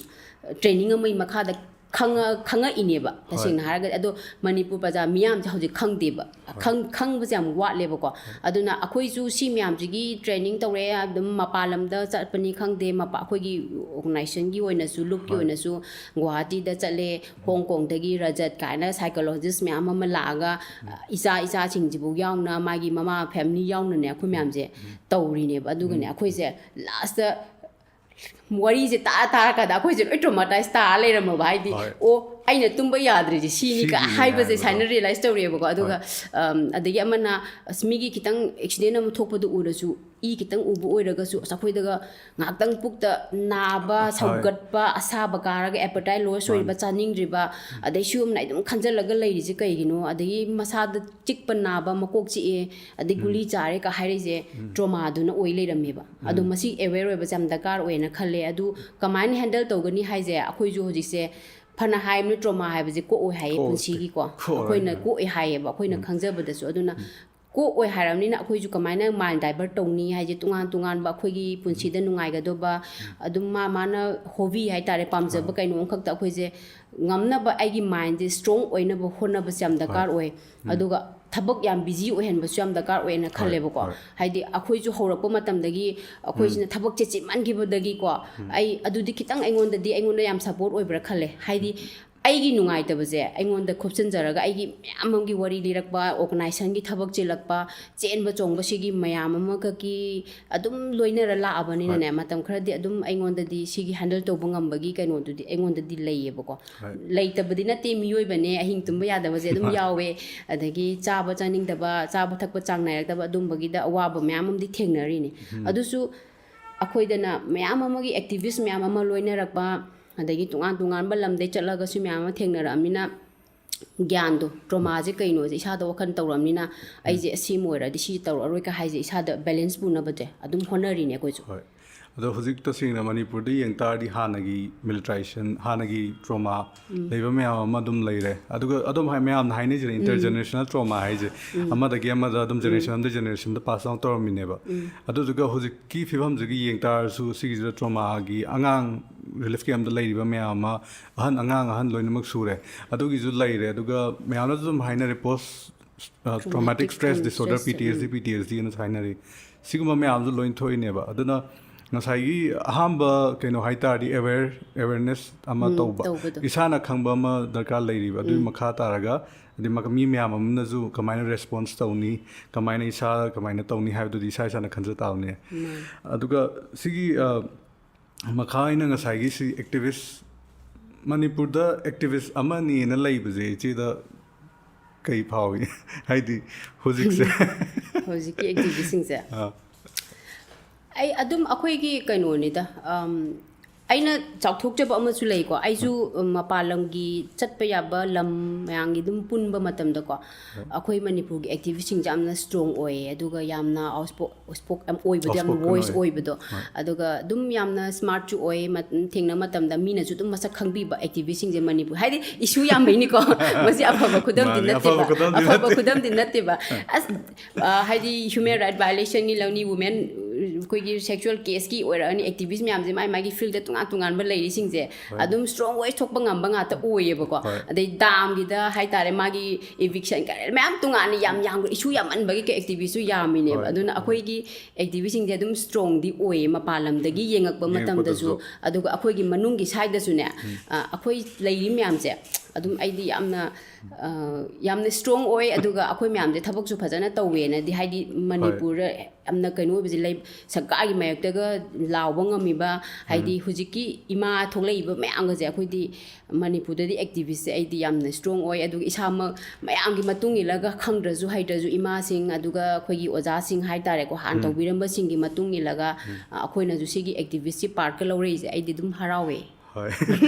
training ꯑꯃꯒꯤ ꯃꯈꯥꯗ ꯈꯪꯉ-, ꯈꯪꯉꯛꯏꯅꯦꯕ ꯇꯁꯦꯡꯅ ꯍꯥꯏꯔꯒꯗꯤ꯫ ꯑꯗꯣ ꯃꯅꯤꯄꯨꯔ ꯄ꯭ꯔꯖꯥ ꯃꯤꯌꯥꯝꯁꯦ ꯍꯧꯖꯤꯛ ꯈꯪꯗꯦꯕ꯫ ꯈꯪ-, ꯈꯪꯕꯁꯦ ꯌꯥꯝ ꯋꯥꯠꯂꯦꯕꯀꯣ꯫ ꯑꯗꯨꯅ ꯑꯩꯈꯣꯏꯁꯨ ꯁꯤ ꯃꯌꯥꯝꯁꯤꯒꯤ training ꯇꯧꯔꯦ, ꯑꯗꯨꯝ ꯃꯄꯥꯟ ꯂꯝꯗ ꯆꯠꯄꯅꯤ ꯈꯪꯗꯦ, ꯃꯄꯥ-, ꯑꯩꯈꯣꯏꯒꯤ organization ꯒꯤ ꯑꯣꯏꯅꯁꯨ, ꯂꯨꯞꯀꯤ ꯑꯣꯏꯅꯁꯨ ꯒꯨꯋꯥꯍꯥꯇꯤꯗ ꯆꯠꯂꯦ, ꯍꯣꯡ ꯀꯣꯡꯗꯒꯤ ꯔꯖꯠ ꯀꯥꯏꯅ psychologist ꯃꯌꯥꯝ ꯑꯃ ꯂꯥꯛꯑꯒ, ꯏꯆꯥ ꯏꯆꯥꯁꯤꯡꯁꯤꯕꯨ ꯌꯥꯎꯅ, ꯃꯥꯒꯤ ꯃꯃꯥ family ꯌꯥꯎꯅꯅꯦ ꯑꯩꯈꯣꯏ ꯃꯌꯥꯝꯁꯦ ꯇꯧꯔꯤꯅꯦꯕ꯫ ꯑꯗꯨꯒꯅꯦ ꯑꯩꯈꯣꯏꯁꯦ last ꯋꯥꯔꯤꯁꯦ ꯇꯥꯔ ꯇꯥꯔꯀꯥꯟꯗ ꯑꯩꯈꯣꯏꯁꯦ ꯂꯣꯏ traumatize ꯇꯥꯔ ꯂꯩꯔꯝꯃꯕ ꯍꯥꯏꯗꯤ꯫ ꯍꯣꯏ꯫ ꯑꯣ, ꯑꯩꯅ ꯇꯨꯝꯕ ꯌꯥꯗ꯭ꯔꯤꯁꯦ ꯁꯤꯅꯤ ꯀ ꯁꯤꯒꯤꯅꯤ ꯍꯥꯏꯕꯁꯦ ꯍꯥꯏꯕꯗꯣ꯫ ꯁꯨꯃꯥꯏꯅ realize ꯇꯧꯔꯛꯑꯦꯕꯀꯣ꯫ ꯑꯗꯨꯒ ꯑꯝ, ꯑꯗꯒꯤ ꯑꯃꯅ ꯑꯁ ꯃꯤꯒꯤ ꯈꯤꯇꯪ accident ꯑꯃ ꯊꯣꯛꯄꯗ ꯎꯔꯁꯨ, ꯏ ꯈꯤꯇꯪ ꯎꯕ ꯑꯣꯏꯔꯒꯁꯨ ꯑꯁ ꯑꯩꯈꯣꯏꯗꯒ ꯉꯥꯏꯍꯥꯛꯇꯪ ꯄꯨꯛꯇ ꯅꯥꯕ, ꯍꯣꯏ꯫ ꯁꯧꯒꯠꯄ, ꯑꯁꯥꯕ ꯀꯥꯔꯒ appetite loss ꯑꯣꯏꯕ, ꯆꯥꯅꯤꯡꯗ꯭ꯔꯤꯕ, ꯑꯗꯩ ꯁꯤꯒꯨꯝꯅ ꯑꯗꯨꯝ ꯈꯟꯖꯜꯂꯒ ꯂꯩꯔꯤꯁꯦ ꯀꯩꯒꯤꯅꯣ, ꯑꯗꯒꯤ ꯃꯁꯥꯗ ꯆꯤꯛꯄ ꯅꯥꯕ, ꯃꯀꯣꯛ ꯆꯤꯛꯑꯦ, ꯑꯗꯩ ꯒꯨꯂꯤ ꯆꯥꯔꯦ ꯀ ꯍꯥꯏꯔꯤꯁꯦ trauma ꯗꯨꯅ ꯑꯣꯏ ꯂꯩꯔꯝꯃꯦꯕ꯫ ꯑꯗꯣ ꯃꯁꯤ aware ꯑꯣꯏꯕꯁꯦ ꯌꯥꯝ ꯗꯔꯀꯥꯔ ꯑꯣꯏꯅ ꯈꯜꯂꯦ꯫ ꯑꯗꯨ ꯀꯃꯥꯏꯅ handle ꯇꯧꯒꯅꯤ ꯍꯥꯏꯁꯦ ꯑꯩꯈꯣꯏꯁꯨ ꯍꯧꯖꯤꯛꯁꯦ ꯐꯅ ꯍꯥꯏꯕꯅ trauma ꯍꯥꯏꯕꯁꯦ ꯀꯣꯛꯑꯣꯏ ꯍꯥꯏꯌꯦ ꯀꯣꯛꯑꯣꯏ꯫ ꯄꯨꯟꯁꯤꯒꯤꯀꯣ꯫ ꯀꯣꯛꯑꯣꯏ꯫ ꯑꯩꯈꯣꯏꯅ ꯀꯣꯛꯑꯦ ꯍꯥꯏꯌꯦꯕ ꯑꯩꯈꯣꯏꯅ ꯈꯪꯖꯕꯗꯁꯨ꯫ ꯑꯗꯨꯅ ꯀꯣꯛꯑꯣꯏ ꯍꯥꯏꯔꯕꯅꯤꯅ ꯑꯩꯈꯣꯏꯁꯨ ꯀꯃꯥꯏꯅ mind divert ꯇꯧꯅꯤ ꯍꯥꯏꯁꯦ, ꯇꯣꯉꯥꯟ ꯇꯣꯉꯥꯟꯕ ꯑꯩꯈꯣꯏꯒꯤ ꯄꯨꯟꯁꯤꯗ ꯅꯨꯡꯉꯥꯏꯒꯗꯧꯕ, ꯑꯗꯨꯝ ꯃꯥ ꯃꯥꯅ hobby ꯍꯥꯏꯇꯥꯔꯦ, ꯄꯥꯝꯖꯕ ꯀꯩꯅꯣ ꯑꯃꯈꯛꯇ ꯑꯩꯈꯣꯏꯁꯦ ꯉꯝꯅꯕ ꯑꯩꯒꯤ mind ꯁꯦ strong ꯑꯣꯏꯅꯕ ꯍꯣꯠꯅꯕꯁꯦ ꯌꯥꯝ ꯗꯔꯀꯥꯔ ꯑꯣꯏ꯫ ꯑꯗꯨꯒ ꯊꯕꯛ ꯌꯥꯝ busy ꯑꯣꯏꯍꯟꯕꯁꯨ ꯌꯥꯝ ꯗꯔꯀꯥꯔ ꯑꯣꯏꯅ ꯈꯜꯂꯦꯕꯀꯣ꯫ ꯍꯣꯏ꯫ ꯍꯥꯏꯗꯤ ꯑꯩꯈꯣꯏꯁꯨ ꯍꯧꯔꯛꯄ ꯃꯇꯝꯗꯒꯤ ꯑꯩꯈꯣꯏꯁꯤꯅ ꯊꯕꯛꯁꯦ ꯆꯤꯟꯃꯟꯈꯤꯕꯗꯒꯤꯀꯣ, ꯑꯩ ꯑꯗꯨꯗꯤ ꯈꯤꯇꯪ ꯑꯩꯉꯣꯟꯗꯗꯤ, ꯑꯩꯉꯣꯟꯗ ꯌꯥꯝ support ꯑꯣꯏꯕ꯭ꯔꯥ ꯈꯜꯂꯦ꯫ ꯍꯥꯏꯗꯤ ꯑꯩꯒꯤ ꯅꯨꯡꯉꯥꯏꯇꯕꯁꯦ ꯑꯩꯉꯣꯟꯗ ꯈꯣꯞꯆꯤꯟꯖꯔꯒ ꯑꯩꯒꯤ ꯃꯌꯥꯝ ꯑꯃꯒꯤ ꯋꯥꯔꯤ ꯂꯤꯔꯛꯄ, organization ꯒꯤ ꯊꯕꯛ ꯆꯤꯜꯂꯛꯄ, ꯆꯦꯟꯕ ꯆꯣꯡꯕ, ꯁꯤꯒꯤ ꯃꯌꯥꯝ ꯑꯃꯈꯛꯀꯤ ꯑꯗꯨꯝ ꯂꯣꯏꯅꯔ ꯂꯥꯛꯑꯕꯅꯤꯅꯅꯦ, ꯃꯇꯝ ꯈꯔꯗꯤ ꯑꯗꯨꯝ ꯑꯩꯉꯣꯟꯗꯗꯤ ꯁꯤꯒꯤ handle ꯇꯧꯕ ꯉꯝꯕꯒꯤ ꯀꯩꯅꯣꯗꯨꯗꯤ ꯑꯩꯉꯣꯟꯗꯗꯤ ꯂꯩꯌꯦꯕꯀꯣ꯫ ꯍꯣꯏ꯫ ꯂꯩꯇꯕꯗꯤ ꯅꯠꯇꯦ, ꯃꯤꯑꯣꯏꯕꯅꯦ, ꯑꯍꯤꯡ ꯇꯨꯝꯕ ꯌꯥꯗꯕꯁꯦ ꯑꯗꯨꯝ ꯌꯥꯎꯋꯦ꯫ ꯑꯗꯒꯤ ꯆꯥꯕ ꯆꯥꯅꯤꯡꯗꯕ, ꯆꯥꯕ ꯊꯛꯄ ꯆꯥꯡ ꯅꯥꯏꯔꯛꯇꯕ, ꯑꯗꯨꯝꯕꯒꯤꯗ ꯑꯋꯥꯕ ꯃꯌꯥꯝ ꯑꯃꯗꯤ ꯊꯦꯡꯅꯔꯤꯅꯤ꯫ ꯑꯗꯨꯁꯨ ꯑꯩꯈꯣꯏꯗꯅ ꯃꯌꯥꯝ ꯑꯃꯒꯤ activist ꯃꯌꯥꯝ ꯑꯃ ꯂꯣꯏꯅꯔꯛꯄ, ꯑꯗꯒꯤ ꯇꯣꯉꯥꯟ ꯇꯣꯉꯥꯟꯕ ꯂꯝꯗꯩ ꯆꯠꯂꯒꯁꯨ ꯃꯌꯥꯝ ꯑꯃ ꯊꯦꯡꯅꯔꯛꯑꯃꯤꯅ, ꯒ꯭ꯌꯥꯟꯗꯣ, ꯇ꯭ꯔꯣꯃꯥꯁꯦ ꯀꯩꯅꯣꯁꯦ ꯏꯁꯥꯗ ꯋꯥꯈꯜ ꯇꯧꯔꯕꯅꯤꯅ, ꯑꯩꯁꯦ ꯑꯁꯤ ꯑꯃ ꯑꯣꯏꯔꯗꯤ ꯁꯤ ꯇꯧꯔꯛꯑꯔꯣꯏ ꯀ ꯍꯥꯏꯁꯦ ꯏꯁꯥꯗ ꯕꯦꯂꯦꯟꯁ ꯄꯨꯅꯕꯁꯦ ꯑꯗꯨꯝ ꯍꯣꯠꯅꯔꯤꯅꯦ ꯑꯩꯈꯣꯏꯁꯨ꯫ ꯍꯣꯏ꯫ ꯑꯗꯣ ꯍꯧꯖꯤꯛ ꯇꯁꯦꯡꯅ ꯃꯅꯤꯄꯨꯔꯗ ꯌꯦꯡ ꯇꯥꯔꯗꯤ ꯍꯥꯟꯅꯒꯤ ꯃꯤꯂꯤꯇꯥꯏꯖꯦꯁꯟ, ꯍꯥꯟꯅꯒꯤ ꯇ꯭ꯔꯣꯃꯥ ꯂꯩꯕ ꯃꯌꯥꯝ ꯑꯃ ꯑꯗꯨꯝ ꯂꯩꯔꯦ꯫ ꯑꯗꯨꯒ ꯑꯗꯨꯝ ꯍꯥꯏ-, ꯃꯌꯥꯝꯅ ꯍꯥꯏꯅꯩꯁꯤꯅ ꯏꯟꯇꯔ ꯖꯦꯅꯦꯔꯦꯁꯅꯦꯜ ꯇ꯭ꯔꯣꯃꯥ ꯍꯥꯏꯁꯦ, ꯑꯃꯗꯒꯤ ꯑꯃꯗ ꯑꯗꯨꯝ ꯖꯦꯅꯦꯔꯦꯁꯟ ꯑꯃꯗꯒꯤ ꯖꯦꯅꯦꯔꯦꯁꯟꯗ ꯄꯥꯁ ꯑꯥꯎꯟ ꯇꯧꯔꯝꯃꯤꯅꯦꯕ꯫ ꯑꯗꯨꯗꯨꯒ ꯍꯧꯖꯤꯛꯀꯤ ꯐꯤꯕꯝꯁꯤꯒ ꯌꯦꯡ ꯇꯥꯔꯁꯨ ꯁꯤꯒꯤꯁꯤꯗ ꯇ꯭ꯔꯣꯃꯥꯒꯤ ꯑꯉꯥꯡ ꯔꯤꯂꯤꯐ ꯀꯦꯝꯞꯇ ꯂꯩꯔꯤꯕ ꯃꯌꯥꯝ ꯑꯃ, ꯑꯍꯟ, ꯑꯉꯥꯡ, ꯑꯍꯟ ꯂꯣꯏꯅꯃꯛ ꯁꯨꯔꯦ꯫ ꯑꯗꯨꯒꯤꯁꯨ ꯂꯩꯔꯦ꯫ ꯑꯗꯨꯒ ꯃꯌꯥꯝꯅꯁꯨ ꯑꯗꯨꯝ ꯍꯥꯏꯅꯔꯦ, post traumatic stress disorder, P T S D, P T S D ꯑꯅꯁꯨ ꯍꯥꯏꯅꯔꯤ꯫ ꯁꯤꯒꯨꯝꯕ ꯃꯌꯥꯝꯁꯨ ꯂꯣꯏ ꯊꯣꯛꯏꯅꯦꯕ꯫ ꯑꯗꯨꯅ ꯉꯁꯥꯏꯒꯤ ꯑꯍꯥꯟꯕ ꯀꯩꯅꯣ ꯍꯥꯏ ꯇꯥꯔꯗꯤ ꯑꯦꯋꯦꯔ ꯑꯦꯋꯦꯔꯅꯦꯁ ꯑꯃ ꯇꯧꯕ, ꯇꯧꯕꯗꯣ꯫ ꯏꯁꯥꯅ ꯈꯪꯕ ꯑꯃ ꯗꯔꯀꯥꯔ ꯂꯩꯔꯤꯕ꯫ ꯑꯗꯨꯒꯤ ꯃꯈꯥ ꯇꯥꯔꯒ ꯍꯥꯏꯗꯤ ꯃ-, ꯃꯤ ꯃꯌꯥꯝ ꯑꯃꯅꯁꯨ ꯀꯃꯥꯏꯅ ꯔꯦꯁꯄꯣꯟꯁ ꯇꯧꯅꯤ, ꯀꯃꯥꯏꯅ ꯏꯁꯥ ꯀꯃꯥꯏꯅ ꯇꯧꯅꯤ ꯍꯥꯏꯕꯗꯨꯗꯤ ꯏꯁꯥ ꯏꯁꯥꯅ ꯈꯟꯖ ꯇꯥꯕꯅꯤ꯫ ꯑꯗꯨꯒ ꯁꯤꯒꯤ, ꯑ, ꯃꯈꯥ ꯑꯩꯅ ꯉꯁꯥꯏꯒꯤ ꯁꯤ ꯑꯦꯛꯇꯤꯚꯤꯁ, ꯃꯅꯤꯄꯨꯔꯗ ꯑꯦꯛꯇꯤꯚꯤꯁ ꯑꯃꯅꯤꯅ ꯂꯩꯕꯁꯦ ꯏꯆꯦꯗ ꯀꯩ ꯐꯥꯎꯏ? ꯍꯥꯏꯗꯤ ꯍꯧꯖꯤꯛꯁꯦ꯫ ꯍꯧꯖꯤꯛꯀꯤ ꯑꯦꯛꯇꯤꯚꯤꯁꯁꯤꯡꯁꯦ꯫ ꯑꯥ꯫ ꯑꯩ ꯑꯗꯨꯝ ꯑꯩꯈꯣꯏꯒꯤ ꯀꯩꯅꯣꯅꯤꯗ, ꯑꯝ, ꯑꯩꯅ ꯆꯥꯎꯊꯣꯛꯆꯕ ꯑꯃꯁꯨ ꯂꯩꯀꯣ꯫ ꯑꯩꯁꯨ, ꯎꯝ, ꯃꯄꯥꯟ ꯂꯝꯒꯤ ꯆꯠꯄ ꯌꯥꯕ ꯂꯝ ꯃꯌꯥꯝꯒꯤ ꯑꯗꯨꯝ ꯄꯨꯟꯕ ꯃꯇꯝꯗꯀꯣ, ꯑꯩꯈꯣꯏ ꯃꯅꯤꯄꯨꯔꯒꯤ ꯑꯦꯛꯇꯤꯚꯤꯁꯁꯤꯡꯁꯦ ꯌꯥꯝꯅ ꯁ꯭ꯇꯔꯣꯡ ꯑꯣꯏꯌꯦ, ꯑꯗꯨꯒ ꯌꯥꯝꯅ ꯑꯥꯎꯠꯁ꯭ꯄꯣꯛ, ꯁ꯭ꯄꯣꯛ ꯌꯥꯝ ꯑꯣꯏꯕꯗꯣ, ꯌꯥꯝꯅ ꯑꯥꯎꯠꯁ꯭ꯄꯣꯀꯟ ꯚꯣꯏꯁ ꯑꯣꯏ꯫ ꯑꯣꯏꯕꯗꯣ, ꯑꯗꯨꯒ ꯑꯗꯨꯝ ꯌꯥꯝꯅ ꯁ꯭ꯃꯥꯔꯠꯁꯨ ꯑꯣꯏ꯫ ꯃ-, ꯊꯦꯡꯅ ꯃꯇꯝꯗ ꯃꯤꯅꯁꯨ ꯑꯗꯨꯝ ꯃꯁꯛ ꯈꯪꯕꯤꯕ ꯑꯦꯛꯇꯤꯚꯤꯁꯁꯤꯡꯁꯦ ꯃꯅꯤꯄꯨꯔ, ꯍꯥꯏꯗꯤ ꯏꯁꯨ ꯌꯥꯝꯕꯩꯅꯤꯀꯣ꯫ ꯃꯁꯤ ꯑꯐꯕ ꯈꯨꯗꯝꯗꯤ ꯃꯥꯅꯦ, ꯅꯠꯇꯦꯕ꯫ ꯑꯐꯕ ꯈꯨꯗꯝꯗꯤ ꯑꯐꯕ ꯅꯠꯇꯦ꯫ ꯈꯨꯗꯝꯗꯤ ꯅꯠꯇꯦꯕ꯫ ꯑꯁ, ꯑ, ꯍꯥꯏꯗꯤ ꯍ꯭ꯌꯨꯃꯦꯟ ꯔꯥꯏꯠ ꯚꯥꯏꯑꯣꯂꯦꯁꯟꯒꯤ ꯂꯧꯅꯤ, ꯋꯨꯃꯦꯟ, ꯑꯩꯈꯣꯏꯒꯤ ꯁꯦꯛꯁꯨꯋꯦꯜ ꯀꯦꯁꯀꯤ ꯑꯣꯏꯔꯛꯑꯅꯤ, ꯑꯦꯛꯇꯤꯚꯤꯁ ꯃꯌꯥꯝꯁꯦ ꯃꯥꯏ ꯃꯥꯒꯤ ꯐꯤꯜꯗ ꯇꯣꯉꯥꯟ ꯇꯣꯉꯥꯟꯕ ꯂꯩꯔꯤꯁꯤꯡꯁꯦ ꯑꯗꯨꯝ ꯁ꯭ꯇꯔꯣꯡ ꯚꯣꯏꯁ ꯊꯣꯛꯄ ꯉꯝꯕ ꯉꯥꯛꯇ ꯑꯣꯏꯌꯦꯕꯀꯣ꯫ ꯍꯣꯏ꯫ ꯑꯗꯩ ꯗꯥꯝꯒꯤꯗ ꯍꯥꯏꯇꯥꯔꯦ, ꯃꯥꯒꯤ ꯏꯚꯤꯛꯁꯟ ꯀꯥꯏꯅ ꯃꯌꯥꯝ ꯇꯣꯉꯥꯟꯅ ꯌꯥꯝ ꯌꯥꯝ ꯏꯁꯨ ꯌꯥꯝꯃꯟꯕꯒꯤ ꯑꯦꯛꯇꯤꯚꯤꯁꯁꯨ ꯌꯥꯝꯃꯤꯅꯦꯕ꯫ ꯍꯣꯏ꯫ ꯑꯗꯨꯅ ꯑꯩꯈꯣꯏꯒꯤ ꯑꯦꯛꯇꯤꯚꯤꯁꯁꯤꯡꯁꯦ ꯑꯗꯨꯝ ꯁ꯭ꯇꯔꯣꯡꯗꯤ ꯑꯣꯏꯌꯦ ꯃꯄꯥꯟ ꯂꯝꯗꯒꯤ ꯌꯦꯡꯉꯛꯄ ꯃꯇꯝꯗꯁꯨ꯫ ꯌꯦꯡꯉꯛꯄꯗꯁꯨ꯫ ꯑꯗꯨꯒ ꯑꯩꯈꯣꯏꯒꯤ ꯃꯅꯨꯡꯒꯤ ꯁꯥꯏꯗꯁꯨꯅꯦ, ꯑ, ꯑꯩꯈꯣꯏ ꯂꯩꯔꯤ ꯃꯌꯥꯝꯁꯦ ꯑꯗꯨꯝ ꯑꯩꯗꯤ ꯌꯥꯝꯅ, ꯑ, ꯌꯥꯝꯅ ꯁ꯭ꯇꯔꯣꯡ ꯑꯣꯏ꯫ ꯑꯗꯨꯒ ꯑꯩꯈꯣꯏ ꯃꯌꯥꯝꯁꯦ ꯊꯕꯛꯁꯨ ꯐꯖꯅ ꯇꯧꯋꯦꯅꯗꯤ, ꯍꯥꯏꯗꯤ ꯃꯅꯤꯄꯨꯔꯗ ꯌꯥꯝꯅ ꯀꯩꯅꯣ ꯑꯣꯏꯕꯁꯦ ꯂꯩ, ꯁꯔꯀꯥꯔꯒꯤ ꯃꯥꯌꯣꯛꯇꯒ ꯂꯥꯎꯕ ꯉꯝꯃꯤꯕ, ꯍꯥꯏꯗꯤ ꯍꯧꯖꯤꯛꯀꯤ ꯏꯃꯥ ꯊꯣꯛꯂꯛꯏꯕ ꯃꯌꯥꯝꯒꯁꯦ ꯑꯩꯈꯣꯏꯗꯤ ꯃꯅꯤꯄꯨꯔꯗꯗꯤ ꯑꯦꯛꯇꯤꯚꯤꯁꯁꯦ ꯑꯩꯗꯤ ꯌꯥꯝꯅ ꯁ꯭ꯇꯔꯣꯡ ꯑꯣꯏ꯫ ꯑꯗꯨꯒ ꯏꯁꯥꯃꯛ ꯃꯌꯥꯝꯒꯤ ꯃꯇꯨꯡ ꯏꯜꯂꯒ, ꯈꯪꯗ꯭ꯔꯁꯨ ꯍꯩꯇ꯭ꯔꯁꯨ, ꯏꯃꯥꯁꯤꯡ ꯑꯗꯨꯒ ꯑꯩꯈꯣꯏꯒꯤ ꯑꯣꯖꯥꯁꯤꯡ ꯍꯥꯏꯇꯥꯔꯦꯀꯣ, ꯍꯥꯟꯅ ꯇꯧꯕꯤꯔꯝꯕꯁꯤꯡꯒꯤ ꯃꯇꯨꯡ ꯏꯜꯂꯒ, ꯑ, ꯑꯩꯈꯣꯏꯅꯁꯨ ꯁꯤꯒꯤ ꯑꯦꯛꯇꯤꯚꯤꯁꯁꯤ ꯄꯥꯔꯠꯀ ꯂꯧꯔꯛꯏꯁꯦ ꯑꯩꯗꯤ ꯑꯗꯨꯝ ꯍꯔꯥꯎꯋꯦ꯫ ꯍꯣꯏ꯫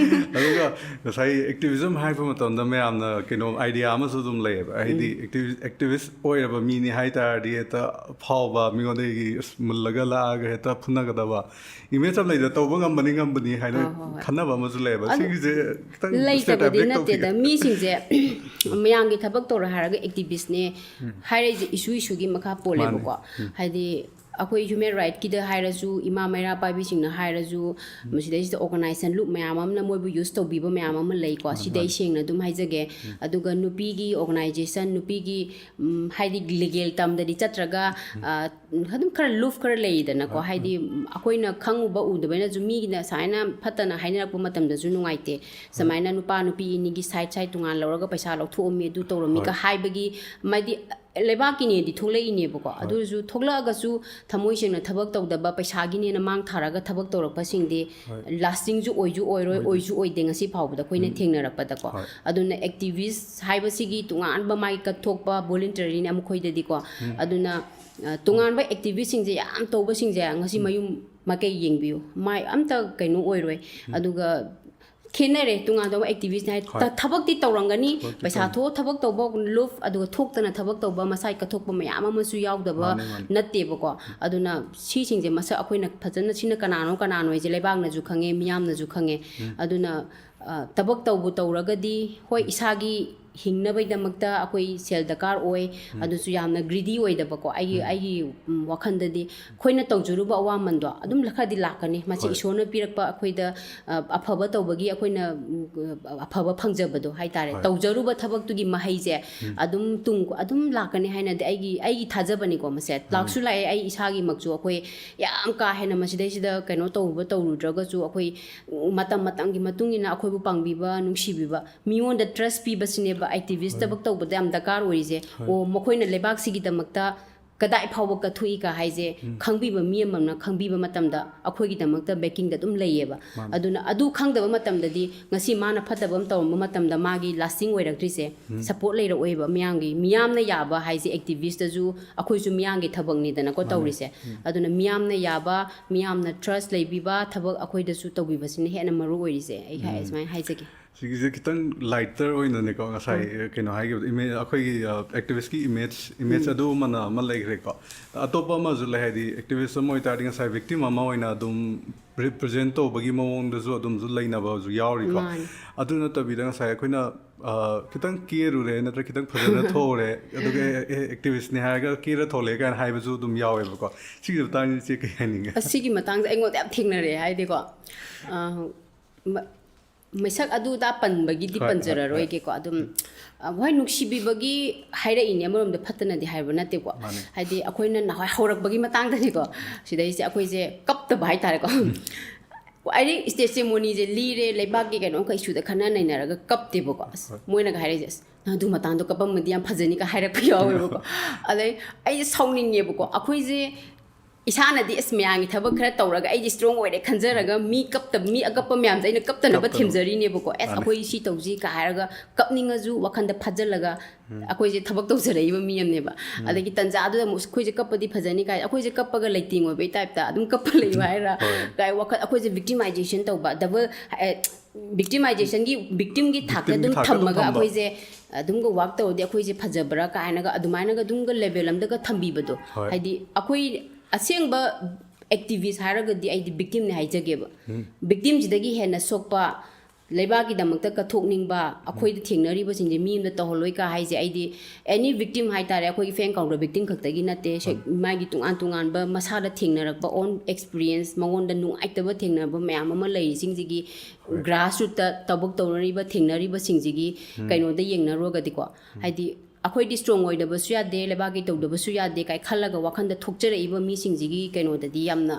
ꯑꯗꯨꯒ ꯉꯁꯥꯏ ꯑꯦꯛꯇꯤꯚꯤꯖꯝ ꯍꯥꯏꯕ ꯃꯇꯝꯗ ꯃꯌꯥꯝꯅ ꯀꯩꯅꯣ ꯑꯥꯏꯗꯤꯌꯥ ꯑꯃꯁꯨ ꯑꯗꯨꯝ ꯂꯩꯌꯦꯕ, ꯍꯥꯏꯗꯤ ꯑꯦꯛꯇꯤꯚꯤꯁ ꯑꯣꯏꯔꯕ ꯃꯤꯅꯤ ꯍꯥꯏ ꯇꯥꯔꯗꯤ ꯍꯦꯛꯇ ꯐꯥꯎꯕ, ꯃꯤꯉꯣꯟꯗꯒꯤ ꯑꯁ ꯃꯨꯜꯂꯒ ꯂꯥꯛꯑꯒ ꯍꯦꯛꯇ ꯐꯨꯅꯒꯗꯕ ꯏꯃꯦꯖ ꯑꯃ ꯂꯩꯗꯅ, ꯇꯧꯕ ꯉꯝꯕꯅꯤ ꯉꯝꯕꯅꯤ ꯍꯥꯏꯅ ꯈꯟꯅꯕ ꯑꯃꯁꯨ ꯂꯩꯌꯦꯕ꯫ ꯁꯤꯒꯤꯁꯦ ꯈꯤꯇꯪ ꯂꯩꯇꯕꯗꯤ ꯅꯠꯇꯦꯗ꯫ ꯃꯤꯁꯤꯡꯁꯦ ꯃꯌꯥꯝꯒꯤ ꯊꯕꯛ ꯇꯧꯔꯦ ꯍꯥꯏꯔꯒ ꯑꯦꯛꯇꯤꯚꯤꯁ꯭ꯠꯅꯦ ꯍꯥꯏꯔꯛꯏꯁꯦ ꯏꯁꯨ ꯏꯁꯨꯒꯤ ꯃꯈꯥ ꯄꯣꯜꯂꯦꯕꯀꯣ꯫ ꯍꯥꯏꯗꯤ ꯑꯩꯈꯣꯏ ꯍ꯭ꯌꯨꯃꯦꯟ ꯔꯥꯏꯠꯀꯤꯗ ꯍꯥꯏꯔꯁꯨ, ꯏꯃꯥ ꯃꯩꯔꯥ ꯄꯥꯏꯕꯤꯁꯤꯡꯅ ꯍꯥꯏꯔꯁꯨ, ꯃꯁꯤꯗꯩꯁꯤꯗ ꯑꯣꯔꯒꯅꯥꯏꯖꯦꯁꯟ ꯂꯨꯞ ꯃꯌꯥꯝ ꯑꯃꯅ ꯃꯣꯏꯕꯨ ꯌꯨꯁ ꯇꯧꯕꯤꯕ ꯃꯌꯥꯝ ꯑꯃ ꯂꯩꯀꯣ꯫ ꯁꯤꯗꯤ ꯑꯩ ꯁꯦꯡꯅ ꯑꯗꯨꯝ ꯍꯥꯏꯖꯒꯦ꯫ ꯑꯗꯨꯒ ꯅꯨꯄꯤꯒꯤ ꯑꯣꯔꯒꯅꯥꯏꯖꯦꯁꯟ, ꯅꯨꯄꯤꯒꯤ, ꯎꯝ, ꯍꯥꯏꯗꯤ ꯂꯤꯒꯦꯜ ꯇꯝꯗꯗꯤ ꯆꯠꯇ꯭ꯔꯒ, ꯑ, ꯑꯗꯨꯝ ꯈꯔ ꯂꯨꯞ ꯈꯔ ꯂꯩꯗꯅꯀꯣ꯫ ꯍꯥꯏꯗꯤ, ꯎꯝ, ꯑꯩꯈꯣꯏꯅ ꯈꯪꯉꯨꯕ ꯎꯗꯕꯅꯤꯅꯁꯨ ꯃꯤꯒꯤꯅ ꯁꯨꯃꯥꯏꯅ ꯐꯠꯇꯅ ꯍꯥꯏꯅꯔꯛꯄ ꯃꯇꯝꯗꯁꯨ ꯅꯨꯡꯉꯥꯏꯇꯦ꯫ ꯁꯨꯃꯥꯏꯅ ꯅꯨꯄꯥ ꯅꯨꯄꯤ ꯑꯅꯤꯒꯤ ꯁꯥꯏꯠ ꯁꯥꯏꯠ ꯇꯣꯉꯥꯟ ꯂꯧꯔꯒ ꯄꯩꯁꯥ ꯂꯧꯊꯣꯛꯑꯝꯃꯤ, ꯑꯗꯨ ꯇꯧꯔꯝꯃꯤꯒ ꯍꯥꯏꯕꯒꯤ, ꯃꯥꯗꯤ ꯂꯩꯕꯥꯛꯀꯤꯅꯦꯗꯤ ꯊꯣꯛꯂꯛꯏꯅꯦꯕꯀꯣ꯫ ꯑꯗꯨ ꯑꯣꯏꯔꯁꯨ ꯊꯣꯛꯂꯛꯑꯒꯁꯨ ꯊꯃꯣꯏ ꯁꯦꯡꯅ ꯊꯕꯛ ꯇꯧꯗꯕ, ꯄꯩꯁꯥꯒꯤꯅꯦꯅ ꯃꯥꯡ ꯊꯥꯔꯒ ꯊꯕꯛ ꯇꯧꯔꯛꯄꯁꯤꯡꯗꯤ ꯂꯥꯁꯇꯤꯡꯁꯨ ꯑꯣꯏꯁꯨ ꯑꯣꯏꯔꯣꯏ, ꯑꯣꯏꯁꯨ ꯑꯣꯏꯗꯦ ꯉꯁꯤ ꯐꯥꯎꯕꯗ ꯑꯩꯈꯣꯏꯅ ꯊꯦꯡꯅꯔꯛꯄꯗꯀꯣ꯫ ꯑꯗꯨꯅ ꯑꯦꯛꯇꯤꯚꯤꯁ꯭ꯠ ꯍꯥꯏꯕꯁꯤꯒꯤ ꯇꯣꯉꯥꯟꯕ ꯃꯥꯒꯤ ꯀꯠꯊꯣꯛꯄ ꯚꯣꯂꯨꯟꯇꯔꯤꯅꯦ ꯃꯈꯣꯏꯗꯗꯤꯀꯣ꯫ ꯑꯗꯨꯅ, ꯑ, ꯇꯣꯉꯥꯟꯕ ꯑꯦꯛꯇꯤꯚꯤꯁ꯭ꯠꯁꯤꯡꯁꯦ ꯌꯥꯝ ꯇꯧꯕꯁꯤꯡꯁꯦ ꯉꯁꯤ ꯃꯌꯨꯝ ꯃꯀꯩ ꯌꯦꯡꯕꯤꯌꯨ, ꯃꯥꯏ ꯑꯝꯇ ꯀꯩꯅꯣ ꯑꯣꯏꯔꯣꯏ꯫ ꯑꯗꯨꯒ ꯈꯦꯠꯅꯔꯦ꯫ ꯇꯣꯉꯥꯟ ꯇꯣꯉꯥꯟꯕ ꯑꯦꯛꯇꯤꯚꯤꯁ꯭ꯠ ꯍꯥꯏ ꯊꯕꯛꯇꯤ ꯇꯧꯔꯝꯒꯅꯤ, ꯄꯩꯁꯥ ꯊꯣꯛꯑ ꯊꯕꯛ ꯇꯧꯕ ꯂꯨꯞ, ꯑꯗꯨꯒ ꯊꯣꯛꯇꯅ ꯊꯕꯛ ꯇꯧꯕ, ꯃꯁꯥꯏ ꯀꯠꯊꯣꯛꯄ ꯃꯌꯥꯝ ꯑꯃꯁꯨ ꯌꯥꯎꯗꯕ ꯅꯠꯇꯦꯕꯀꯣ꯫ ꯑꯗꯨꯅ ꯁꯤꯁꯤꯡꯁꯦ ꯃꯁꯛ ꯑꯩꯈꯣꯏꯅ ꯐꯖꯅ, ꯁꯤꯅ ꯀꯅꯥꯅꯣ ꯀꯅꯥꯅꯣ ꯍꯥꯏꯁꯦ ꯂꯩꯕꯥꯛꯅꯁꯨ ꯈꯪꯉꯦ, ꯃꯤꯌꯥꯝꯅꯁꯨ ꯈꯪꯉꯦ꯫ ꯑꯗꯨꯅ, ꯑ, ꯊꯕꯛ ꯇꯧꯕꯨ ꯇꯧꯔꯒꯗꯤ, ꯍꯣꯏ, ꯏꯁꯥꯒꯤ ꯍꯤꯡꯅꯕꯒꯤꯗꯃꯛꯇ ꯑꯩꯈꯣꯏ ꯁꯦꯜ ꯗꯔꯀꯥꯔ ꯑꯣꯏ, ꯑꯗꯨꯁꯨ ꯌꯥꯝꯅ ꯒ꯭ꯔꯤꯗꯤ ꯑꯣꯏꯗꯕꯀꯣ꯫ ꯑꯩꯒꯤ, ꯑꯩꯒꯤ, ꯎꯝ, ꯋꯥꯈꯜꯗꯗꯤ ꯑꯩꯈꯣꯏꯅ ꯇꯧꯖꯔꯨꯕ ꯑꯋꯥꯃꯟꯗꯣ ꯑꯗꯨꯝ ꯈꯔꯗꯤ ꯂꯥꯛꯀꯅꯤ꯫ ꯃꯁꯤ ꯏꯁꯣꯔꯅ ꯄꯤꯔꯛꯄ ꯑꯩꯈꯣꯏꯗ, ꯑ, ꯑꯐꯕ ꯇꯧꯕꯒꯤ ꯑꯩꯈꯣꯏꯅ, ꯎꯝ, ꯑꯐꯕ ꯐꯪꯖꯕꯗꯣ ꯍꯥꯏꯇꯥꯔꯦ꯫ ꯇꯧꯖꯔꯨꯕ ꯊꯕꯛꯇꯨꯒꯤ ꯃꯍꯩꯁꯦ ꯑꯗꯨꯝ ꯇꯨꯡ, ꯑꯗꯨꯝ ꯂꯥꯛꯀꯅꯤ ꯍꯥꯏꯅꯗꯤ ꯑꯩꯒꯤ, ꯑꯩꯒꯤ ꯊꯥꯖꯕꯅꯤꯀꯣ꯫ ꯃꯁꯦ ꯂꯥꯛꯁꯨ ꯂꯥꯛꯑꯦ꯫ ꯑꯩ ꯏꯁꯥꯒꯤꯃꯛꯁꯨ ꯑꯩꯈꯣꯏ ꯌꯥꯝ ꯀꯥ ꯍꯦꯟꯅ ꯃꯁꯤꯗꯩꯁꯤꯗ ꯀꯩꯅꯣ ꯇꯧꯔꯨꯕ ꯇꯧꯔꯨꯗ꯭ꯔꯒꯁꯨ ꯑꯩꯈꯣꯏ ꯃꯇꯝ ꯃꯇꯝꯒꯤ ꯃꯇꯨꯡ ꯏꯟꯅ ꯑꯩꯈꯣꯏꯕꯨ ꯄꯥꯡꯕꯤꯕ, ꯅꯨꯡꯁꯤꯕꯤꯕ, ꯃꯤꯉꯣꯟꯗ ꯇ꯭ꯔꯁ ꯄꯤꯕꯁꯤꯅꯦꯕ ꯑꯦꯛꯇꯤꯚꯤꯁ꯭ꯠ ꯊꯕꯛ ꯇꯧꯕꯗ ꯌꯥꯝ ꯗꯔꯀꯥꯔ ꯑꯣꯏꯔꯤꯁꯦ꯫ ꯑꯣ, ꯃꯈꯣꯏꯅ ꯂꯩꯕꯥꯛꯁꯤꯒꯤꯗꯃꯛꯇ ꯀꯗꯥꯏ ꯐꯥꯎꯕ ꯀꯠꯊꯣꯛꯏꯒ ꯍꯥꯏꯁꯦ ꯈꯪꯕꯤꯕ ꯃꯤ ꯑꯃꯅ ꯈꯪꯕꯤꯕ ꯃꯇꯝꯗ ꯑꯩꯈꯣꯏꯒꯤꯗꯃꯛꯇ backing ꯗ ꯑꯗꯨꯝ ꯂꯩꯌꯦꯕ꯫ ꯃꯥꯅꯦ꯫ ꯑꯗꯨꯅ ꯑꯗꯨ ꯈꯪꯗꯕ ꯃꯇꯝꯗꯗꯤ ꯉꯁꯤ ꯃꯥꯅ ꯐꯠꯇꯕ ꯑꯃ ꯇꯧꯔꯝꯕ ꯃꯇꯝꯗ ꯃꯥꯒꯤ lasting ꯑꯣꯏꯔꯛꯇ꯭ꯔꯤꯁꯦ support ꯂꯩꯔꯛꯑꯣꯏꯕ ꯃꯤꯌꯥꯝꯒꯤ꯫ ꯃꯤꯌꯥꯝꯅ ꯌꯥꯕ ꯍꯥꯏꯁꯦ activist ꯇꯁꯨ ꯑꯩꯈꯣꯏꯁꯨ ꯃꯤꯌꯥꯝꯒꯤ ꯊꯕꯛꯅꯤꯗꯅꯀꯣ ꯃꯥꯅꯦ꯫ ꯇꯧꯔꯤꯁꯦ꯫ ꯑꯗꯨꯅ ꯃꯤꯌꯥꯝꯅ ꯌꯥꯕ, ꯃꯤꯌꯥꯝꯅ trust ꯂꯩꯕꯤꯕ ꯊꯕꯛ ꯑꯩꯈꯣꯏꯗꯁꯨ ꯇꯧꯕꯤꯕꯁꯤꯅ ꯍꯦꯟꯅ ꯃꯔꯨ ꯑꯣꯏꯔꯤꯁꯦ꯫ ꯑꯩ ꯍꯥꯏ-, ꯁꯨꯃꯥꯏꯅ ꯍꯥꯏꯖꯒꯦ꯫ ꯁꯤꯒꯤꯁꯦ ꯈꯤꯇꯪ lighter ꯑꯣꯏꯅꯅꯦꯀꯣ, ꯉꯁꯥꯏ ꯀꯩꯅꯣ ꯍꯥꯏꯈꯤꯕꯗꯣ, ꯏꯃꯦ-, ꯑꯩꯈꯣꯏꯒꯤ ꯑꯦꯛꯇꯤꯚꯤꯁꯀꯤ ꯏꯃꯦꯖ, ꯏꯃꯦꯖ ꯑꯗꯨ ꯑꯃꯅ ꯑꯃ ꯂꯩꯈ꯭ꯔꯦꯀꯣ꯫ ꯑꯇꯣꯞꯄ ꯑꯃꯁꯨ ꯂꯩ, ꯍꯥꯏꯗꯤ ꯑꯦꯛꯇꯤꯚꯤꯁ ꯑꯃ ꯑꯣꯏꯇꯥꯔꯗꯤ ꯉꯁꯥꯏ victim ꯑꯃ ꯑꯣꯏꯅ ꯑꯗꯨꯝ represent ꯇꯧꯕꯒꯤ ꯃꯑꯣꯡꯗꯁꯨ ꯑꯗꯨꯝꯁꯨ ꯂꯩꯅꯕꯁꯨ ꯌꯥꯎꯔꯤꯀꯣ꯫ ꯃꯥꯅꯤ꯫ ꯑꯗꯨ ꯅꯠꯇꯕꯤꯗ ꯉꯁꯥꯏ ꯑꯩꯈꯣꯏꯅ ꯑ, ꯈꯤꯇꯪ ꯀꯦꯔꯨꯔꯦ ꯅꯠꯇ꯭ꯔꯒ ꯈꯤꯇꯪ ꯐꯖꯅ ꯊꯣꯛꯎꯔꯦ, ꯑꯗꯨꯒ ꯑꯦ, ꯑꯦ, ꯑꯦꯛꯇꯤꯚꯤꯁꯅꯤ ꯍꯥꯏꯔꯒ ꯀꯦꯔ ꯊꯣꯛꯂꯛꯑꯦ ꯀꯥꯏꯅ ꯍꯥꯏꯕꯁꯨ ꯑꯗꯨꯝ ꯌꯥꯎꯋꯦꯕꯀꯣ꯫ ꯁꯤꯒꯤ ꯃꯇꯥꯡꯁꯦ ꯏꯆꯦ ꯀꯩ ꯍꯥꯏꯅꯤꯡꯉꯦ? ꯑꯁꯤꯒꯤ ꯃꯇꯥꯡꯁꯦ ꯑꯩꯉꯣꯟꯗ ꯌꯥꯝ ꯊꯦꯡꯅꯔꯦ ꯍꯥꯏꯗꯤꯀꯣ, ꯑ, ꯃ-, ꯃꯩꯁꯛ ꯑꯗꯨꯗ ꯄꯟꯕꯒꯤꯗꯤ ꯍꯣꯏ, ꯍꯣꯏ, ꯄꯟꯖꯔꯔꯣꯏꯒꯦꯀꯣ꯫ ꯑꯗꯨꯝ, ꯑ, ꯍꯣꯏ, ꯅꯨꯡꯁꯤꯕꯤꯕꯒꯤ ꯍꯥꯏꯔꯛꯏꯅꯦ, ꯑꯃꯔꯣꯝꯗ ꯐꯠꯇꯅꯗꯤ ꯍꯥꯏꯕ ꯅꯠꯇꯦꯀꯣ꯫ ꯃꯥꯅꯦ꯫ ꯍꯥꯏꯗꯤ ꯑꯩꯈꯣꯏꯅ ꯅꯍꯥꯟꯋꯥꯏ ꯍꯧꯔꯛꯄꯒꯤ ꯃꯇꯥꯡꯗꯅꯤꯀꯣ, ꯁꯤꯗꯩꯁꯦ ꯑꯩꯈꯣꯏꯁꯦ ꯀꯞꯇꯕ ꯍꯥꯏꯇꯥꯔꯦꯀꯣ꯫ ꯑꯩꯗꯤ ꯁ꯭ꯇꯦꯖ ꯁꯦꯔꯦꯃꯣꯅꯤꯁꯦ ꯂꯤꯔꯦ, ꯂꯩꯕꯥꯛꯀꯤ ꯀꯩꯅꯣꯝꯈꯛ ꯏꯁꯨꯗ ꯈꯟꯅ ꯅꯩꯅꯔꯒ ꯀꯞꯇꯦꯕꯀꯣ꯫ ꯑꯁ, ꯍꯣꯏ꯫ ꯃꯣꯏꯅꯒ ꯍꯥꯏꯔꯛꯏꯁꯦ, "ꯑꯁ, ꯅꯪ ꯑꯗꯨ ꯃꯇꯥꯡꯗꯣ ꯀꯞꯄꯝꯃꯗꯤ ꯌꯥꯝ ꯐꯖꯅꯤꯒ" ꯍꯥꯏꯔꯛꯄ ꯌꯥꯎꯋꯦꯕꯀꯣ꯫ ꯑꯗꯩ ꯑꯩꯁꯦ ꯁꯥꯎꯅꯤꯡꯉꯦꯕꯀꯣ꯫ ꯑꯩꯈꯣꯏꯁꯦ ꯏꯁꯥꯅꯗꯤ ꯑꯁ ꯃꯌꯥꯝꯒꯤ ꯊꯕꯛ ꯈꯔ ꯇꯧꯔꯒ ꯑꯩꯗꯤ ꯁ꯭ꯇꯔꯣꯡ ꯑꯣꯏꯔꯦ ꯈꯟꯖꯔꯒ ꯃꯤ ꯀꯞꯇꯕ, ꯃꯤ ꯑꯀꯞꯄ ꯃꯌꯥꯝꯁꯦ ꯑꯩꯅ ꯀꯞꯇꯅꯕ ꯀꯞꯇꯅꯕ꯫ ꯊꯦꯝꯖꯔꯤꯅꯦꯕꯀꯣ꯫ ꯑꯁ, ꯃꯥꯅꯦ꯫ ꯑꯩꯈꯣꯏ ꯁꯤ ꯇꯧꯁꯤ ꯀ ꯍꯥꯏꯔꯒ ꯀꯞꯅꯤꯡꯉꯁꯨ ꯋꯥꯈꯟꯗ ꯐꯥꯖꯤꯜꯂꯒ ꯑꯩꯈꯣꯏꯁꯦ ꯊꯕꯛ ꯇꯧꯖꯔꯛꯏꯕ ꯃꯤ ꯑꯃꯅꯦꯕ꯫ ꯑꯗꯒꯤ ꯇꯟꯖꯥꯗꯨꯗ ꯑꯃꯨꯛ ꯑꯩꯈꯣꯏꯁꯦ ꯀꯞꯄꯗꯤ ꯐꯖꯅꯤ ꯀꯥꯏ, ꯑꯩꯈꯣꯏꯁꯦ ꯀꯞꯄꯒ ꯂꯩꯇꯦꯡ ꯑꯣꯏꯕꯩ ꯇꯥꯏꯞꯇ ꯑꯗꯨꯝ ꯀꯞꯄ ꯂꯩꯌꯨ ꯍꯥꯏꯔ ꯍꯣꯏ꯫ ꯀꯥꯏ ꯋꯥꯈꯜ, ꯑꯩꯈꯣꯏꯁꯦ victimization ꯇꯧꯕ, double, ꯑꯦ, victimization ꯒꯤ, victim ꯒꯤ ꯊꯥꯛꯇ Victim ꯒꯤ ꯑꯗꯨꯝ ꯊꯥꯛꯇ ꯑꯗꯨꯝ ꯊꯝꯃꯒ ꯊꯝꯕ꯫ ꯑꯩꯈꯣꯏꯁꯦ ꯑꯗꯨꯝꯒ ꯋꯥꯛ ꯇꯧꯔꯗꯤ ꯑꯩꯈꯣꯏꯁꯦ ꯐꯖꯕ꯭ꯔꯥ ꯀꯥꯏꯅꯒ ꯑꯗꯨꯃꯥꯏꯅꯒ ꯑꯗꯨꯝꯒ ꯂꯦꯕꯦꯜ ꯑꯃꯗꯒ ꯊꯝꯕꯤꯕꯗꯣ꯫ ꯍꯣꯏ꯫ ꯍꯥꯏꯗꯤ ꯑꯩꯈꯣꯏ ꯑꯁꯦꯡꯕ ꯑꯦꯛꯇꯤꯚꯤꯁ ꯍꯥꯏꯔꯒꯗꯤ ꯑꯩꯗꯤ victim ꯅꯦ ꯍꯥꯏꯖꯒꯦꯕ꯫ Victim ꯁꯤꯗꯒꯤ ꯍꯦꯟꯅ ꯁꯣꯛꯄ, ꯂꯩꯕꯥꯛꯀꯤꯗꯃꯛꯇ ꯀꯠꯊꯣꯛꯅꯤꯡꯕ, ꯑꯩꯈꯣꯏꯗ ꯊꯦꯡꯅꯔꯤꯕꯁꯤꯡꯁꯦ ꯃꯤ ꯑꯃꯗ ꯇꯧꯍꯜꯂꯣꯏ ꯀ ꯍꯥꯏꯁꯦ ꯑꯩꯗꯤ any victim ꯍꯥꯏꯇꯥꯔꯦ, ꯑꯩꯈꯣꯏꯒꯤ ꯐꯦꯟ ꯀꯥꯎꯟꯇꯔ victim ꯈꯛꯇꯒꯤ ꯅꯠꯇꯦ, ꯁꯦ-, ꯃꯥꯒꯤ ꯇꯣꯉꯥꯟ ꯇꯣꯉꯥꯟꯕ ꯃꯁꯥꯗ ꯊꯦꯡꯅꯔꯛꯄ own experience, ꯃꯉꯣꯟꯗ ꯅꯨꯡꯉꯥꯏꯇꯕ ꯊꯦꯡꯅꯕ ꯃꯌꯥꯝ ꯑꯃ ꯂꯩꯔꯤꯁꯤꯡꯁꯤꯒꯤ grassroot ꯇ ꯊꯕꯛ ꯇꯧꯅꯔꯤꯕ ꯊꯦꯡꯅꯔꯤꯕꯁꯤꯡꯁꯤꯒꯤ ꯀꯩꯅꯣꯗ ꯌꯦꯡꯅꯔꯨꯔꯒꯗꯤꯀꯣ, ꯍꯥꯏꯗꯤ ꯑꯩꯈꯣꯏꯗꯤ ꯁ꯭ꯇꯔꯣꯡ ꯑꯣꯏꯗꯕꯁꯨ ꯌꯥꯗꯦ, ꯂꯩꯕꯥꯛꯀꯤ ꯇꯧꯗꯕꯁꯨ ꯌꯥꯗꯦ ꯀꯥꯏ ꯈꯜꯂꯒ ꯋꯥꯈꯟꯗ ꯊꯣꯛꯆꯔꯛꯏꯕ ꯃꯤꯁꯤꯡꯁꯤꯒꯤ ꯀꯩꯅꯣꯗꯗꯤ ꯌꯥꯝꯅ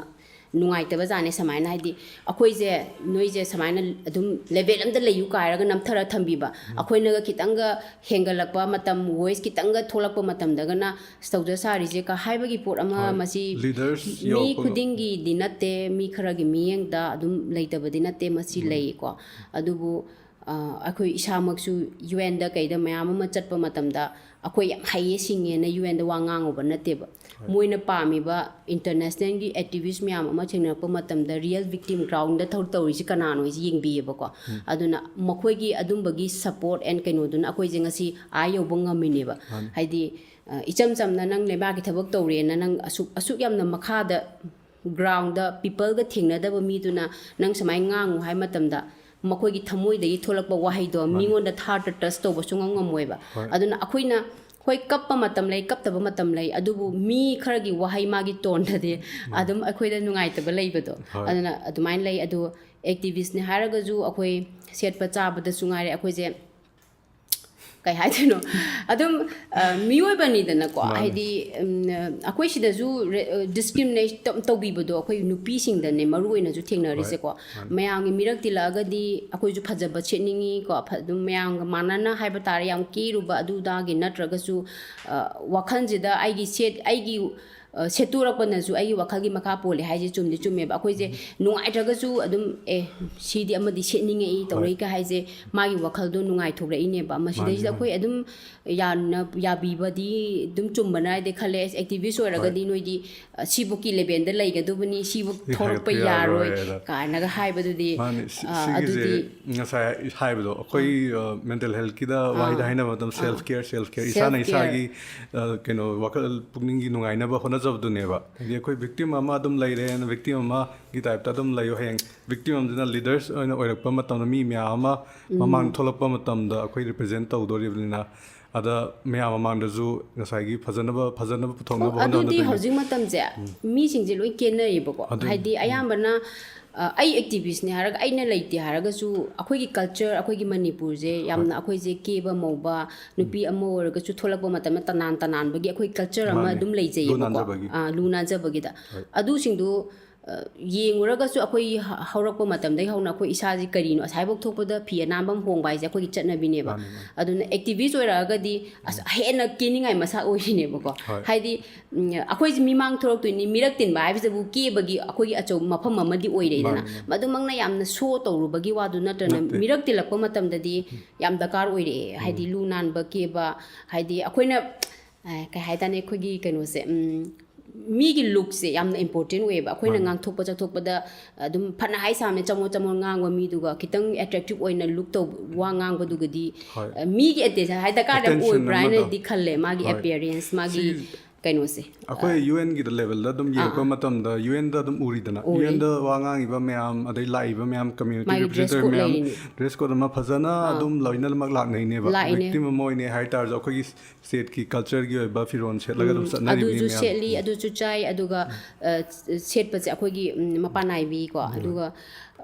ꯅꯨꯡꯉꯥꯏꯇꯕ ꯖꯥꯠꯅꯦ ꯁꯨꯃꯥꯏꯅ, ꯍꯥꯏꯗꯤ ꯑꯩꯈꯣꯏꯁꯦ, ꯅꯣꯏꯁꯦ ꯁꯨꯃꯥꯏꯅ ꯑꯗꯨꯝ ꯂꯦꯕꯦꯜ ꯑꯝꯗ ꯂꯩꯌꯨ ꯀꯥꯏꯔꯒ ꯅꯝꯊꯔ ꯊꯝꯕꯤꯕ, ꯑꯩꯈꯣꯏꯅꯒ ꯈꯤꯇꯪꯒ ꯍꯦꯟꯒꯠꯂꯛꯄ ꯃꯇꯝ, ꯋꯦꯁ ꯈꯤꯇꯪꯒ ꯊꯣꯛꯂꯛꯄ ꯃꯇꯝꯗꯒꯅ ꯁꯧꯖ ꯁꯥꯔꯤꯁꯦ ꯀ ꯍꯥꯏꯕꯒꯤ ꯄꯣꯠ ꯑꯃ, ꯍꯣꯏ, ꯃꯁꯤ leaders ꯃꯤ ꯌꯧꯔꯛꯄ ꯈꯨꯗꯤꯡꯒꯤꯗꯤ ꯅꯠꯇꯦ, ꯃꯤ ꯈꯔꯒꯤ ꯃꯤꯠꯌꯦꯡꯗ ꯑꯗꯨꯝ ꯂꯩꯇꯕꯗꯤ ꯅꯠꯇꯦ, ꯃꯁꯤ ꯎꯝ꯫ ꯂꯩꯀꯣ꯫ ꯑꯗꯨꯕꯨ ꯑ, ꯑꯩꯈꯣꯏ ꯏꯁꯥꯃꯛꯁꯨ ꯌꯨ ꯑꯦꯟꯗ ꯀꯩꯗ ꯃꯌꯥꯝ ꯑꯃ ꯆꯠꯄ ꯃꯇꯝꯗ ꯑꯩꯈꯣꯏ ꯌꯥꯝ ꯍꯩꯌꯦ ꯁꯤꯡꯉꯦꯅ ꯌꯨ ꯑꯦꯟꯗ ꯋꯥ ꯉꯥꯡꯉꯨꯕ ꯅꯠꯇꯦꯕ꯫ ꯍꯣꯏ꯫ ꯃꯣꯏꯅ ꯄꯥꯝꯃꯤꯕ ꯏꯟꯇꯔꯅꯦꯁꯅꯦꯜꯒꯤ ꯑꯦꯛꯇꯤꯚꯤꯁ ꯃꯌꯥꯝ ꯑꯃ ꯊꯦꯡꯅꯔꯛꯄ ꯃꯇꯝꯗ ꯔꯤꯌꯦꯜ ꯚꯤꯛꯇꯤꯝ ꯒ꯭ꯔꯥꯎꯟꯗ ꯊꯧ ꯇꯧꯔꯤꯁꯤ ꯀꯅꯥꯅꯣ ꯍꯥꯏꯁꯤ ꯌꯦꯡꯕꯤꯌꯦꯕꯀꯣ꯫ ꯎꯝ꯫ ꯑꯗꯨꯅ ꯃꯈꯣꯏꯒꯤ ꯑꯗꯨꯝꯕꯒꯤ ꯁꯄꯣꯔꯠ ꯑꯦꯟ ꯀꯩꯅꯣꯗꯨꯅ ꯑꯩꯈꯣꯏꯁꯦ ꯉꯁꯤ ꯑꯥ ꯌꯧꯕ ꯉꯝꯃꯤꯅꯦꯕ꯫ ꯃꯥꯅꯤ꯫ ꯍꯥꯏꯗꯤ ꯑ, ꯏꯆꯝ ꯆꯝꯅ ꯅꯪ ꯂꯩꯕꯥꯛꯀꯤ ꯊꯕꯛ ꯇꯧꯔꯦꯅ ꯅꯪ ꯑꯁꯨꯛ, ꯑꯁꯨꯛ ꯌꯥꯝꯅ ꯃꯈꯥꯗ ꯒ꯭ꯔꯥꯎꯟꯗ ꯄꯤꯄꯜꯒ ꯊꯦꯡꯅꯗꯕ ꯃꯤꯗꯨꯅ ꯅꯪ ꯁꯨꯃꯥꯏꯅ ꯉꯥꯡꯉꯨ ꯍꯥꯏ ꯃꯇꯝꯗ ꯃꯈꯣꯏꯒꯤ ꯊꯃꯣꯏꯗꯒꯤ ꯊꯣꯛꯂꯛꯄ ꯋꯥꯍꯩꯗꯣ ꯃꯥꯅꯤ꯫ ꯃꯤꯉꯣꯟꯗ ꯊꯥꯔꯠꯇ ꯇꯁ ꯇꯧꯕ ꯁꯨꯡꯉꯝ ꯉꯝꯃꯣꯏꯕ꯫ ꯍꯣꯏ꯫ ꯑꯗꯨꯅ ꯑꯩꯈꯣꯏꯅ ꯍꯣꯏ, ꯀꯞꯄ ꯃꯇꯝ ꯂꯩ, ꯀꯞꯇꯕ ꯃꯇꯝ ꯂꯩ, ꯑꯗꯨꯕꯨ ꯃꯤ ꯈꯔꯒꯤ ꯋꯥꯍꯩ ꯃꯥꯒꯤ ꯇꯣꯟꯗꯗꯤ ꯃꯥꯅꯤ꯫ ꯑꯗꯨꯝ ꯑꯩꯈꯣꯏꯗ ꯅꯨꯡꯉꯥꯏꯇꯕ ꯂꯩꯕꯗꯣ꯫ ꯍꯣꯏ꯫ ꯑꯗꯨꯅ ꯑꯗꯨꯃꯥꯏꯅ ꯂꯩ꯫ ꯑꯗꯨ ꯑꯦꯛꯇꯤꯚꯤꯁ꯭ꯠꯅꯦ ꯍꯥꯏꯔꯒꯁꯨ ꯑꯩꯈꯣꯏ ꯁꯦꯠꯄ ꯆꯥꯕꯗꯁꯨ ꯉꯥꯏꯔꯦ, ꯑꯩꯈꯣꯏꯁꯦ ꯀꯩ ꯍꯥꯏꯗꯣꯏꯅꯣ? ꯑꯗꯨꯝ, ꯑ, ꯃꯤꯑꯣꯏꯕꯅꯤꯗꯅꯀꯣ꯫ ꯃꯥꯅꯤ꯫ ꯍꯥꯏꯗꯤ, ꯎꯝ, ꯑꯩꯈꯣꯏ ꯁꯤꯗꯁꯨ ꯔꯦ-, ꯑ, ꯗꯤꯁꯀ꯭ꯔꯤꯃꯤꯅꯦꯠ ꯇꯧ-, ꯇꯧꯕꯤꯕꯗꯣ ꯑꯩꯈꯣꯏ ꯅꯨꯄꯤꯁꯤꯡꯗꯅꯦ ꯃꯔꯨ ꯑꯣꯏꯅꯁꯨ ꯊꯦꯡꯅꯔꯤꯁꯦꯀꯣ꯫ ꯍꯣꯏ, ꯃꯥꯅꯤ꯫ ꯃꯌꯥꯝꯒꯤ ꯃꯤꯔꯛ ꯇꯤꯜꯂꯛꯑꯒꯗꯤ ꯑꯩꯈꯣꯏꯁꯨ ꯐꯖꯕ ꯁꯦꯠꯅꯤꯡꯉꯤꯀꯣ, ꯐ-, ꯑꯗꯨꯝ ꯃꯌꯥꯝꯒ ꯃꯥꯟꯅꯅ ꯍꯥꯏꯕ ꯇꯥꯔꯦ, ꯌꯥꯝ ꯀꯦꯔꯨꯕ ꯑꯗꯨ ꯑꯗꯥꯒꯤ ꯅꯠꯇ꯭ꯔꯒꯁꯨ, ꯑ, ꯋꯥꯈꯜꯁꯤꯗ ꯑꯩꯒꯤ ꯁꯦꯠ-, ꯑꯩꯒꯤ ꯑ, ꯁꯦꯠꯇꯣꯔꯛꯄꯅꯁꯨ ꯑꯩꯒꯤ ꯋꯥꯈꯜꯒꯤ ꯃꯈꯥ ꯄꯣꯜꯂꯦ ꯍꯥꯏꯁꯦ ꯆꯨꯝꯗꯤ ꯆꯨꯝꯃꯦꯕ꯫ ꯑꯩꯈꯣꯏꯁꯦ ꯎꯝ꯫ ꯅꯨꯡꯉꯥꯏꯇ꯭ꯔꯒꯁꯨ ꯑꯗꯨꯝ, "ꯑꯦ, ꯁꯤꯗꯤ ꯑꯃꯗꯤ ꯁꯦꯠꯅꯤꯡꯉꯛꯏ, ꯍꯣꯏ꯫ ꯇꯧꯔꯛꯏꯒ" ꯍꯥꯏꯁꯦ ꯃꯥꯒꯤ ꯋꯥꯈꯜꯗꯣ ꯅꯨꯡꯉꯥꯏꯊꯣꯛꯂꯛꯏꯅꯦꯕ꯫ ꯃꯁꯤꯗꯩꯁꯤꯗ ꯃꯥꯅꯤ, ꯑꯩꯈꯣꯏ ꯃꯥꯅꯤ꯫ ꯑꯗꯨꯝ ꯌꯥꯅ-, ꯌꯥꯕꯤꯕꯗꯤ ꯑꯗꯨꯝ ꯆꯨꯝꯕ ꯅꯥꯏꯗꯦ ꯈꯜꯂꯦ꯫ ꯑꯦꯁ ꯑꯦꯛꯇꯤꯚꯤꯁ꯭ꯠ ꯑꯣꯏꯔꯒꯗꯤ ꯍꯣꯏ꯫ ꯅꯣꯏꯗꯤ, ꯑ, ꯁꯤꯕꯨꯛꯀꯤ ꯂꯦꯚꯦꯜꯗ ꯂꯩꯒꯗꯕꯅꯤ, ꯁꯤꯕꯨꯛ ꯁꯤ ꯊꯣꯛꯂꯛꯄ ꯍꯥꯏꯒꯠꯄ ꯌꯥꯔꯣꯏ ꯌꯥꯔꯣꯏ ꯑꯗ꯫ ꯀꯥꯏꯅꯒ ꯍꯥꯏꯕꯗꯨꯗꯤ, ꯃꯥꯅꯤ, ꯁꯤ-, ꯑ, ꯁꯤꯒꯤꯁꯦ ꯑꯗꯨꯗꯤ ꯉꯁꯥꯏ ꯍꯥꯏꯕꯗꯣ, ꯑꯩꯈꯣꯏ, ꯑꯥ꯫ ꯑ, ꯃꯦꯟꯇꯦꯜ ꯍꯦꯜꯠꯀꯤꯗ ꯑꯥ꯫ ꯋꯥꯍꯩꯗ ꯍꯥꯏꯅꯕ ꯃꯇꯝ ꯑꯥ꯫ ꯁꯦꯜꯐ ꯀꯤꯌꯔ, ꯁꯦꯜꯐ ꯀꯤꯌꯔ, ꯏꯁꯥꯅ ꯁꯦꯜꯐ ꯀꯤꯌꯔ꯫ ꯏꯁꯥꯒꯤ, ꯑ, ꯀꯩꯅꯣ, ꯋꯥꯈꯜ ꯄꯨꯛꯅꯤꯡꯒꯤ ꯅꯨꯡꯉꯥꯏꯅꯕ ꯍꯣꯠꯅꯖꯕꯗꯨꯅꯦꯕ꯫ ꯍꯥꯏꯗꯤ ꯑꯩꯈꯣꯏ ꯚꯤꯛꯇꯤꯝ ꯑꯃ ꯑꯗꯨꯝ ꯂꯩꯔꯦ, ꯚꯤꯛꯇꯤꯝ ꯑꯃꯒꯤ ꯇꯥꯏꯞꯇ ꯑꯗꯨꯝ ꯂꯩꯌꯣ꯫ ꯍꯌꯦꯡ ꯚꯤꯛꯇꯤꯝ ꯑꯃꯗꯨꯅ ꯂꯤꯗꯔꯁ ꯑꯣꯏꯅ ꯑꯣꯏꯔꯛꯄ ꯃꯇꯝꯗ, ꯃꯤ ꯃꯌꯥꯝ ꯑꯃ ꯎꯝ꯫ ꯃꯃꯥꯡ ꯊꯣꯛꯂꯛꯄ ꯃꯇꯝꯗ ꯑꯩꯈꯣꯏ ꯔꯤꯄ꯭ꯔꯖꯦꯟ ꯇꯧꯗꯣꯔꯤꯕꯅꯤꯅ, ꯑꯗ ꯃꯌꯥꯝ ꯃꯃꯥꯡꯗꯁꯨ ꯉꯁꯥꯏꯒꯤ ꯐꯖꯅꯕ, ꯐꯖꯅꯕ ꯄꯨꯊꯣꯛꯅꯕ ꯑꯣ, ꯑꯗꯨꯗꯤ ꯍꯣꯠꯅꯕꯗ ꯍꯧꯖꯤꯛ ꯃꯇꯝꯁꯦ ꯎꯝ꯫ ꯃꯤꯁꯤꯡꯁꯦ ꯂꯣꯏ ꯀꯦꯟꯅꯩꯌꯦꯕꯀꯣ꯫ ꯑꯗꯨ ꯍꯥꯏꯗꯤ ꯎꯝ꯫ ꯑꯌꯥꯝꯕꯅ, ꯑ, ꯑꯩ ꯑꯦꯛꯇꯤꯚꯤꯁ꯭ꯠꯅꯦ ꯍꯥꯏꯔꯒ ꯑꯩꯅ ꯂꯩꯇꯦ ꯍꯥꯏꯔꯒꯁꯨ ꯑꯩꯈꯣꯏꯒꯤ ꯀꯜꯆꯔ, ꯑꯩꯈꯣꯏꯒꯤ ꯃꯅꯤꯄꯨꯔꯁꯦ ꯌꯥꯝꯅ ꯍꯣꯏ꯫ ꯑꯩꯈꯣꯏꯁꯦ ꯀꯦꯕ ꯃꯧꯕ, ꯅꯨꯄꯤ ꯎꯝ꯫ ꯑꯃ ꯑꯣꯏꯔꯒꯁꯨ ꯊꯣꯛꯂꯛꯄ ꯃꯇꯝꯗ ꯇꯅꯥꯟ ꯇꯅꯥꯟꯕꯒꯤ ꯑꯩꯈꯣꯏ ꯀꯜꯆꯔ ꯑꯃ ꯃꯥꯅꯤ꯫ ꯑꯗꯨꯝ ꯂꯨ ꯂꯩꯖꯩꯌꯦꯕꯀꯣ꯫ ꯅꯥꯟꯖꯕꯒꯤ꯫ ꯑ, ꯂꯨ ꯅꯥꯟꯖꯕꯒꯤꯗ꯫ ꯍꯣꯏ꯫ ꯑꯗꯨꯁꯤꯡꯗꯨ ꯌꯦꯡꯉꯨꯔꯒꯁꯨ ꯑꯩꯈꯣꯏ ꯍ- ꯍꯧꯔꯛꯄ ꯃꯇꯝꯗꯒꯤ ꯍꯧꯅ ꯑꯩꯈꯣꯏ ꯏꯁꯥꯁꯤ ꯀꯔꯤꯅꯣ, ꯑꯁꯥꯏꯐꯥꯎ ꯊꯣꯛꯄꯗ ꯐꯤ ꯑꯅꯥꯟꯕ ꯑꯃ ꯍꯣꯡꯕ ꯍꯥꯏꯁꯦ ꯑꯩꯈꯣꯏꯒꯤ ꯆꯠꯅꯕꯤꯅꯦꯕ꯫ ꯃꯥꯅꯤ, ꯃꯥꯅꯤ꯫ ꯑꯗꯨꯅ ꯑꯦꯛꯇꯤꯚꯤꯁ ꯑꯣꯏꯔꯛꯑꯒꯗꯤ ꯑꯁ ꯍꯦꯟꯅ ꯀꯦꯅꯤꯡꯉꯥꯏ ꯃꯁꯥ ꯑꯣꯏꯔꯤꯅꯦꯕꯀꯣ꯫ ꯍꯣꯏ꯫ ꯍꯥꯏꯗꯤ ꯎꯝ, ꯑꯩꯈꯣꯏꯁꯦ ꯃꯤꯃꯥꯡ ꯊꯣꯛꯂꯛꯇꯣꯏꯅꯤ, ꯃꯤꯔꯛ ꯇꯤꯟꯕ ꯍꯥꯏꯕꯁꯤꯕꯨ ꯀꯦꯕꯒꯤ ꯑꯩꯈꯣꯏꯒꯤ ꯑꯆꯧꯕ ꯃꯐꯝ ꯑꯃꯗꯤ ꯑꯣꯏꯔꯦꯗꯅ꯫ ꯃꯥꯅꯤ, ꯃꯥꯅꯤ꯫ ꯃꯗꯨꯃꯛꯅ ꯌꯥꯝꯅ ꯁꯣ ꯇꯧꯔꯨꯕꯒꯤ ꯋꯥꯗꯨ ꯅꯠꯇꯅ, ꯅꯠꯇꯦ꯫ ꯃꯤꯔꯛ ꯇꯤꯜꯂꯛꯄ ꯃꯇꯝꯗꯗꯤ ꯌꯥꯝ ꯗꯔꯀꯥꯔ ꯑꯣꯏꯔꯛꯑꯦ꯫ ꯍꯥꯏꯗꯤ ꯂꯨ ꯅꯥꯟꯕ ꯀꯦꯕ, ꯍꯥꯏꯗꯤ ꯑꯩꯈꯣꯏꯅ ꯑ, ꯀꯩ ꯍꯥꯏꯇꯥꯔꯦ, ꯑꯩꯈꯣꯏꯒꯤ ꯀꯩꯅꯣꯁꯦ, ꯎꯝ, ꯃꯤꯒꯤ ꯂꯨꯛꯁꯦ ꯌꯥꯝꯅ ꯏꯝꯄꯣꯔꯇꯦꯟ ꯑꯣꯏꯌꯦꯕ꯫ ꯑꯩꯈꯣꯏꯅ ꯃꯥꯅꯤ꯫ ꯉꯥꯡꯊꯣꯛꯄ ꯆꯠꯊꯣꯛꯄꯗ ꯑꯗꯨꯝ ꯐꯅ ꯍꯥꯏ ꯁꯥꯕꯅꯦ, ꯆꯃꯣꯠ ꯆꯃꯣꯠ ꯉꯥꯡꯕ ꯃꯤꯗꯨꯒ ꯈꯤꯇꯪ ꯑꯦꯇ꯭ꯔꯦꯛꯇꯤꯞ ꯑꯣꯏꯅ ꯂꯨꯛ ꯇꯧꯕ, ꯋꯥ ꯉꯥꯡꯕꯗꯨꯒꯗꯤ ꯍꯣꯏ꯫ ꯑ, ꯃꯤꯒꯤ ꯑꯦꯇꯦꯟꯁꯟ ꯍꯥꯏ ꯗꯔꯀꯥꯔ ꯌꯥꯝ Attention ꯑꯣꯏꯕ꯭ꯔꯥ ꯑꯃꯗꯣ꯫ ꯍꯥꯏꯅꯗꯤ ꯈꯜꯂꯦ, ꯃꯥꯒꯤ ꯍꯣꯏ꯫ ꯑꯦꯄꯤꯌꯔꯦꯟꯁ, ꯃꯥꯒꯤ ꯁꯤ- ꯀꯩꯅꯣꯁꯦ꯫ ꯑꯩꯈꯣꯏ ꯌꯨ ꯑꯦꯟꯒꯤꯗ ꯂꯦꯕꯦꯜꯗ ꯑꯗꯨꯝ ꯌꯦꯡꯉꯛꯄ ꯑꯥ꯫ ꯃꯇꯝꯗ ꯌꯨ ꯑꯦꯟꯗ ꯑꯗꯨꯝ ꯎꯔꯤꯗꯅ, ꯎꯔꯤ꯫ ꯌꯨ ꯑꯦꯟꯗ ꯋꯥ ꯉꯥꯡꯉꯤꯕ ꯃꯌꯥꯝ, ꯑꯗꯩ ꯂꯥꯛꯏꯕ ꯃꯌꯥꯝ, ꯀꯝꯃ꯭ꯌꯨꯅꯤꯇꯤ ꯃꯥꯒꯤ dress ꯔꯤꯄ꯭ꯔꯖꯦꯟꯇꯦꯇꯤꯚ code ꯃꯌꯥꯝ, ꯂꯩꯔꯤꯅꯤ꯫ ꯗ꯭ꯔꯦꯁ ꯀꯣꯗ ꯑꯃ ꯐꯖꯅ ꯑꯥ꯫ ꯑꯗꯨꯝ ꯂꯣꯏꯅꯃꯛ ꯂꯥꯛꯅꯩꯅꯦꯕ꯫ ꯂꯥꯛꯏꯅꯦ꯫ ꯚꯤꯛꯇꯤꯝ ꯑꯃ ꯑꯣꯏꯅꯦ ꯍꯥꯏ ꯇꯥꯔꯁꯨ ꯑꯩꯈꯣꯏꯒꯤ ꯁ꯭ꯇꯦꯠꯀꯤ ꯀꯜꯆꯔꯒꯤ ꯑꯣꯏꯕ ꯐꯤꯔꯣꯜ ꯁꯦꯠꯂꯒ ꯑꯗꯨꯝ ꯎꯝ, ꯆꯠꯅꯔꯤꯕꯅꯤ ꯑꯗꯨꯁꯨ ꯃꯌꯥꯝ꯫ ꯁꯦꯠꯂꯤ, ꯑꯗꯨꯁꯨ ꯆꯥꯏ, ꯑꯗꯨꯒ ꯑ, ꯁꯦꯠꯄꯁꯦ ꯑꯩꯈꯣꯏꯒꯤ ꯎꯝ, ꯃꯄꯥꯟ ꯅꯥꯏꯕꯤꯀꯣ꯫ ꯑꯗꯨꯒ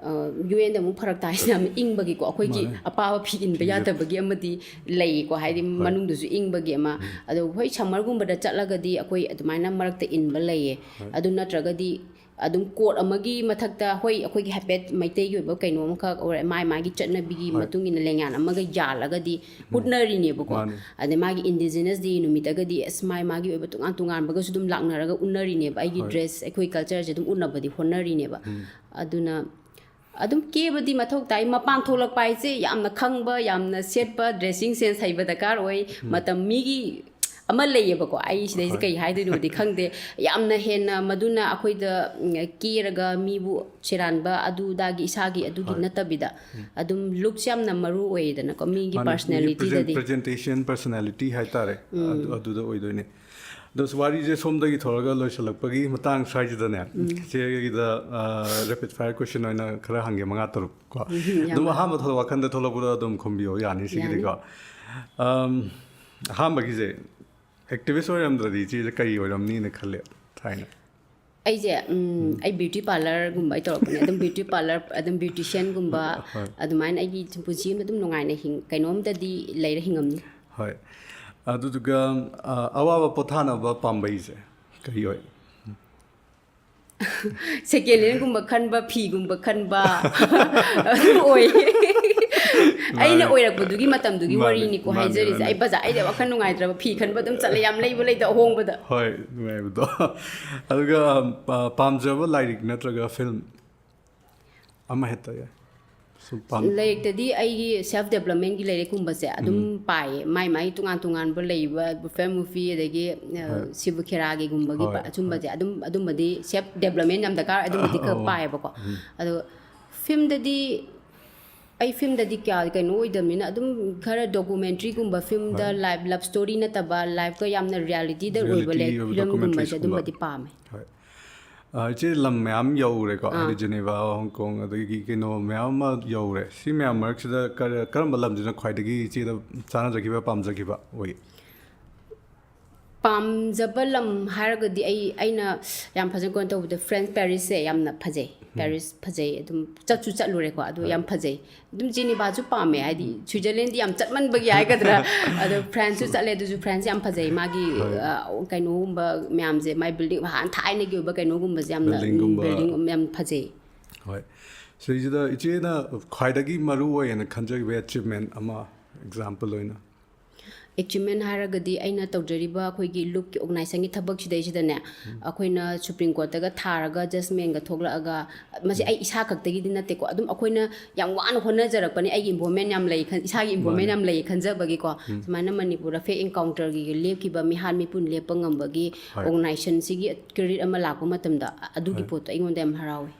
ꯌꯨ ꯑꯦꯟꯗ ꯑꯃꯨꯛ ꯐꯔꯛ ꯇꯥꯏꯁꯤꯅ ꯌꯥꯝ ꯏꯪꯕꯒꯤꯀꯣ, ꯑꯩꯈꯣꯏꯒꯤ ꯃꯥꯅꯦ꯫ ꯑꯄꯥꯕ ꯐꯤ ꯏꯟꯕ ꯐꯤꯁꯦ ꯌꯥꯗꯕꯒꯤ ꯑꯃꯗꯤ ꯂꯩꯀꯣ, ꯍꯥꯏꯗꯤ ꯍꯣꯏ꯫ ꯃꯅꯨꯡꯗꯁꯨ ꯏꯪꯕꯒꯤ ꯑꯃ꯫ ꯑꯗꯣ ꯍꯣꯏ, ꯁꯝꯃꯔꯒꯨꯝꯕꯗ ꯆꯠꯂꯒꯗꯤ ꯑꯩꯈꯣꯏ ꯑꯗꯨꯃꯥꯏꯅ ꯃꯔꯛꯇ ꯏꯟꯕ ꯂꯩꯌꯦ꯫ ꯍꯣꯏ꯫ ꯑꯗꯨ ꯅꯠꯇ꯭ꯔꯒꯗꯤ ꯑꯗꯨꯝ ꯀꯣꯠ ꯑꯃꯒꯤ ꯃꯊꯛꯇ, ꯍꯣꯏ, ꯑꯩꯈꯣꯏꯒꯤ ꯍꯥꯏꯐꯦꯠ ꯃꯩꯇꯩꯒꯤ ꯑꯣꯏꯕ ꯀꯩꯅꯣ ꯑꯃꯈꯛ ꯑꯣꯏꯔꯦ, ꯃꯥꯏ ꯃꯥꯒꯤ ꯆꯠꯅꯕꯤꯒꯤ ꯍꯣꯏ꯫ ꯃꯇꯨꯡ ꯏꯟꯅ ꯂꯦꯡꯌꯥꯟ ꯑꯃꯒ ꯌꯥꯜꯂꯒꯗꯤ ꯎꯠꯅꯔꯤꯅꯦꯕꯀꯣ꯫ ꯃꯥꯅꯦ꯫ ꯑꯗꯩ ꯃꯥꯒꯤ ꯏꯟꯗꯤꯖꯤꯅꯁ ꯗꯦ ꯅꯨꯃꯤꯠꯇꯒꯗꯤ ꯑꯁ ꯃꯥꯏ ꯃꯥꯒꯤ ꯑꯣꯏꯕ ꯇꯣꯉꯥꯟ ꯇꯣꯉꯥꯟꯕꯒꯁꯨ ꯑꯗꯨꯝ ꯂꯥꯛꯅꯔꯒ ꯎꯅꯔꯤꯅꯦꯕ꯫ ꯑꯩꯒꯤ ꯍꯣꯏ꯫ ꯗ꯭ꯔꯦꯁ, ꯑꯩꯈꯣꯏ ꯀꯜꯆꯔꯁꯦ ꯑꯗꯨꯝ ꯎꯠꯅꯕꯗꯤ ꯍꯣꯠꯅꯔꯤꯅꯦꯕ꯫ ꯑꯗꯨꯅ ꯑꯗꯨꯝ ꯀꯦꯕꯗꯤ ꯃꯊꯧ ꯇꯥꯏ꯫ ꯃꯄꯥꯟ ꯊꯣꯛꯂꯛꯄ ꯍꯥꯏꯁꯦ ꯌꯥꯝꯅ ꯈꯪꯕ, ꯌꯥꯝꯅ ꯁꯦꯠꯄ, ꯗ꯭ꯔꯦꯁꯤꯡ ꯁꯦꯟꯁ ꯍꯩꯕ ꯗꯔꯀꯥꯔ ꯑꯣꯏ꯫ ꯃꯇꯝ ꯃꯤꯒꯤ ꯑꯃ ꯂꯩꯌꯦꯕꯀꯣ, ꯑꯩ ꯁꯤꯗꯩꯁꯤ ꯍꯣꯏ꯫ ꯀꯩ ꯍꯥꯏꯗꯣꯏꯅꯣꯗꯤ ꯈꯪꯗꯦ꯫ ꯌꯥꯝꯅ ꯍꯦꯟꯅ ꯃꯗꯨꯅ ꯑꯩꯈꯣꯏꯗ ꯎꯝ, ꯀꯦꯔꯒ ꯃꯤꯕꯨ ꯁꯦꯔꯥꯟꯕ ꯑꯗꯨꯗꯥꯒꯤ ꯏꯁꯥꯒꯤ ꯑꯗꯨꯒꯤ ꯍꯣꯏ꯫ ꯅꯠꯇꯕꯤꯗ ꯑꯗꯨꯝ ꯂꯨꯛꯁ ꯌꯥꯝꯅ ꯃꯔꯨ ꯑꯣꯏꯌꯦꯗꯅꯀꯣ, ꯃꯤꯒꯤ ꯃꯥꯅꯦ, ꯃꯤꯒꯤ ꯄꯔꯁꯅꯦꯂꯤꯇꯤꯗꯗꯤ꯫ ꯄ꯭ꯔꯖꯦꯟꯇꯦꯁꯟ, ꯄꯔꯁꯅꯦꯂꯤꯇꯤ ꯍꯥꯏꯇꯥꯔꯦ꯫ ꯑꯗꯨ, ꯑꯗꯨꯗ ꯑꯣꯏꯗꯣꯏꯅꯦ꯫ ꯑꯗꯣ ꯋꯥꯔꯤꯁꯦ ꯁꯣꯝꯗꯒꯤ ꯊꯣꯔꯒ ꯂꯣꯏꯁꯤꯜꯂꯛꯄꯒꯤ ꯃꯇꯥꯡ ꯁ꯭ꯋꯥꯏꯁꯤꯗꯅꯦ, ꯏꯆꯦꯒꯤꯗ ꯔꯦꯄꯤꯗ ꯐꯥꯌꯔ ꯀꯣꯏꯁꯟ ꯑꯣꯏꯅ ꯈꯔ ꯍꯪꯒꯦ, ꯃꯉꯥ ꯇꯔꯨꯛ ꯀꯣ꯫ ꯎꯝ, ꯌꯥꯝ ꯑꯗꯨꯝ ꯍꯥꯏ꯫ ꯑꯍꯥꯟꯕ ꯊꯣꯛꯂꯛ ꯋꯥꯈꯜꯗ ꯊꯣꯛꯂꯛꯄꯗꯣ ꯑꯗꯨꯝ ꯈꯨꯝꯕꯤꯌꯣ, ꯌꯥꯅꯤ ꯁꯤꯒꯤꯗꯤꯀꯣ꯫ ꯌꯥꯅꯤ꯫ ꯑꯝ, ꯑꯍꯥꯟꯕꯒꯤꯁꯦ ꯑꯦꯛꯇꯤꯚꯤꯁ ꯑꯣꯏꯔꯝꯗ꯭ꯔꯗꯤ ꯏꯆꯦꯁꯦ ꯀꯔꯤ ꯑꯣꯏꯔꯝꯅꯤꯅ ꯈꯜꯂꯦ ꯊꯥꯏꯅ? ꯑꯩꯁꯦ ꯎꯝ, ꯑꯩ ꯕ꯭ꯌꯨꯇꯤ ꯄꯥꯔꯂꯔꯒꯨꯝꯕ ꯑꯩ ꯇꯧꯔꯛꯄꯅꯦ꯫ ꯑꯗꯨꯝ ꯕ꯭ꯌꯨꯇꯤ ꯄꯥꯔꯂꯔ, ꯑꯗꯨꯝ ꯕ꯭ꯌꯨꯇꯤꯁꯤꯌꯟꯒꯨꯝꯕ, ꯍꯣꯏ꯫ ꯑꯗꯨꯃꯥꯏꯅ ꯑꯩꯒꯤ ꯁꯨꯝ ꯄꯨꯟꯁꯤ ꯑꯃꯗ ꯑꯗꯨꯝ ꯅꯨꯡꯉꯥꯏꯅ ꯍꯤꯡ-, ꯀꯩꯅꯣꯝꯗꯗꯤ ꯂꯩꯔ ꯍꯤꯡꯉꯝꯅꯤ꯫ ꯍꯣꯏ꯫ ꯑꯗꯨꯗꯨꯒ ꯑ, ꯑꯋꯥꯕ ꯄꯣꯊꯥꯅꯕ ꯄꯥꯝꯕꯩꯁꯦ ꯀꯔꯤ ꯑꯣꯏ? ꯁꯦꯀꯦꯟ ꯍꯦꯟꯒꯨꯝꯕ ꯈꯟꯕ, ꯐꯤꯒꯨꯝꯕ ꯈꯟꯕ ꯑꯗꯨꯝ ꯑꯣꯏ꯫ ꯑꯩꯅ ꯑꯣꯏꯔꯛꯄꯗꯨꯒꯤ ꯃꯇꯝꯗꯨꯒꯤ ꯃꯥꯅꯦ, ꯋꯥꯔꯤꯅꯤꯀꯣ ꯃꯥꯅꯦ, ꯍꯥꯏꯖꯔꯤꯁꯦ꯫ ꯃꯥꯅꯦ꯫ ꯑꯩ ꯕꯖꯥꯔ, ꯑꯩꯗꯤ ꯋꯥꯈꯜ ꯅꯨꯡꯉꯥꯏꯇ꯭ꯔꯕ ꯐꯤ ꯈꯟꯕ ꯑꯗꯨꯝ ꯆꯠꯂꯦ, ꯌꯥꯝ ꯂꯩꯕ ꯂꯩꯗ ꯑꯍꯣꯡꯕꯗ꯫ ꯍꯣꯏ, ꯅꯨꯡꯉꯥꯏꯕꯗꯣ꯫ ꯑꯗꯨꯒ, ꯑ, ꯄꯥꯝꯖꯕ ꯂꯥꯏꯔꯤꯛ ꯅꯠꯇ꯭ꯔꯒ ꯐꯤꯂꯝ ꯑꯃ ꯍꯦꯛꯇ ꯌꯥꯏ꯫ ꯁꯨꯝ ꯄꯥꯝ- ꯂꯥꯏꯔꯤꯛꯇꯗꯤ ꯑꯩꯒꯤ ꯁꯦꯜꯐ ꯗꯦꯕꯂꯞꯃꯦꯟꯒꯤ ꯂꯥꯏꯔꯤꯛꯀꯨꯝꯕꯁꯦ ꯑꯗꯨꯝ ꯄꯥꯏꯌꯦ꯫ ꯃꯥꯏ ꯃꯥꯏ ꯇꯣꯉꯥꯟ ꯇꯣꯉꯥꯟꯕ ꯂꯩꯕ, ꯕꯨꯐꯦ ꯃꯨꯐꯤ, ꯑꯗꯒꯤ, ꯑ, ꯍꯣꯏ꯫ ꯁꯤꯕꯨ ꯈꯦꯔꯥꯒꯤꯒꯨꯝꯕꯒꯤ ꯍꯣꯏ, ꯄ-, ꯑꯆꯨꯝꯕꯁꯦ ꯑꯗꯨꯝ, ꯑꯗꯨꯝꯕꯗꯤ ꯁꯦꯜꯐ ꯗꯦꯕꯂꯞꯃꯦꯟ ꯌꯥꯝ ꯗꯔꯀꯥꯔ ꯑꯣꯏ, ꯑꯗꯨꯝꯕꯗꯤ ꯈꯔ ꯑꯣ꯫ ꯄꯥꯏꯌꯦꯕꯀꯣ꯫ ꯑꯗꯣ ꯐꯤꯂꯝꯗꯗꯤ ꯑꯩ ꯐꯤꯂꯝꯗꯗꯤ ꯀꯌꯥ ꯀꯩꯅꯣ ꯑꯣꯏꯗꯕꯅꯤꯅ, ꯑꯗꯨꯝ ꯈꯔ ꯗꯣꯀꯨꯃꯦꯟꯇ꯭ꯔꯤꯒꯨꯝꯕ, ꯐꯤꯂꯝꯗ ꯍꯣꯏ꯫ ꯂꯥꯏꯐ, ꯂꯞ ꯁ꯭ꯇꯣꯔꯤ ꯅꯠꯇꯕ, ꯂꯥꯏꯐꯀ ꯌꯥꯝꯅ ꯔꯤꯌꯦꯂꯤꯇꯤꯗ ꯑꯣꯏꯕ ꯔꯤꯌꯦꯂꯤꯇꯤ ꯂꯥꯏ-, ꯑꯣꯏꯕ ꯐꯤꯂꯝꯒꯨꯝꯕꯁꯦ ꯗꯣꯀꯨꯃꯦꯟꯇ꯭ꯔꯤꯁꯀꯨꯝꯕ꯫ ꯑꯗꯨꯝꯕꯗꯤ ꯄꯥꯝꯃꯦ꯫ ꯍꯣꯏ꯫ ꯑ, ꯏꯆꯦ, ꯂꯝ ꯃꯌꯥꯝ ꯌꯧꯔꯦꯀꯣ, ꯑꯥ꯫ ꯍꯥꯏꯗꯤ ꯖꯦꯅꯦꯚꯥ, ꯍꯣꯡꯀꯣꯡ, ꯑꯗꯒꯤ ꯀꯩꯅꯣ ꯃꯌꯥꯝ ꯑꯃ ꯌꯧꯔꯦ꯫ ꯁꯤ ꯃꯌꯥꯝ ꯃꯔꯛꯁꯤꯗ ꯀꯔ-, ꯀꯔꯝꯕ ꯂꯝꯁꯤꯅ ꯈ꯭ꯋꯥꯏꯗꯒꯤ ꯏꯆꯦꯗ ꯆꯥꯟꯅꯖꯈꯤꯕ, ꯄꯥꯝꯖꯈꯤꯕ ꯑꯣꯏ? ꯄꯥꯝꯖꯕ ꯂꯝ ꯍꯥꯏꯔꯒꯗꯤ ꯑꯩ, ꯑꯩꯅ ꯌꯥꯝ ꯐꯖꯅ ꯀꯩꯅꯣ ꯇꯧꯕꯗ, ꯐ꯭ꯔꯦꯟꯁ, ꯄꯦꯔꯤꯁꯁꯦ ꯌꯥꯝꯅ ꯐꯖꯩ꯫ ꯄꯦꯔꯤꯁ ꯐꯖꯩ, ꯑꯗꯨꯝ ꯆꯠꯁꯨ ꯆꯠꯂꯨꯔꯦꯀꯣ, ꯑꯗꯨ ꯌꯥꯝ ꯐꯖꯩ꯫ ꯑꯗꯨꯝ ꯖꯦꯅꯤꯚꯥꯁꯨ ꯄꯥꯝꯃꯦ, ꯍꯥꯏꯗꯤ ꯁ꯭ꯋꯤꯖꯔꯂꯦꯟꯗꯤ ꯌꯥꯝ ꯆꯠꯃꯟꯕꯒꯤ ꯍꯥꯏꯒꯗ꯭ꯔꯥ꯫ ꯑꯗꯣ ꯐ꯭ꯔꯥꯟꯁꯁꯨ ꯆꯠꯂꯦ, ꯑꯗꯨꯁꯨ ꯐ꯭ꯔꯥꯟꯁ ꯌꯥꯝ ꯐꯖꯩ꯫ ꯃꯥꯒꯤ, ꯍꯣꯏ꯫ ꯑ, ꯀꯩꯅꯣꯒꯨꯝꯕ ꯃꯌꯥꯝꯁꯦ, ꯃꯥꯏ ꯕꯤꯜꯗꯤꯡ ꯍꯥꯟꯅ ꯊꯥꯏꯅꯒꯤ ꯑꯣꯏꯕ ꯀꯩꯅꯣꯒꯨꯝꯕꯁꯦ ꯌꯥꯝꯅ, ꯕꯤꯜꯗꯤꯡꯒꯨꯝꯕ꯫ ꯕꯤꯜꯗꯤꯡ ꯌꯥꯝ ꯐꯖꯩ꯫ ꯍꯣꯏ꯫ ꯁꯤꯁꯤꯗ ꯏꯆꯦꯅ ꯈ꯭ꯋꯥꯏꯗꯒꯤ ꯃꯔꯨ ꯑꯣꯏꯅ ꯈꯟꯖꯈꯤꯕ ꯑꯦꯆꯤꯞꯃꯦꯟ ꯑꯃ, ꯑꯦꯛꯖꯥꯝꯄꯜ ꯑꯣꯏꯅ? ꯑꯦꯆꯤꯞꯃꯦꯟ ꯍꯥꯏꯔꯒꯗꯤ ꯑꯩꯅ ꯇꯧꯖꯔꯤꯕ ꯑꯩꯈꯣꯏꯒꯤ ꯂꯨꯞꯀꯤ ꯑꯣꯔꯒꯅꯥꯏꯖꯦꯁꯟꯒꯤ ꯊꯕꯛꯁꯤꯗꯩꯁꯤꯗꯅꯦ, ꯑꯩꯈꯣꯏꯅ ꯁꯨꯄ꯭ꯔꯤꯝ ꯀꯣꯔꯠꯇꯒ ꯊꯥꯔꯒ ꯖꯁꯃꯦꯟꯒ ꯊꯣꯛꯂꯛꯑꯒ, ꯃꯁꯤ ꯑꯩ ꯏꯁꯥ ꯈꯛꯇꯒꯤꯗꯤ ꯅꯠꯇꯦꯀꯣ, ꯑꯗꯨꯝ ꯑꯩꯈꯣꯏꯅ ꯌꯥꯝ ꯋꯥꯅ ꯍꯣꯠꯅꯖꯔꯛꯄꯅꯤ, ꯑꯩꯒꯤ ꯏꯟꯚꯣꯜꯃꯦꯟ ꯌꯥꯝ ꯂꯩ ꯈꯟ-, ꯏꯁꯥꯒꯤ ꯏꯟꯚꯣꯜꯃꯦꯟ ꯃꯥꯅꯦ꯫ ꯌꯥꯝ ꯂꯩ ꯈꯟꯖꯕꯒꯤꯀꯣ꯫ ꯁꯨꯃꯥꯏꯅ ꯃꯅꯤꯄꯨꯔꯗ ꯐꯦꯛ ꯑꯦꯟꯀꯥꯎꯟꯇꯔꯒꯤ ꯂꯦꯞꯈꯤꯕ ꯃꯤꯍꯥꯠ ꯃꯤꯄꯨꯟ ꯂꯦꯞꯄ ꯉꯝꯕꯒꯤ ꯍꯣꯏ꯫ ꯑꯣꯔꯒꯅꯥꯏꯖꯦꯁꯟꯁꯤꯒꯤ ꯀ꯭ꯔꯦꯗꯤꯠ ꯑꯃ ꯂꯥꯛꯄ ꯃꯇꯝꯗ, ꯑꯗꯨꯒꯤ ꯍꯣꯏ꯫ ꯄꯣꯠꯇꯣ ꯑꯩꯉꯣꯟꯗ ꯌꯥꯝ ꯍꯔꯥꯎꯋꯤ꯫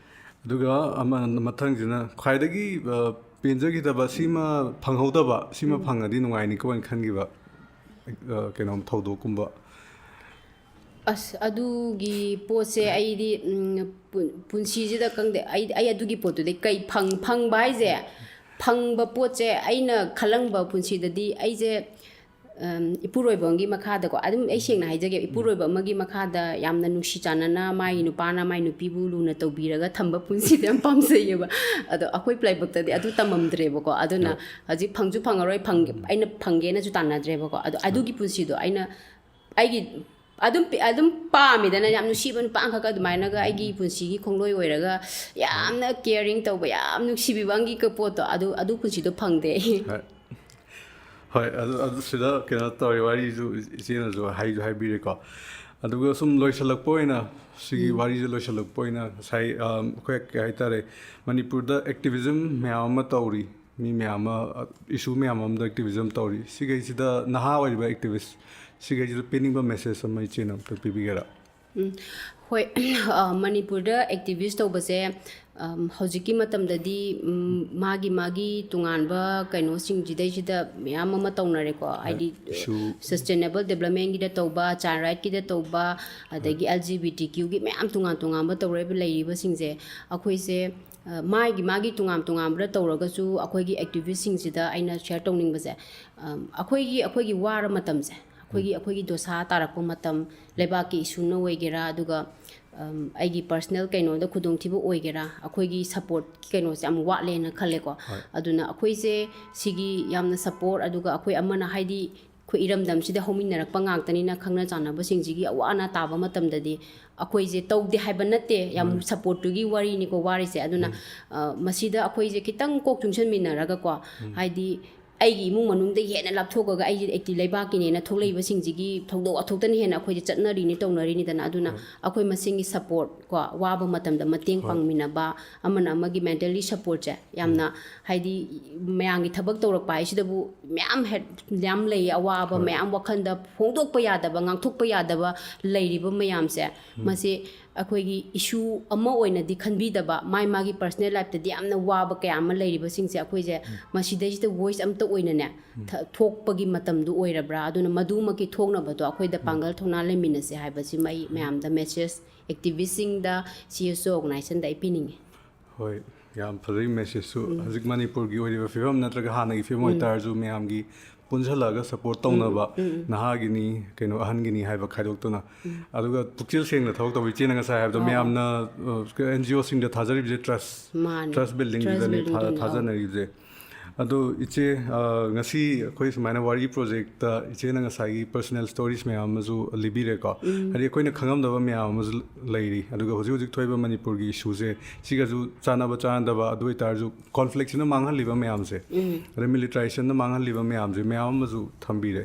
ꯑꯗꯨꯒ ꯑꯃ, ꯃꯊꯪꯁꯤꯅ ꯈ꯭ꯋꯥꯏꯗꯒꯤ, ꯑ, ꯄꯦꯟꯖꯈꯤꯗꯕ, ꯁꯤꯃ ꯐꯪꯍꯧꯗꯕ, ꯁꯤꯃ ꯐꯪꯉꯗꯤ ꯅꯨꯡꯉꯥꯏꯅꯤꯀꯣ ꯍꯥꯏꯅ ꯈꯟꯈꯤꯕ, ꯑ, ꯀꯩꯅꯣꯝ ꯊꯧꯗꯣꯛꯀꯨꯝꯕ? ꯑꯁ, ꯑꯗꯨꯒꯤ ꯄꯣꯠꯁꯦ ꯑꯩꯗꯤ, ꯎꯝ, ꯄꯨꯟ-, ꯄꯨꯟꯁꯤꯁꯤꯗ ꯈꯪꯗꯦ, ꯑꯩ, ꯑꯩ ꯑꯗꯨꯒꯤ ꯄꯣꯠꯇꯨꯗꯤ ꯀꯩ ꯐꯪ-, ꯐꯪꯕ ꯍꯥꯏꯁꯦ, ꯐꯪꯕ ꯄꯣꯠꯁꯦ ꯑꯩꯅ ꯈꯜꯂꯝꯕ ꯄꯨꯟꯁꯤꯗꯗꯤ ꯑꯩꯁꯦ, ꯎꯝ, ꯏꯄꯨꯔꯣꯏꯕ ꯑꯃꯒꯤ ꯃꯈꯥꯗꯀꯣ, ꯑꯗꯨꯝ ꯑꯩ ꯁꯦꯡꯅ ꯍꯥꯏꯖꯒꯦ, ꯏꯄꯨꯔꯣꯏꯕ ꯑꯃꯒꯤ ꯃꯈꯥꯗ ꯌꯥꯝꯅ ꯅꯨꯡꯁꯤ ꯆꯥꯟꯅꯅ ꯃꯥꯒꯤ ꯅꯨꯄꯥꯅ ꯃꯥꯏ ꯅꯨꯄꯤꯕꯨ ꯂꯨꯅ ꯇꯧꯕꯤꯔꯒ ꯊꯝꯕ ꯄꯨꯟꯁꯤꯗ ꯌꯥꯝ ꯄꯥꯝꯖꯩꯌꯦꯕ꯫ ꯑꯗꯣ ꯑꯩꯈꯣꯏ ꯂꯥꯏꯕꯛꯇꯗꯤ ꯑꯗꯨ ꯇꯝꯃꯝꯗ꯭ꯔꯦꯕꯀꯣ, ꯑꯗꯨꯅ ꯍꯣꯏ꯫ ꯍꯧꯖꯤꯛ ꯐꯪꯁꯨ ꯐꯪꯉꯔꯣꯏ, ꯐꯪ-, ꯑꯩꯅ ꯐꯪꯒꯦꯅꯁꯨ ꯇꯥꯟꯅꯗ꯭ꯔꯦꯕꯀꯣ꯫ ꯑꯗꯣ ꯑꯗꯨꯒꯤ ꯄꯨꯟꯁꯤꯗꯣ ꯑꯩꯅ ꯑꯩꯒꯤ ꯑꯗꯨꯝ ꯄꯤ- ꯑꯗꯨꯝ ꯄꯥꯝꯃꯤꯗꯅ, ꯌꯥꯝ ꯅꯨꯡꯁꯤꯕ ꯅꯨꯄꯥ ꯑꯃꯈꯛꯀ ꯑꯗꯨꯃꯥꯏꯅꯒ ꯑꯩꯒꯤ ꯄꯨꯟꯁꯤꯒꯤ ꯈꯣꯡꯂꯣꯏ ꯑꯣꯏꯔꯒ ꯌꯥꯝꯅ ꯀꯦꯌꯔꯤꯡ ꯇꯧꯕ, ꯌꯥꯝ ꯅꯨꯡꯁꯤꯕꯤꯕ ꯑꯃꯒꯤ ꯄꯣꯠꯇꯣ, ꯑꯗꯨ ꯑꯗꯨ ꯄꯨꯟꯁꯤꯗꯣ ꯐꯪꯗꯦ ꯑꯩ꯫ ꯍꯣꯏ꯫ ꯍꯣꯏ, ꯑꯗꯨ ꯑꯗꯨ ꯁꯤꯗ ꯀꯩꯅꯣ ꯇꯧꯔꯦ, ꯋꯥꯔꯤꯁꯨ ꯏꯆꯦꯅꯁꯨ ꯍꯥꯏꯁꯨ ꯍꯥꯏꯕꯤꯔꯦꯀꯣ꯫ ꯑꯗꯨꯒ ꯁꯨꯝ ꯂꯣꯏꯁꯤꯜꯂꯛꯄ ꯑꯣꯏꯅ, ꯁꯤꯒꯤ ꯋꯥꯔꯤꯁꯦ ꯂꯣꯏꯁꯤꯜꯂꯛꯄ ꯑꯣꯏꯅ ꯉꯁꯥꯏ, ꯑꯝ, ꯑꯩꯈꯣꯏ ꯀꯩ ꯍꯥꯏꯇꯥꯔꯦ, ꯃꯅꯤꯄꯨꯔꯗ ꯑꯦꯛꯇꯤꯚꯤꯖꯝ ꯃꯌꯥꯝ ꯑꯃ ꯇꯧꯔꯤ, ꯃꯤ ꯃꯌꯥꯝ ꯑꯃ, ꯏꯁꯨ ꯃꯌꯥꯝ ꯑꯃꯗ ꯑꯦꯛꯇꯤꯚꯤꯖꯝ ꯇꯧꯔꯤ꯫ ꯁꯤꯈꯩꯁꯤꯗ ꯅꯍꯥ ꯑꯣꯏꯔꯤꯕ ꯑꯦꯛꯇꯤꯚꯤꯁ ꯁꯤꯈꯩꯁꯤꯗ ꯄꯤꯅꯤꯡꯕ ꯃꯦꯁꯦꯖ ꯑꯃ ꯏꯆꯦꯅ ꯑꯝꯇ ꯄꯤꯕꯤꯒꯦꯔꯥ? ꯎꯝ, ꯍꯣꯏ꯫ ꯑ, ꯃꯅꯤꯄꯨꯔꯗ ꯑꯦꯛꯇꯤꯚꯤꯁ ꯇꯧꯕꯁꯦ, ꯑꯝ, ꯍꯧꯖꯤꯛꯀꯤ ꯃꯇꯝꯗꯗꯤ, ꯎꯝ, ꯃꯥꯒꯤ ꯃꯥꯒꯤ ꯇꯣꯉꯥꯟꯕ ꯀꯩꯅꯣꯁꯤꯡꯁꯤꯗꯩꯁꯤꯗ ꯃꯌꯥꯝ ꯑꯃ ꯇꯧꯅꯔꯦꯀꯣ꯫ ꯍꯥꯏꯗꯤ, ꯏꯁꯨ ꯁꯁꯇꯦꯅꯦꯕꯜ ꯗꯦꯕꯂꯞꯃꯦꯟꯒꯤꯗ ꯇꯧꯕ, ꯆꯥꯏꯜ ꯔꯥꯏꯠꯀꯤꯗ ꯇꯧꯕ, ꯑꯗꯒꯤ ꯑꯦꯜ ꯖꯤ ꯕꯤ ꯇꯤ ꯀ꯭ꯌꯨꯒꯤ ꯃꯌꯥꯝ ꯇꯣꯉꯥꯟ ꯇꯣꯉꯥꯟꯕ ꯇꯧꯔꯛꯏꯕ ꯂꯩꯔꯤꯕꯁꯤꯡꯁꯦ, ꯑꯩꯈꯣꯏꯁꯦ, ꯑ, ꯃꯥꯒꯤ ꯃꯥꯒꯤ ꯇꯣꯉꯥꯟ ꯇꯣꯉꯥꯟꯕꯗ ꯇꯧꯔꯒꯁꯨ, ꯑꯩꯈꯣꯏꯒꯤ ꯑꯦꯛꯇꯤꯚꯤꯁꯁꯤꯡꯁꯤꯗ ꯑꯩꯅ ꯁꯤꯌꯔ ꯇꯧꯅꯤꯡꯕꯁꯦ, ꯑꯝ, ꯑꯩꯈꯣꯏꯒꯤ ꯑꯩꯈꯣꯏꯒꯤ ꯋꯥꯔ ꯃꯇꯝꯁꯦ, ꯑꯩꯈꯣꯏꯒꯤ ꯑꯩꯈꯣꯏꯒꯤ ꯗꯣꯁꯥ ꯇꯥꯔꯛꯄ ꯃꯇꯝ, ꯂꯩꯕꯥꯛꯀꯤ ꯏꯁꯨꯅ ꯑꯣꯏꯒꯦꯔꯥ, ꯑꯗꯨꯒ, ꯑꯝ, ꯑꯩꯒꯤ ꯄꯔꯁꯅꯦꯜ ꯀꯩꯅꯣꯗ ꯈꯨꯗꯣꯡꯊꯤꯕ ꯑꯣꯏꯒꯦꯔꯥ, ꯑꯩꯈꯣꯏꯒꯤ ꯁꯞꯄꯣꯔꯠꯀꯤ ꯀꯩꯅꯣꯁꯦ ꯌꯥꯝ ꯋꯥꯠꯂꯦꯅ ꯈꯜꯂꯦꯀꯣ꯫ ꯍꯣꯏ꯫ ꯑꯗꯨꯅ ꯑꯩꯈꯣꯏꯁꯦ ꯁꯤꯒꯤ ꯌꯥꯝꯅ ꯁꯞꯄꯣꯔꯠ, ꯑꯗꯨꯒ ꯑꯩꯈꯣꯏ ꯑꯃꯅ, ꯍꯥꯏꯗꯤ, ꯑꯩꯈꯣꯏ ꯏꯔꯝꯗꯝꯁꯤꯗ ꯍꯧꯃꯤꯟꯅꯔꯛꯄ ꯉꯥꯛꯇꯅꯤꯅ, ꯈꯪꯅ ꯆꯥꯟꯅꯕꯁꯤꯡꯁꯤꯒꯤ ꯑꯋꯥ ꯑꯅꯥ ꯇꯥꯕ ꯃꯇꯝꯗꯗꯤ ꯑꯩꯈꯣꯏꯁꯦ ꯇꯧꯗꯦ ꯍꯥꯏꯕ ꯅꯠꯇꯦ, ꯌꯥꯝ ꯁꯞꯄꯣꯔꯠꯇꯨꯒꯤ ꯋꯥꯔꯤꯅꯤꯀꯣ ꯋꯥꯔꯤꯁꯦ꯫ ꯑꯗꯨꯅ, ꯑ, ꯃꯁꯤꯗ ꯑꯩꯈꯣꯏꯁꯦ ꯈꯤꯇꯪ ꯀꯣꯛ ꯆꯨꯡꯁꯟꯃꯤꯟꯅꯔꯒꯀꯣ, ꯍꯥꯏꯗꯤ, ꯑꯩꯒꯤ ꯏꯃꯨꯡ ꯃꯅꯨꯡꯗ ꯍꯦꯟꯅ ꯂꯥꯞꯊꯣꯛꯑꯒ, ꯑꯩꯒꯤ ꯑꯩꯒꯤ ꯂꯩꯕꯥꯛꯀꯤꯅꯦꯅ ꯊꯣꯛꯂꯛꯏꯕꯁꯤꯡꯁꯤꯒꯤ ꯊꯧꯗꯣꯛ ꯋꯥꯊꯣꯛꯇꯅ ꯍꯦꯟꯅ ꯑꯩꯈꯣꯏꯁꯦ ꯆꯠꯅꯔꯤꯅꯤ, ꯇꯧꯅꯔꯤꯅꯤꯗꯅ꯫ ꯑꯗꯨꯅ ꯑꯩꯈꯣꯏ ꯃꯁꯦꯟꯒꯤ ꯁꯞꯄꯣꯔꯠ ꯀꯣ, ꯋꯥꯕ ꯃꯇꯝꯗ ꯃꯇꯦꯡ ꯄꯥꯡꯃꯤꯟꯅꯕ, ꯑꯃꯅ ꯑꯃꯒꯤ ꯃꯦꯟꯇꯦꯜꯂꯤ ꯁꯞꯄꯣꯔꯠꯁꯦ ꯌꯥꯝꯅ, ꯍꯥꯏꯗꯤ, ꯃꯌꯥꯝꯒꯤ ꯊꯕꯛ ꯇꯧꯔꯛꯄ ꯍꯥꯏꯁꯤꯗꯕꯨ ꯃꯌꯥꯝ ꯍꯦ-, ꯌꯥꯝ ꯂꯩ, ꯑꯋꯥꯕ ꯃꯌꯥꯝ, ꯋꯥꯈꯜꯗ ꯐꯣꯡꯗꯣꯛꯄ ꯌꯥꯗꯕ, ꯉꯥꯡꯊꯣꯛꯄ ꯌꯥꯗꯕ ꯂꯩꯔꯤꯕ ꯃꯌꯥꯝꯁꯦ, ꯃꯁꯤ ꯑꯩꯈꯣꯏꯒꯤ ꯏꯁꯨ ꯑꯃ ꯑꯣꯏꯅꯗꯤ ꯈꯟꯕꯤꯗꯕ, ꯃꯥꯏ ꯃꯥꯒꯤ ꯄꯔꯁꯅꯦꯜ ꯂꯥꯏꯐꯇꯗꯤ ꯌꯥꯝꯅ ꯋꯥꯕ ꯀꯌꯥ ꯑꯃ ꯂꯩꯔꯤꯕꯁꯤꯡꯁꯦ, ꯑꯩꯈꯣꯏꯁꯦ ꯃꯁꯤꯗꯩꯁꯤꯗ ꯚꯣꯏꯁ ꯑꯝꯇ ꯑꯣꯏꯅꯅꯦ, ꯊ-, ꯊꯣꯛꯄꯒꯤ ꯃꯇꯝꯗꯨ ꯑꯣꯏꯔꯕ꯭ꯔꯥ? ꯑꯗꯨꯅ ꯃꯗꯨꯃꯛꯀꯤ ꯊꯣꯛꯅꯕꯗꯣ ꯑꯩꯈꯣꯏꯗ ꯄꯥꯡꯒꯜ ꯊꯧꯅꯥ ꯂꯩꯃꯤꯟꯅꯁꯦ ꯍꯥꯏꯕꯁꯤꯃ ꯑꯩ ꯃꯌꯥꯝꯗ ꯃꯦꯁꯦꯖ, ꯑꯦꯛꯇꯤꯚꯤꯁꯁꯤꯡꯗ, ꯁꯤ ꯑꯦꯁ ꯑꯣ ꯑꯣꯔꯒꯅꯥꯏꯖꯦꯁꯟꯗ ꯑꯩ ꯄꯤꯅꯤꯡꯉꯤ꯫ ꯍꯣꯏ, ꯌꯥꯝ ꯐꯖꯩ ꯃꯦꯁꯦꯖꯁꯨ꯫ ꯍꯧꯖꯤꯛ ꯃꯅꯤꯄꯨꯔꯒꯤ ꯑꯣꯏꯔꯤꯕ ꯐꯤꯕꯝ ꯅꯠꯇ꯭ꯔꯒ ꯍꯥꯟꯅꯒꯤ ꯐꯤꯕꯝ ꯑꯣꯏꯇꯥꯔꯁꯨ, ꯃꯌꯥꯝꯒꯤ ꯄꯨꯟꯁꯤꯜꯂꯛꯑꯒ ꯁꯞꯄꯣꯔꯠ ꯇꯧꯅꯕ, ꯅꯍꯥꯒꯤꯅꯤ, ꯀꯩꯅꯣ, ꯑꯍꯟꯒꯤꯅꯤ ꯍꯥꯏꯕ ꯈꯥꯏꯗꯣꯛꯇꯅ꯫ ꯑꯗꯨꯒ ꯄꯨꯛꯆꯦꯜ ꯁꯦꯡꯅ ꯊꯕꯛ ꯇꯧꯕ ꯏꯆꯦꯅ ꯉꯁꯥꯏ ꯍꯥꯏꯕꯗꯣ, ꯃꯌꯥꯝꯅ, ꯑ, ꯑꯦꯟ ꯖꯤ ꯑꯣꯁꯤꯡꯗ ꯊꯥꯖꯔꯤꯕꯁꯦ ꯇ꯭ꯔꯁ, ꯃꯥꯅꯦ꯫ ꯇ꯭ꯔꯁ ꯕꯤꯜꯗꯤꯡꯗꯨꯗꯅꯤ ꯇ꯭ꯔꯁ ꯕꯤꯜꯗꯤꯡꯗꯨꯅꯤ, ꯑꯧ꯫ ꯊꯥꯖꯅꯔꯤꯕꯁꯦ꯫ ꯑꯗꯣ ꯏꯆꯦ, ꯑ, ꯉꯁꯤ ꯑꯩꯈꯣꯏ ꯁꯨꯃꯥꯏꯅ ꯋꯥꯔꯤ ꯄ꯭ꯔꯣꯖꯦꯛꯇ ꯏꯆꯦꯅ ꯉꯁꯥꯏꯒꯤ personal stories ꯃꯌꯥꯝ ꯑꯃꯁꯨ ꯂꯤꯕꯤꯔꯦꯀꯣ꯫ ꯍꯥꯏꯗꯤ ꯑꯩꯈꯣꯏꯅ ꯈꯪꯉꯝꯗꯕ ꯃꯌꯥꯝ ꯑꯃꯁꯨ ꯂꯩꯔꯤ, ꯑꯗꯨꯒ ꯍꯧꯖꯤꯛ ꯍꯧꯖꯤꯛ ꯊꯣꯛꯏꯕ ꯃꯅꯤꯄꯨꯔꯒꯤ ꯏꯁꯨꯁꯦ, ꯁꯤꯒꯁꯨ ꯆꯥꯟꯅꯕ ꯆꯥꯟꯅꯗꯕ, ꯑꯗꯨ ꯑꯣꯏꯇꯥꯔꯁꯨ ꯀꯣꯟꯐ꯭ꯂꯤꯛꯁꯤꯅ ꯃꯥꯡꯍꯜꯂꯤꯕ ꯃꯌꯥꯝꯁꯦ, ꯑꯗꯩ ꯃꯤꯂꯤꯇꯔꯥꯏꯖꯦꯁꯟꯅ ꯃꯥꯡꯍꯜꯂꯤꯕ ꯃꯌꯥꯝꯁꯦ ꯃꯌꯥꯝ ꯑꯃꯁꯨ ꯊꯝꯕꯤꯔꯦ꯫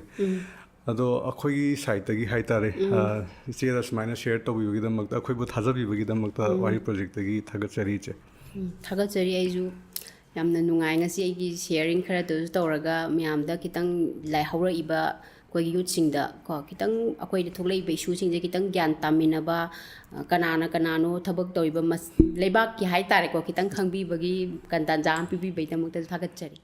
ꯑꯗꯣ ꯑꯩꯈꯣꯏꯒꯤ ꯁꯥꯏꯠꯇꯒꯤ ꯍꯥꯏꯇꯥꯔꯦ, ꯑ, ꯏꯆꯦꯗ ꯁꯨꯃꯥꯏꯅ ꯁꯤꯌꯔ ꯇꯧꯕꯤꯕꯒꯤꯗꯃꯛꯇ, ꯑꯩꯈꯣꯏꯕꯨ ꯊꯥꯖꯕꯤꯕꯒꯤꯗꯃꯛꯇ ꯋꯥꯔꯤ ꯄ꯭ꯔꯣꯖꯦꯛꯇꯒꯤ ꯊꯥꯒꯠꯆꯔꯤ, ꯏꯆꯦ꯫ ꯎꯝ, ꯊꯥꯒꯠꯆꯔꯤ꯫ ꯑꯩꯁꯨ ꯌꯥꯝꯅ ꯅꯨꯡꯉꯥꯏ ꯉꯁꯤ ꯑꯩꯒꯤ ꯁꯤꯌꯔꯤꯡ ꯈꯔꯗꯨꯁꯨ ꯇꯧꯔꯒ ꯃꯌꯥꯝꯗ ꯈꯤꯇꯪ ꯂꯥꯏ-, ꯍꯧꯔꯛꯏꯕ ꯑꯩꯈꯣꯏꯒꯤ ꯌꯨꯠꯁꯤꯡꯗ ꯀꯣ, ꯈꯤꯇꯪ ꯑꯩꯈꯣꯏꯗ ꯊꯣꯛꯂꯛꯏꯕ ꯏꯁꯨꯁꯤꯡꯁꯦ ꯈꯤꯇꯪ ꯒ꯭ꯌꯥꯟ ꯇꯥꯃꯤꯟꯅꯕ, ꯑ, ꯀꯅꯥꯅ ꯀꯅꯥꯅꯣ ꯊꯕꯛ ꯇꯧꯔꯤꯕ ꯃꯁ-, ꯂꯩꯕꯥꯛꯀꯤ ꯍꯥꯏꯇꯥꯔꯦꯀꯣ, ꯈꯤꯇꯪ ꯈꯪꯕꯤꯕꯒꯤ ꯀꯟ-, ꯇꯥꯟꯖꯥ ꯑꯃ ꯄꯤꯕꯤꯕꯒꯤꯗꯃꯛꯇꯁꯨ ꯊꯥꯒꯠꯆꯔꯤ꯫